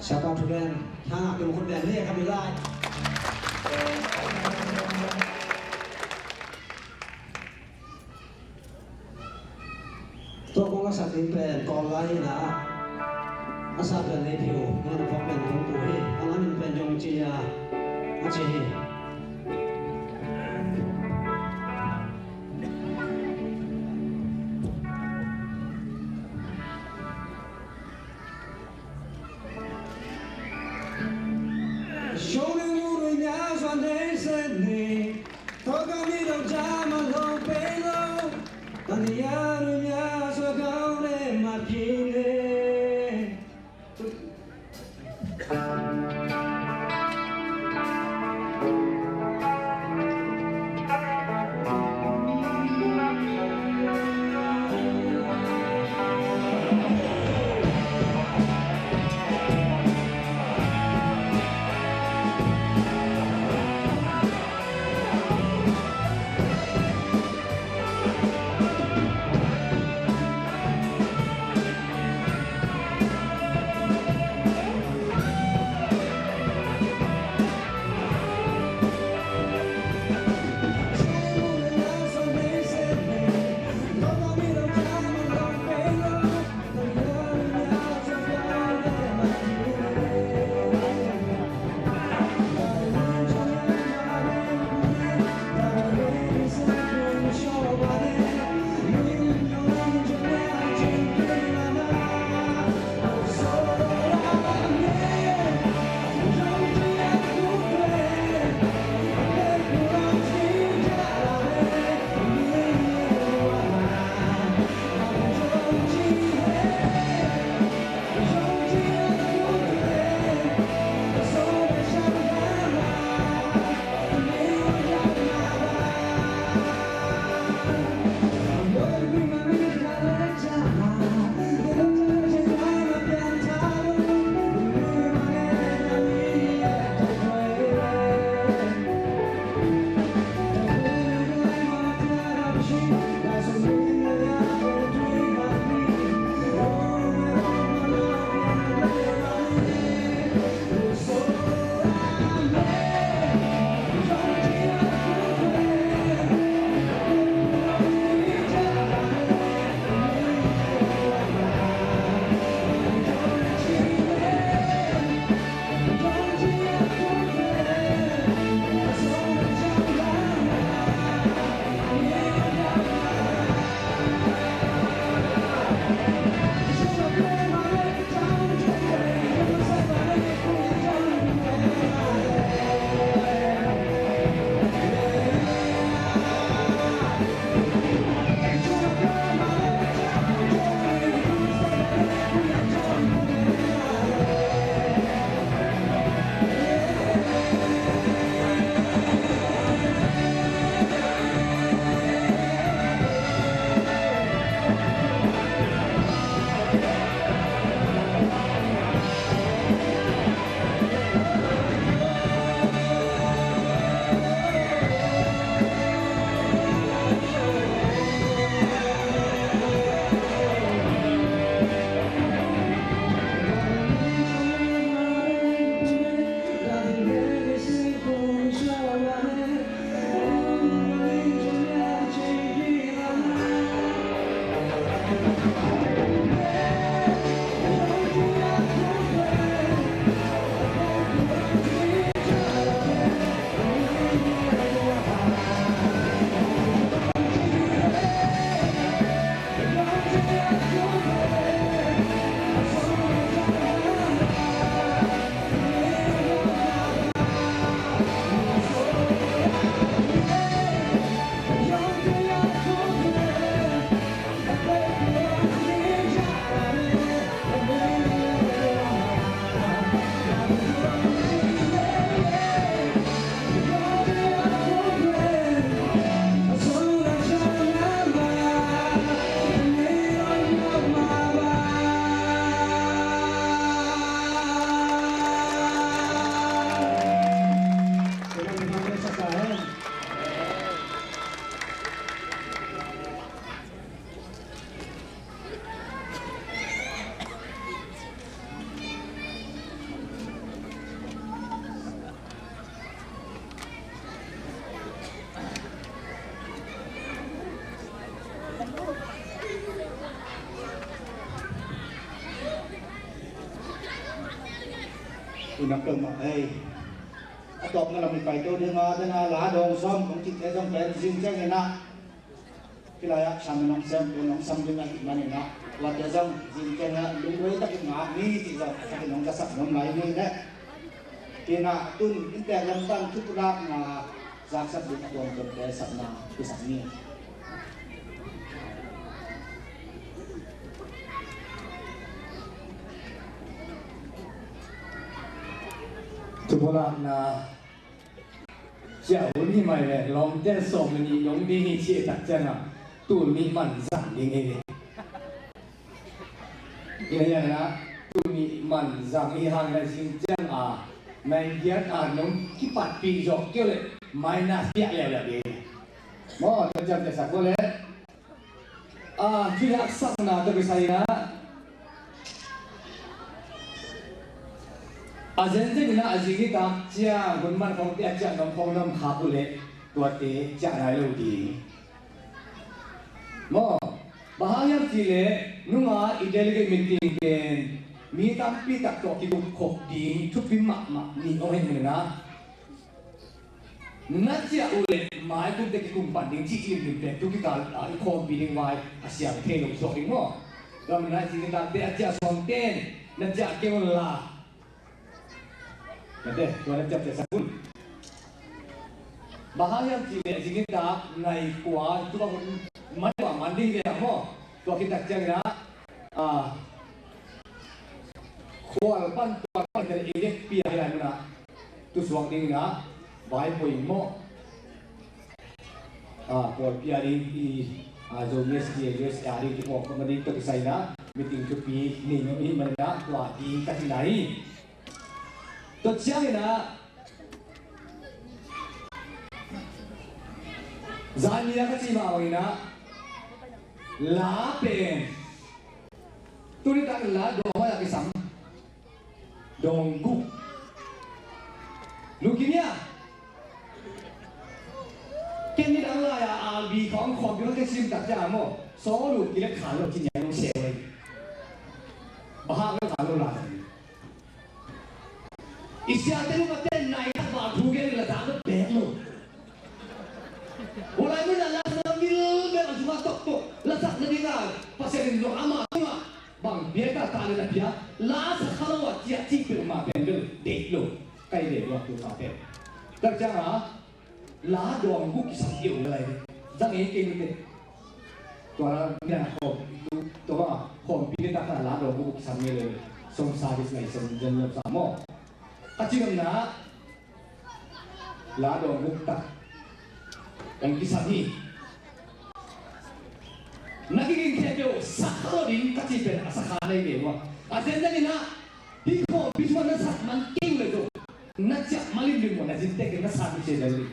Siapa thu pen, ha, tum khut pen, ni khat ni lai. Tua kong a sak ding pen Kawl lai hi na, a sak pen Nei Phiu, hi na, a phuak pen Thongpu hi, a la min pen Yong Ci a, a ci hi. Unau peuhmah ei, a tawpna lam i paito ding a, dena la dawng sawm kong cihte zong pen zing ciangin ah, hih lai-ah sam in hong sem, pen hong sam ding ahih manin ah, tuate zong zing ciangin ah lungduai takin ngak ni cih zong a takin hong zasak nuam lai ni leh. Tua in ah tun inntek lam pan thupulakna zaksak ding a tuamtuamte sapna kisak ni. Thupulakna ciah hun hi mai leh lawmte sawm le nih dong ding hi cih tak ciangin ah tul nih man zang ding hi. Ina hian ah tul nih man zang i hang na zing ciang a nai giat a nong kipatpih zawh kei leh minus piah leuleu ding. Maw, tua ciang te sak leh a, thuhaksakna tawh kisai in ah a zenzen in ah a zing i tak ciang hun man khawngte a ciah nuam khawng nuam khak uh leh tuate ciah nai lo ding. Maw, bang hang hiam cih leh nunga i delegate meeting pen mi tampi tak tawh kigup khop ding thupi mahmah nih om hi manin ah, na ciah uh leh mai kumte kikum pan ding cih limlim pen tu kikal a i khawmpi ding vai a siang thei lo zawk ding maw. Tua manin ah i zing i takte a ciah sawmten na ciah kei un la. Mate, tua na ciapteh sak un. Bang hang hiam cih leh zing i tak nai kua tu bang hun man kua man ding hi ve maw. Tua khit tak ciangin ah, a, khual pan tua pan i lek pia hi lai mun ah tu suak ding in ah vai poi maw. A, pawlpi a ding i, a, Zomi S D A, U S A ding kipawlkhopna ding tawh kisai in ah meeting thupi nei nuam i hih manin ah tua ding ka cihna hi. Tua ciangin ah zan ni a ka cih mah bangin ah la pen tuni tak la dawng hoih a kisam. Dawng guk. Lungkim hia? Ken nidang lai-a albi khawng khawmpi khawng ka sim tak ciang maw, sawl uh kilek khan lo ci niang nong seh uh ei. Bang hang kilek khan lo lai. I siate nungate nai tak val thu gen la dak lo bek lo. Ua lai mun a la sak na mil bek a sungah toktok la sak nading a Pasian in zong amah tungah bang bia ta ta le na pia la sak kha lo a ciah cih peuhmah pen bel deih lo. Kai deih lo a tu ta pen. Tak ciang a la dawng guk kisam kei uh lai. Zang ei kei mite. Tua la mina khawm tu tua bang a khawmpi le tak a la dawng guk kisam ngei lo. Song sa dis ngai song zen lo sa maw. A ci ngam na La dawng guk tak hong kisam hi. Na kiging khempeuh sak kha lo ding ka cih pen a sak kha nei ve maw? A zenzen in ah hih khawmpi sungah na sak man kei uh leh zong na ciah malimlim maw, na zin tek kei na sak uh ci lel ding.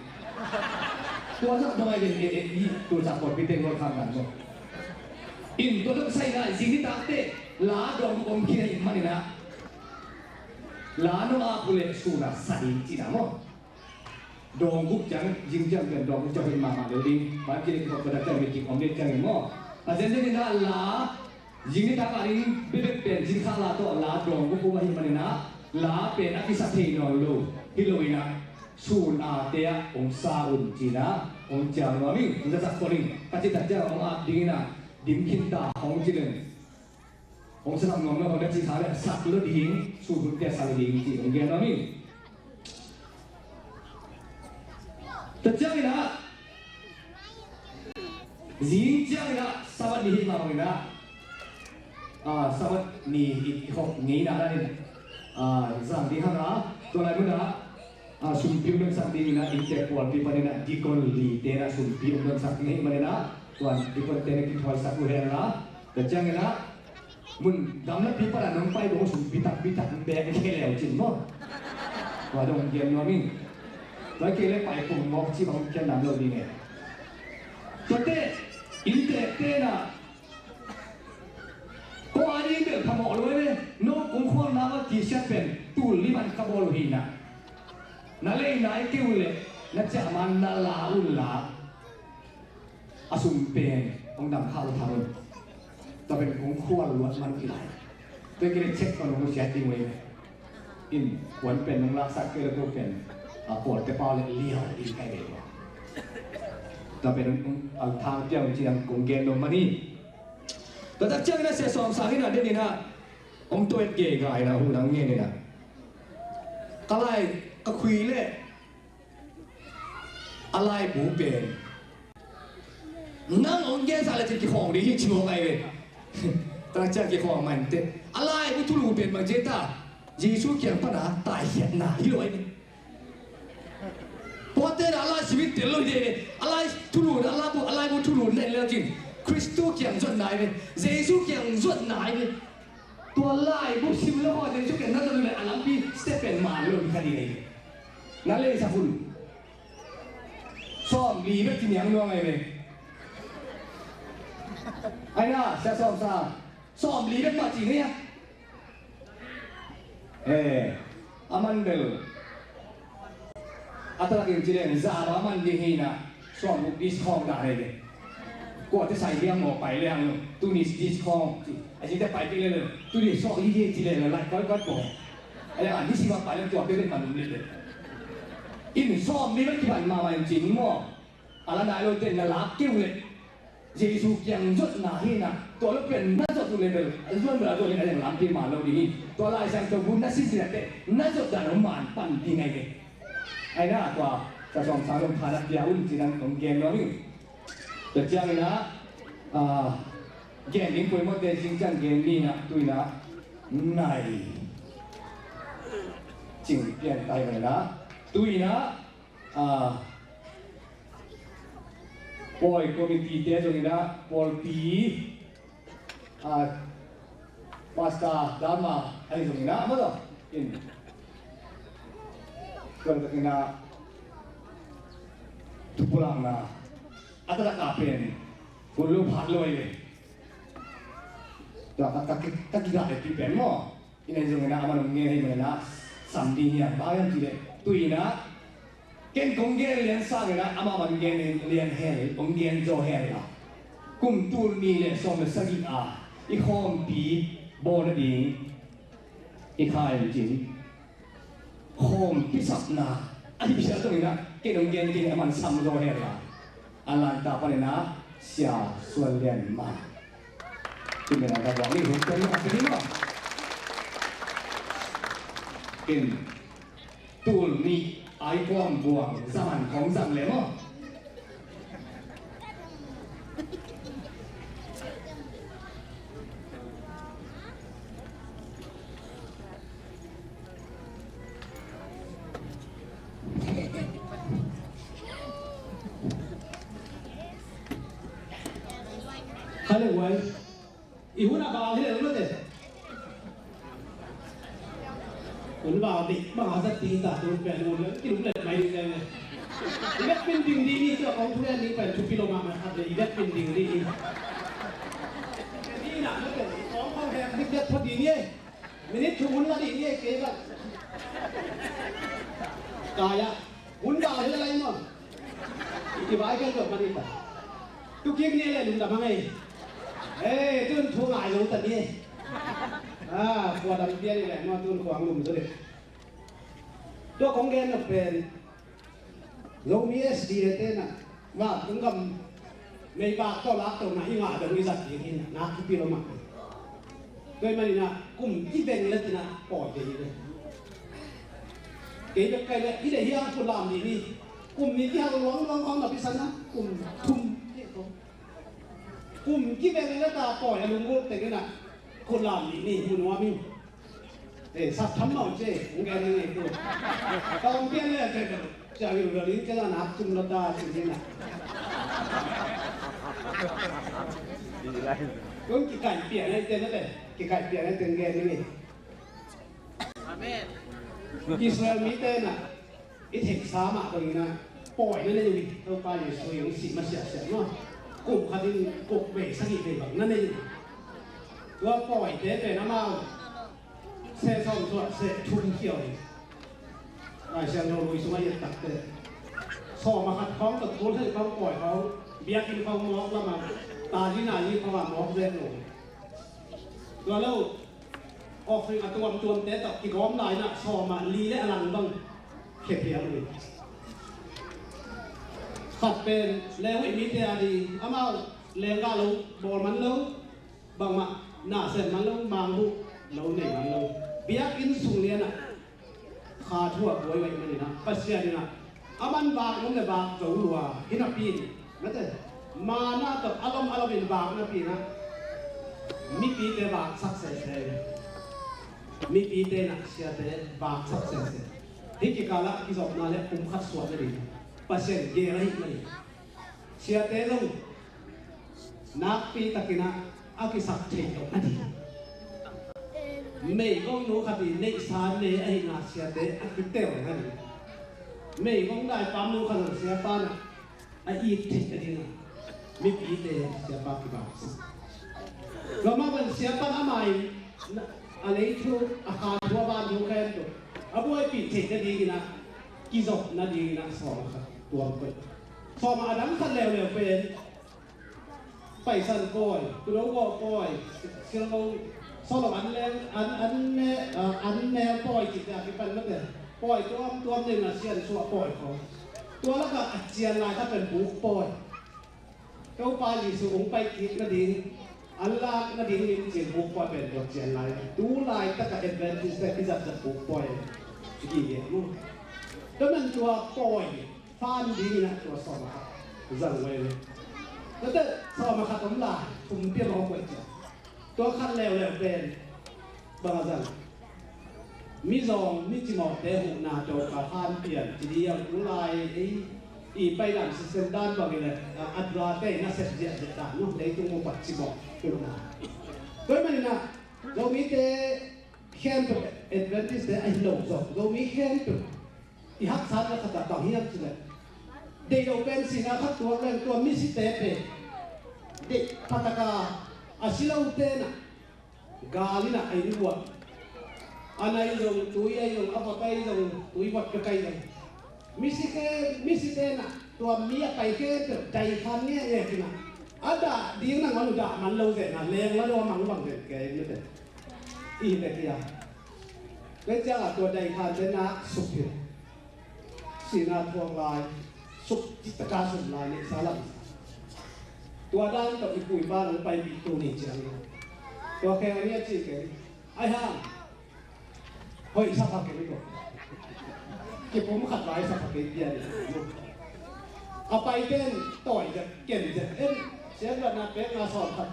Tua zah dong ai ven e e i tua zah khawmpi teng lawlkham dan maw? In tua zah sai in ah zing nitak teh la dawng guk om khin ahih manin ah la nong ap uh leh sun ah sa ding cihna maw? Dawng guk ciang, zing ciang pen dawng guk ciang hoih mahmah lo ding. Bible kikhop ka dak ciang meeting om ding ciangin maw? A zenzen in ah la, zing nitak a ding bekbek pen zing khak la tawh la dawng guk um ahih manin ah la pen a kisa thei nawn lo. Hi lo in ah sun a te ah hong sa un ci-in ah hong cial nuam ing, hong zasak khol ing. Ka cih tak ciang hong ap ding in ah dim khin ta hong ci leng. Hong sa nuam lo, hong na cih kha leh sak lo ding, sun hun te a sa lo ding cih hong gen nuam ing. Tua ciangin ah zing ciangin ah Sabbath ni hi mah bangin ah, ah, Sabbath ni i khop ngeina danin, ah, zang ding hang a, tua lai mun ah, ah, sumpi hong donsak dingin ah inntek pawlpi panin ah deacon lite in ah sumpi hong donsak ding ahih manin ah, tua deacon te na kithuaisak uh hen la. Tua ciangin ah mun gamlapi pan a nong pai bawk sumpi takpi tak bek kei leu cin maw? Tua dong gen nuam ing. Tua kei le pai pung mawk ci bang kian nam lo ding e. Tuate inntek te na ko a ding bel phamawh lo e. No kong khualna va kisiat pen tul li man ka bawl uh hi na. Na lei nai kei uh leh na ciah man na la un la. A sum pen hong dam kha uh tham un. Tua pen hong khual luat man uh hi lai. Tua kei le check kong hong siat ding uh hi. In kuan pen nong laksak kei lo, ko pen a pawlte pau le liau ding kai ve ua. Tua pen a thang piang ci-in kong gen nuam mah hi. Tua tak ciangin a Sia Sawm Sang in a den in a hong tuat gega in a hun hong ngen in a, ka lai ka khui leh a laibu pen nang hong gensak le cin kikhawng ding hi ci mawk ai ve. Tua ciang kikhawng man teh a laibu thulu pen bang ci ta, Jesu kiang pana taikhiatna hi lo ai ve. Pawlte na a lai simin tel lo hi ve. A lai thulu na a laibu, a laibu thulu na en le cin Khristu kiang zuatna ai ve. Jesu kiang zuatna ai ve. Tua laibu sim lo haw Jesu kiang na zuat le a lampi step pen man lo hi kha ding ai ve. Na lei sa hun sawm li bek ci niang nuam ai ve. Ai na, Sia Sawm Sang, sawm li bek mah ci ni a. Eh, a man bel a talak in ci leng za a man ding hi na, sawm guk discount dah ai ve. Kua te sai hiam maw, pai liang lo, tuni discount ci. A ci te pai pi le lo, tuni sawm hi hi ci le lo, lai koi koi po. A liang a ni si ma pai le tua pe pe ma lum le le. In sawm li bek kipan mahmah in cin maw. A la nai lo ten na lak keu le Jesu kiang zuatna hi na, tua lo pian na zuat uh le bel a zuan bel a zuan in a liang lampi ma lo ding hi. Tua Lai Siangtho bu na sim cin a teh na zuat dan hong man pan ding ai ve. Ai na tua Sia Sawm Sang lo pha na pia un ci-in hong gen nuam hi. Tua ciangin a, a, gen ding poimawhte zing ciang gen ni na, tu-in a nai cing pian tai mah na, tu-in a, a, pawi committee te zongin a, pawlpi, a, pastor dama ahi zongin a, maw in, tua takin a, thupulakna a taktak a pen hun lo phat lo ai ve. Tua ka, ka, ka, ka kigah le pi pen maw. Ina zong ina a man hong ngen hi man ina sam ding hiam, bang hiam cih leh tu ina ken kong gen lian sang ina amah man gen lian hel, hong gen zaw hel la. Kum tul nih le sawm le sagih a i khawmpi bawl nading i khai cin khawmpi sapna a hi sia zong ina ken hong gen kei a man sam zaw hel la. A lanta pan ina Sia Suan Lian Mang. Kin ina ka buang ni hun pen ni ka pi ni maw. Kin tul nih ai kuam buang zaman kong zang le maw. Hale wai. I hun a bal hi le lo te. Hun bal dik bang a zat ding ta tu pen hun le kin le mai ding le. I vet pin ding ding ni tua kong thu le ni pen thupi lo ma ma khat le i vet pin ding ding ni. Ni na le pen kong kong he dik vet pho ding ni. Minute thu hun la ding ni kei ba. Kaya. Hun dal hi lai maw. I vai ken dok mani ta. Tu kim ni le lungdam a ngei. Eh, tun thu ngai lo ta ni. Ah, khua dam pia ni le maw tun khuang lum zo le. Tua kong gen nok pen Zomi S D A te na. Wa tung gam Meibak tawh lak tawh na i ngah dong i zat ding hi na, na thupi lo mah. Tua ahih manin ah kum i veng le cin ah pawi ve hi ve. Kei bek kai le i deih hiam kum lam dih ni. Kum nih kihal luang luang khawng na pisan ah kum thum kei ko. Kum kiveng le ta pawi a lunggulh teng in ah kum lam dih ni mu nuam hi. Eh, sap tham mawh ci, hong gen ning ei tu. Ka hong pian le, cia hi lo ding, cia nak tum lo ta, ci hi na. Kong kikaih pian ei te na le, kikaih pian ei te hong gen ning ei. Amen. Israel mite na, i theihsa mah bangin a, pawi na nei uh hi, Topa Jesu i hong sih masiah siah maw. Kum khat in guk vei sagih vei bang na nei uh hi. Tua pawite pen amau seh sawm suah seh thum khia uh hi. Lai Siangtho Lui sungah i et takteh sawm a khat khawng tawh tul sagih khawng pawi khawng biakinn khawng mawk lamah, tazi nazi khawngah mawk vet lo hi. Tua lo offering a tuamtuamte tawh kigawm lai-in ah sawm ah li le a lang bang khia phial uh hi. Khat pen leng uh mite a ding, amau leng gah lo bawl man lo, bangmah na sem man lo, mangbuh lo nei man lo. Biakinn sung lian ah kha thu a buai uh ahih manin ah Pasian in ah aman vak nung le vak zo lua hi napi in, mate, mana tawh a lom a lom in vak napi in ah mipite vaksak sese. Mipite in ah siate vaksak sese. Hih kikal ah kizopna le pumkhat suah nading Pasian gel ahih manin siate zong nakpi takin ah a kisak theih loh nading, meigongnu khat i neihsa ne ahihna siate a kitel nading, meigong daipamnu khat zong siapa in ah a it theih nading ah mipite siapa kibang. Tua mah bang siapa in amah in a lei thu, a kha thu, a van thu khempeuh a buaipih theih nadingin ah kizop nadingin ah sawm ah khat tuam koih. Sawm ah a dang khat leuleu pen Paisan pawi, Tulo Baw pawi, Silmo, Solo an leng, an, an ne, ah, an neu pawi cihte a kipan mate. Pawi tuamtuam ding a siansuah pawi ko. Tua lakah a cian lai khat pen buk pawi. Topa Jesu hong pai kik nading, an lak nading in cin buk pawi pen tua cian lai. Tu laitak a Adventist te i zatzat buk pawi. Ci gige mu. Tua man tua pawi fan dingin ah tua sawm ah khat zang uh hi. Tuate sawm ah khat om lai, thum piang aw koih ciang. Tua khat leuleu pen bang a zang? Mizawng, micimawhte huhna tawh ka han pian ci ding a, tu lai ei i paidan sisem dan bang hi leh, a, a drate na sep ziahziah dan, no, leitung mu pat cimawh huhna. Tua ahih manin ah Zomite khempeuh, Adventist te ahi lo zong, Zomi khempeuh i haksatna khat ah bang hiam cih leh, deih lo pen sihna khat tuak leng tua misite pen deih phataka a si lote in ah gal in ah a inn vuah, a nai zong tui ahi zong, a vot ahi zong tui vot pek ahi zong, misi khe, misite in ah tua mi a pai khempeuh daikhan ngekngek in ah a dah ding nangawn uh dah man lo zen a, leng la lo a mang bang zen kei mite. I hi tek hi a. Tua ciangah tua daikhante nak suk hi. Sihna thuak lai, suk cih taka sum lai neihsa lam. Tua dan tawh i pu i pa nong paipih tu ni ciang. Tua kheng a ni a ci kei. Ai hang. Hoih sa pha kei ko. Kipum khat lai sa pha kei pian. A paite in tawi zet, ken zet. En, sian vatna pek nga sawm khat.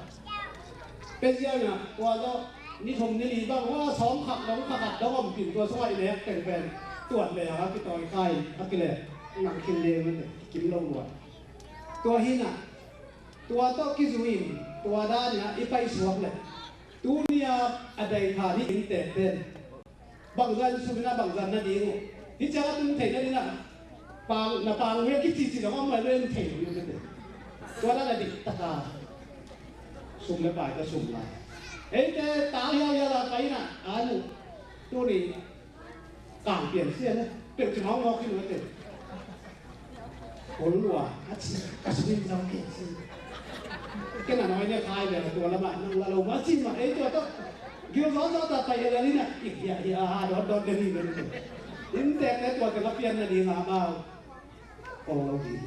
Pia ziau na, tua zaw, ni thum ni li bang, wa, sawm khat dong, kha khat dong om pin, tua sungah i nek teng pen tuat le a kitawi khai, a kileh nang khin le mate, kim lo lua. Tua hi na, tua tawh kizui in, tua dan in ah i paisuak leh, tuni a a dai kha ni inntek pen bangzah in sum in ah bangzah na ding uh. Hih ciang a tun theih nading ah pang, na pang uh hi a kicici zong a muai lo in thei uh hi uh tete. Tua dan a dik taka sum le pai ka sum lai. Eite tal hiauhiau a pai in ah a nu tuni kang pian sia le peuh ci mawkmawk hi uh tete. Ol lua, a ci, ka sum in zong kei ci. Ken a nawi ne khai ve tua lamah nang la lo mah ci mah ei tua tawh. Gil zawzaw ta pai a la ni na, ik hiah hiah a dawt dawt le ni ve. Inntek te tua teng a pian nading a mau. Kong lo ding.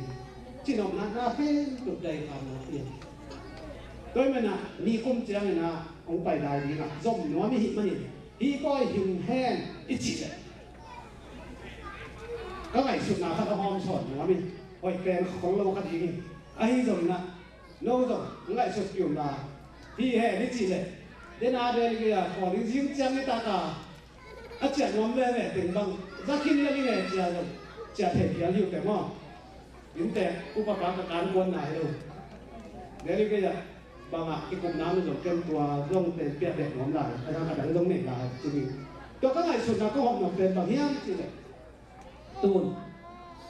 Cinopna na khempeuh dai kha na pian. Tua ahih manin ah nikum ciangin ah hong pai lai ding ah zom nuam i hih manin hih pawi hing hen i cih leh. Ka ngaihsutna khat a hawm sawn nuam in, hoih pen khol lo kha ding in, ahi zongin ah no zong ngaihsut piu na hi he ni cih leh, den a den kia khawl in zing ciang nitak a a ciah nuam veve teng bang za khin lel i nge cia zong ciah thei phial hi uh teh maw? Inntek upa pa ka kan kuan na hi lo. Deri kei ah bangah kikupna uh zong ken tua zong pen piak dek nuam lai, a dang a dang zong nei lai ci ding. Tua ka ngaihsutna ka hawm nuam pen bang hiam cih leh, tun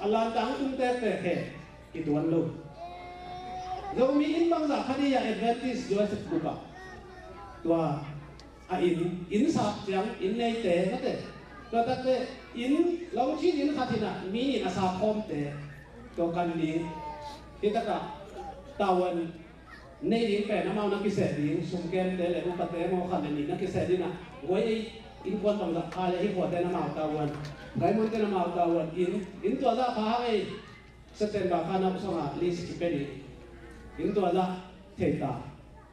a lantang tung tektek he kituan lo. Zomi inn bangzah khat i a Adventist Joseph group ah tua a inn, inn sap ciang inn neite mate, tua takte inn lawng chin inn khat in ah mi nih a sap khawmte tua kan ding. Hi takah tawan nei ding pen amau na kiseh ding, sumkemte le upate maw khat le nih na kiseh ding ah Koi ei innkuan bangzah pha le, hih khuate na mauta uan, Raymond te na mauta uan, inn, inn tua zah pha hang ei. September kha na usang a list kipia ding. Inn tua zah thei ta.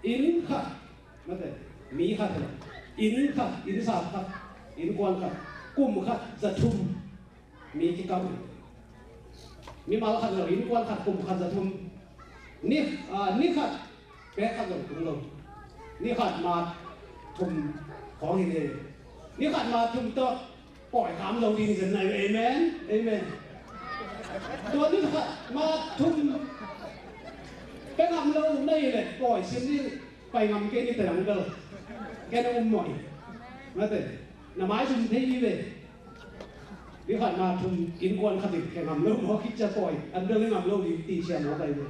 Inn khat, mate, mi khat le, inn khat, inn sa khat, innkuan khat, kum khat za thum. Mi kikau in. Mimal khat lo, innkuan khat, kum khat za thum. Ni, ah, ni khat pek khat zong tung lo. Ni khat ma thum khawng hi le. Ni khat ma thum tawh pawi kham lo ding zen nai ve. Amen. Amen. Tua ni khat ma thum pek kham lo nai le pawi sim ding. Pai ngam kei ni te dang bel. Kei na um mawh hi. Mate. Na maizum thei hi ve. Ni khat ma thum innkuan khat in khe ngam lo mawh khit cia pawi. An bel ngam lo ding ti sia mawh pai ve.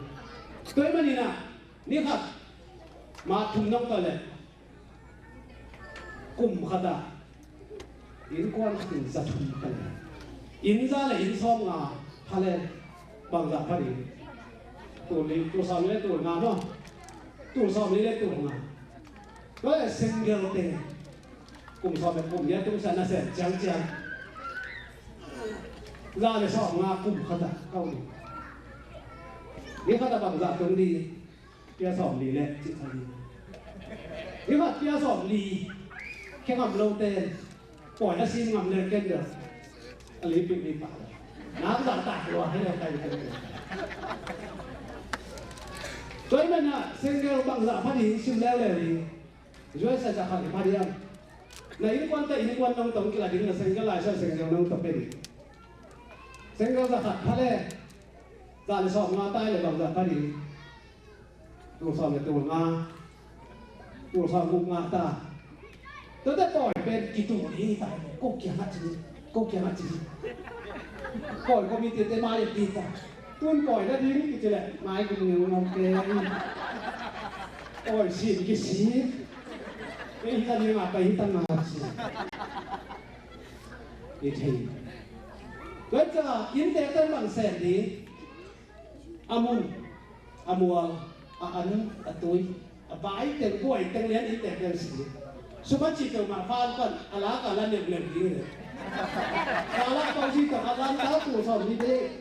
Tua ahih manin ah ni khat ma thum nong ta le. Kum khat ah innkuan khat in za thum pha le, inn za le inn sawm nga pha le, bangzah pha ding? Tul li, tul sawm li le tul nga maw? Tul sawm li le tul nga. Tua le single teng kum sawm le kum nih a tung sa na sem ciangciang za le sawm nga kum khat ah kau ding. Ni khat ah bangzah tung ding? Pia sawm li le cih kha li. Ni khat pia sawm li khe ngam lo te pawi a sim ngam le ken deuh. A li pik li pa. Nak zah tak lua he le kai ken deuh. Tua ahih manin ah single bangzah pha ding sim leuleu ding. Zuai sa zah khat pha ding. Na innkuan ta innkuan nong tong kila ding, na single lai sa single nong tong pe ding. Single zah khat pha le. Za le sawm nga ta le bangzah pha ding? Tul sawm le tul nga, tul sawm guk nga ta. Tuate pawi pen kitu ding hi ta, ko kiangah ci, ko kiangah ci. Pawi committee te mai ding ta. Tun pawi na ding kici le mai kum ngeu ngam kei. Pawi sin kisin. Kei hi ta ding a pai hi ta nga ci. I thei. Tua ciang inntekten bang sem ding? A mun, a mual, a an, a tui, a vai teng, buai teng lian inntekten si. Sum a cih peuhmah farm pan a lak a la neuhneuh ding hi. A lak pau si tawh a lan ta tul sawm nih ding.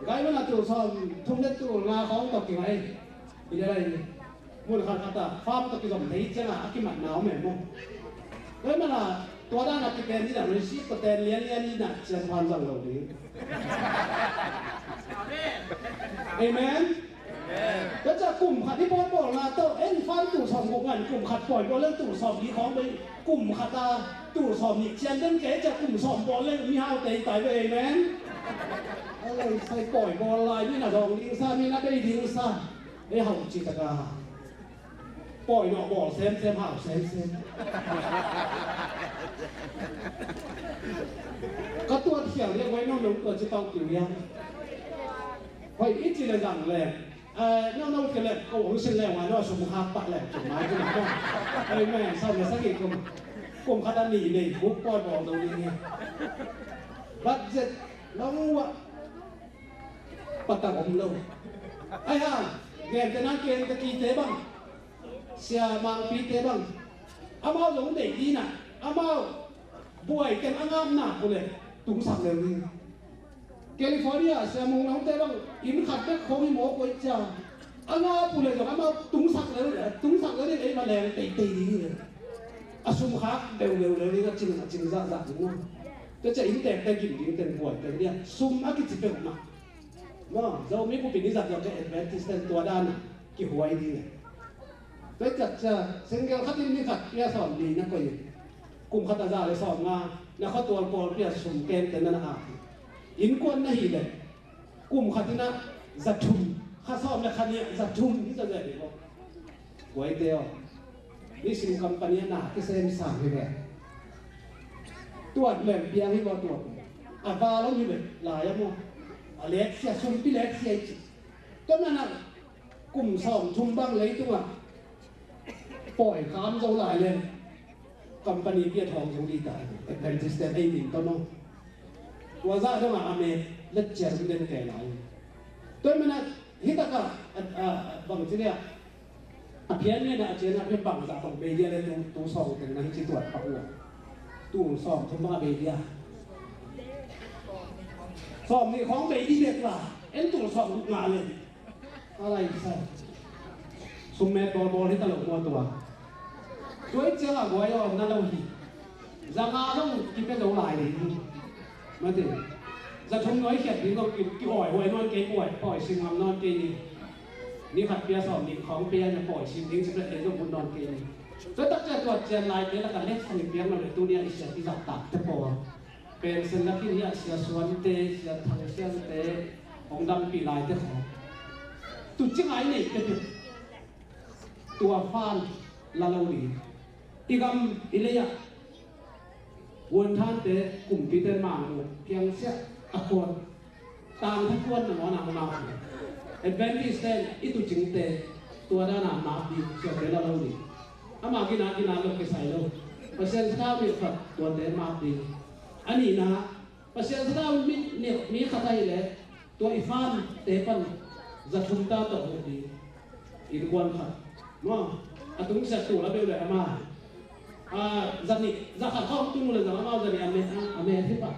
Gai man a tul sawm thum le tul nga khawng tawh kingai. I le lai. Mun khat khat ah farm tawh kizom thei ciangin a kimatna om em maw? Tua ahih manin tua dan a kipen ding a receipt tawh ten lianlian ding a cian phan zang lo ding. Amen. Tua ciang kum khat i pawlpawlna tawh en farm tul sawm guk ngan kum khat pawi bawl leng tul sawm li khawng bei kum khat a tul sawm nih cian den kei ciang kum sawm bawl leng mihau teitai ve. Amen. A lei sai pawi bawl lai mi na dawng ding sa mi na bei ding sa. Ei hau ci taka. Pawi nawh bawl semsem hau semsem. Ka tuat khial liang vai no nong tua ci tau kiu liang. Hoi i ci le zang le. No no ke le ko hong sin le wa no sum khak pak le ci mai ci na ko. Ei men sau le sa ki kum. Kum khat a ni nei buk pawi bawl do ni. Budget long wa. Patang om lo. Ai hang, gente na kente kite bang, sia mangpite bang, amau zong deih ding a, amau buai teng a ngapna pule tungsak leu ding. California sia mung nongte bang inn khat bek khong i mawk koih cia a ngap pule zong amau tungsak leu, tungsak leu ding ei ma leng teitei ding le. A sum khak deuh leu leu ding a cing a cing zahzah ding a. Tua cia inntekte gim ding teng buai teng dia sum a kici peuhmah. Maw, Zomi bup in i zat zawh kei Adventist ten tua dan a kihuai ding e. Tua ciat cia single khat in ni khat pia sawm li na koih in. Kum khat a za le sawm nga na khuatual pawlpi a sum kemten na na ak hi. Innkuan na hih leh kum khat in a za thum, kha sawm le kha nih a za thum hi ta zia hi maw. Guaite aw, nisim company a na kisem sang hi ve. Tuat lem piang hi maw tuat. A val om hi ve, lai a maw. A letsia, sumpi letsia i ci. Tua na na kum sawm thum bang leitungah pawi kham zo lai lem. Company pi a thawng zo dih ta hi. Adventist te ei min tawh maw. Tua zah dongah a met letsia dong den kei lai. Tua i manah hi takah bang ci liah. A phian ngen a cian a phian bangzah bang bei dia le tu, tu sawng teng na hi ci tuat pak uh a. Tul sawm thum bang a bei dia. Sawm nih khawng bei di bek la, en tul sawm guk ngah le. A lai sa. Sum met bawlbawl hi ta lo maw tua. Tua i ciang a guai aw na lo hi. Za nga zong kipia zo lai ding hi. Mate. Za thum nuai khiat ding zong ki, ki-awi huai nawn kei, awi, pawi sim ngam nawn kei ni. Ni khat pia sawm nih khawng pia na pawi sim ding cih pia kei zong mun nawn kei ni. Tua tak ciang tua cian lai te lak a letsong i piak lo le tuni a i sia i zahtak te pawl. Pen sen lak in hi a Sia Suan te, Sia Thang Siang te, hong dampih lai te khawng. Tu ci ngai nei pia pia. Tua fan la lo ding. I gam i lei ah Vuanthan te kumpite mangmuh piang siah a kuan. Tang tha kuan nangawn a mangmuh. Adventist te i tucingte tua dan a mak ding siate la lo ding. Ama gina gina lo kisai lo. Pasian sa mi khat tuate mak ding. A nihna Pasian sa mi, mi, mi khat ahih leh tua i fante pan za thum ta tawh huh ding. Innkuan khat. Maw, a tungsiat tul a beuh le ama. A, za nih, za khat khawng tung le zang amau za nih a met, a met hi pah.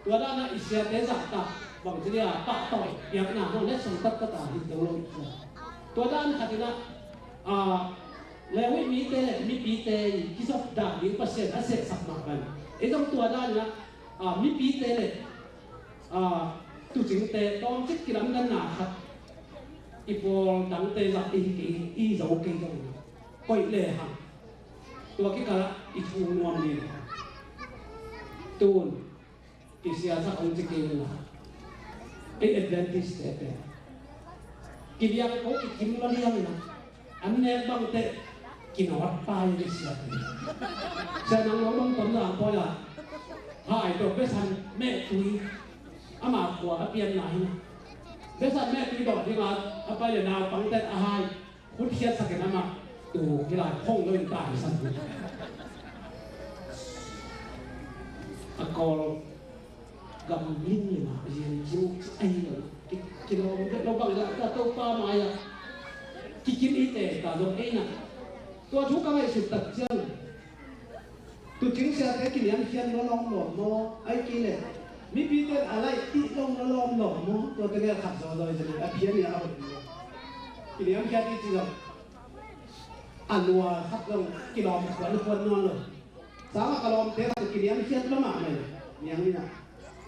Tua dan a i siate zahtak bang ci dia pahtawi piakna maw letsong taktak a hi to lo i cia. Tua dan khat in a, a, Levi mite le mipite i kizop dan ding Pasian a sehsak mah bang. Ei zong tua dan in a, a, mipite le, a, tucingte tawmcik kilamdanna khat i pawl dangte zah i hi kei, i zo kei zong koih le hang. Tua kikalah i thu nuam ding. Tun i siasak hong ci kei la. Ei Adventist te pen kiliang ko kikim la liang na. An nek bang teh kinawt pai ni sia. Sia nang lo bang tam zang poi la. Hai to besan meh tui. Ama khua a pian na hi. Besan meh tui dawh ding a, a pai le naupang teh a hai. Khut khiat sak in amah tu hi lai khong lo in tai san. A Kawl gam ling ling ah a zian zing ci ai lo. Ki, kilawm vet lo bang zah ta Topa mai ah kikim i te ta zong ei na. Tua thu ka ngaihsut tak ciang tucing siate kiniamkhiat lo lawmlawm maw? Ai kei leh mipite a laih tih lo lawmlawm maw? Tuate ngial khat zawzaw i zia a phian i a hoih maw? Kiniamkhiat i ci lo. A lua khat lo kilawm khuan khuan nawn lo. Sangah ka lawmte khat kiniamkhiat lo mahmah lo. Niang ni na.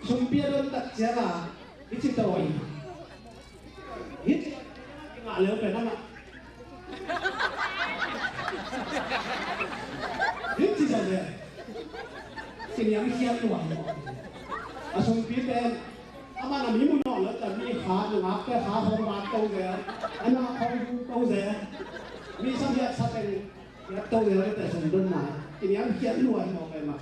Sumpi a don tak ciang a i ci tawi. Hih ngah leu pen amah. Hih ci zaw leh. Kiniamkhiat lua hi. A sumpi pen amah na mi mu nawh leh ta mi kha na ngak te kha hong mat to zel. A na hong hu to zel. Mi sam hiat sa pen hiat to zel te sum don na. Kiniamkhiat lua hi mawk pen mah.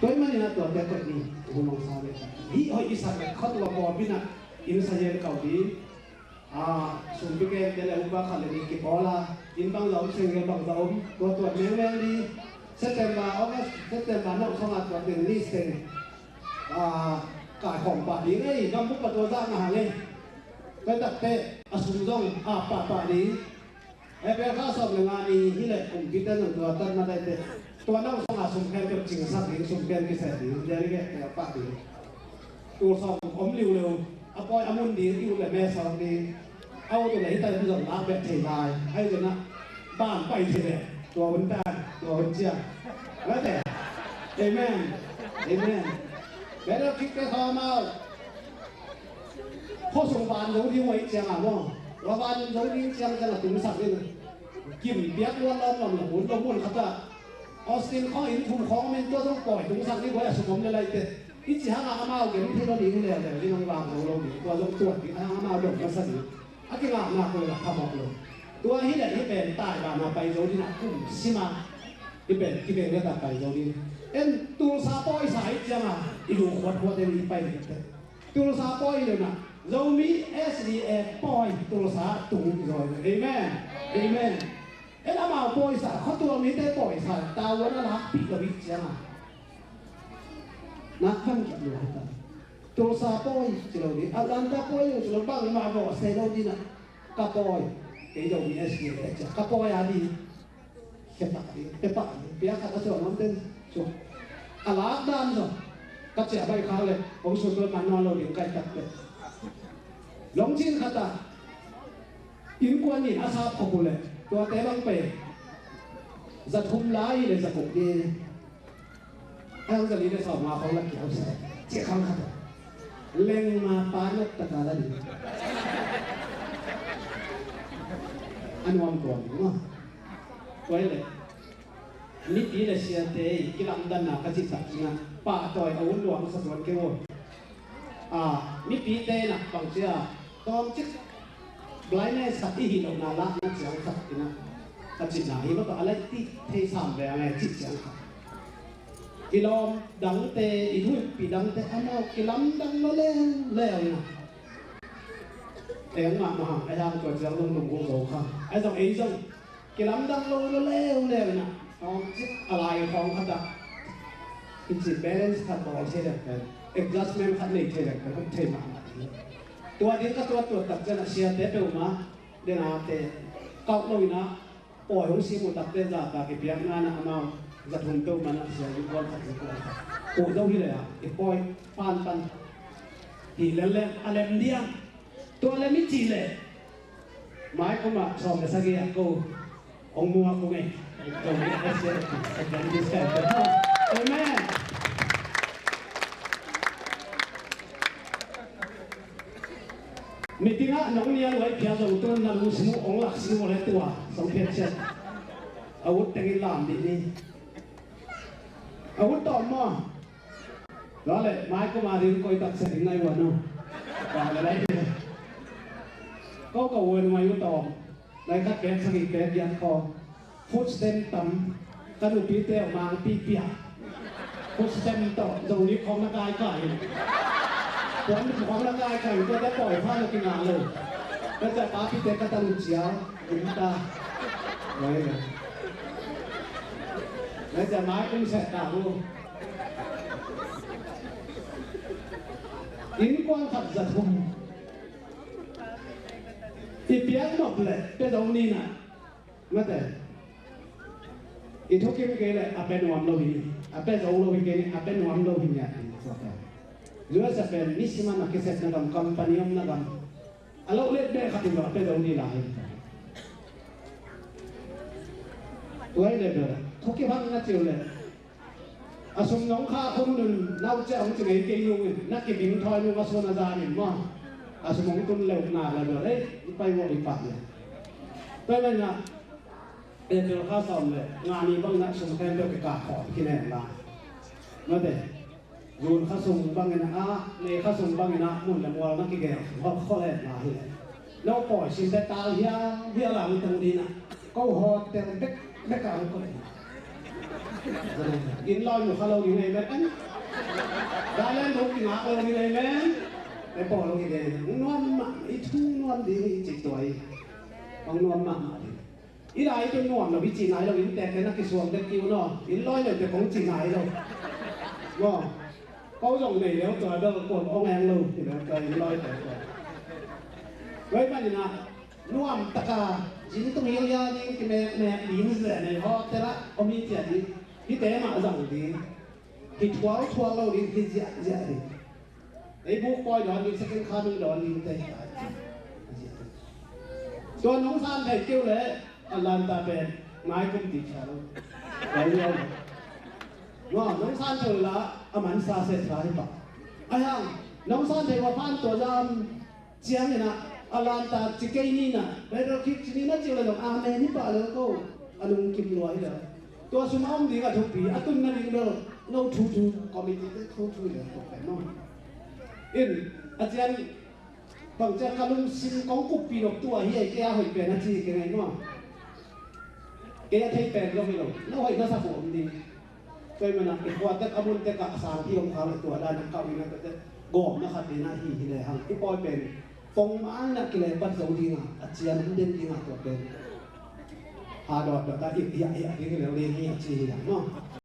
Tua ahih manin a tuate koih ni, u nong sa ve. Hih hoih i sak leh khat ua pawlpi na inn sa hian kau ding. A, sumpi kengte le upa khat le nih kipawl a, inn bangzah om, sengel bangzah om, tua tuat mengmeng ding. September, August, September nong song a tuat ding list teng. A, kaikhawm pah ding ei, gam bup a tua zah na hang ei. Tua takte a sum zong a pah pah ding. April kha sawm le nga ni hi leh kumpite nung tua tan na daite. Tua nong song a sum khen peuh cingsak ding, sum khen kiseh ding, delegate te a pah ding. Tul sawm om liu leu, a pawi a mun ding, i ut le me sawk ding. A ut le hi tai pu zong lak beh thei lai. Ai zong na, ban pai thei leh, tua hun tan, tua hun ciang. Mate. Amen. Amen. Better kick the thawm out. Khuasung van zo ding uh ahih ciangin maw? Tua van zo ding ciang ciang a tungsak ding. Kim piak luat lawmlawm lo mun lo mun khat ah. Austin khawng inn thum khawng min tua zong pawi tungsak ding uh a sum om le lai te. I ci hangin amau gen thei lo ding leuleu ding hong vang zo lo ding. Tua zong tuat ding hang amau dong masa ding. A kingakna ko la phamawh lo. Tua hi leh hih pen tai bana pai zo ding a kum sima. Hih pen kibeng le ta pai zo ding. En Tulsa pawisa ahih ciangin i lu khuat khuat en i pai ding te. Tulsa pawi le na, Zomi S D A pawi Tulsa tung zawi le. Amen. Amen. En amau pawisa, khuatual mite pawisa, tavuan a lakpih lo bik cianga. Nak khan kik lo hita. Tulsa pawi ci lo ni, Atlanta pawi lo ci lo, bangmah vawh se lo ni na. Ka pawi, kei Zomi S D A cia, ka pawi a ni. Khe pah ding, khe pah ding, pia khat a suah nuam den. Suah. A lak dan zong ka ciah baih khak leh hong sut tuan man nawn lo ding ka hih tak teh. Lungcin khat ah innkuan nih a sap khop uh leh tuate bang pen za thum lai leh za guk ni. Ang za li leh sawmnga khong la kiau sa. Ciah khang khat ah leng ma pa nak taka la ding. A nuam tuan ding maw. Tua hi leh mipi le siate i kilamdanna ka cih tak ciangin pahtawi a ut luang sa tuan kei uh. A, mipite in ah bangci a tawmcik blindness khat i hih lohna lahna ciang khat in ah ka cihna hi mah tawh a laih ti thei sam ve a ngai cih ciang khat. I lawm dangte, i thuhilhpih dangte amau kilamdang lo leuleu in ah. Eng mah mahang a hiang tua ciang lungdung uh zo kha. A zong ei zong kilamdang lo leuleu in ah, a lai khawng khat ah kici balance khat bawl thei leng pen, adjustment khat nei thei leng pen, hong thei mahmah ding. Tua ding ka tuat tuat tak ciang ah siate peuhmah, den a te kauh lo in ah, pawi hong sim uh tak te zahtak i piakna in ah amau za thum peuhmah in ah sia in kuan khat in kuan khat. Kuh zo hi leh ah, i pawi pan pan hi lel leh a lem diam. Tua lem i cih leh mai kum ah sawm le sagih ah ko hong muak uh ngei. Ko ngei a sia. Amen. Meeting ah nong nia luai phial zong tuan na lu simu ong lak simu le tua song phiat siat. A ut tengin lam dih ni. A ut tawm maw? Tua le mai kum a ding koi tak sa ding ngai wan no. Tua le lai. Ko ka wan ngai ut tawm. Lai khat pek sagih pek giat ko. Food stamp tam, ka nupite mang pipia. Food stamp tawh zong ni khawng na kaikai. Puan khawng na kaikai, tua te pawi pha na kingah lo. Ka ca papite ka tang cia, kum ta. Lai le. Lai ca mai kum set ta lo. Innkuan khat za thum. I piak nop le, pe zong ni na. Mate. I thukim kei leh a pe nuam lo hi. A pe zo lo hi kei, a pe nuam lo hi nia. U S a pen ni siman a kisepna gam, company omna gam. A lo let beh khat in lo a pe zo ni lai. Tua hi leh bel thukim hang na cih uh leh. A sum nong khah khun nun nau ciah hong ci ngei kei nung in, na kibing thawi nung a sun a zan in maw. A sum hong tun leuh na la bel ei i pai vawh i pah le. Tua hi manin ah April kha sawm le nga ni bangin ah sum khempeuh kikah khawm kinen la. Mate. June kha sung bangin ah, May kha sung bangin ah mun le mual na kigel khol khol hen la hi le. No pawi sim te tal hial hial ang tang ding a. Ko hotel bek bek ang ko. Inn lawi mu kha lo ding ei men. Thailand mu ki ngak lo ding ei men. Ei pawi lo ding ei. Nuam mah, i thu nuam ding i cik tuai. Ang nuam mah mah ding. I lai tun nuam lo i cih nai lo, inn tek te na kisuang dek kiu no. Inn lawi lo te kong cih nai lo. No. Ko zong nei leu tua bel kuan ong eng lo, ti leu tua inn lawi tua tua. Tua ahih manin ah, nuam taka, zin tung hial hial ding, kimek mek ding, zia nei hotel ah om hi cia ding, hihte mah zang ding, hi thual thual lo ding, hi ziah ziah ding. Ei buk pawi dawn ding, second coming dawn ding te. Tua nong san thei keu le, Atlanta pen, ngai kum ti cia lo. Ngai lo. Nong san thei la, a man sa se sa hi pa. Ai hang, nong san thei wa phan tua zam, ciangin ah, Atlanta ci kei ni na, Battle Creek ci ni na ci le dong, amen hi pa le ko, a lungkim lua hi le. Tua sum a om ding a thupi, a tunna ding bel, no thu thu, committee te thu thu hi le ko pen no. In, a cian, bang cian ka lungsim kong kuppi nop tua hi ei kei a hoih pen a ci kei ngai no. Kei a thei pen zong hi lo, no hoih na sa ko om ding. Tua ahih manin ah, i khua tek a mun tek ah a sang hi om kha le tua dan a kau in a tua tek gawmna khat in a hi hi le hang. I pawi pen pong man a kilepat zo ding a, a cian den ding a tua pen. Ha dawt dawt a i hiah hiah ding le ding hi a ci hi a, no?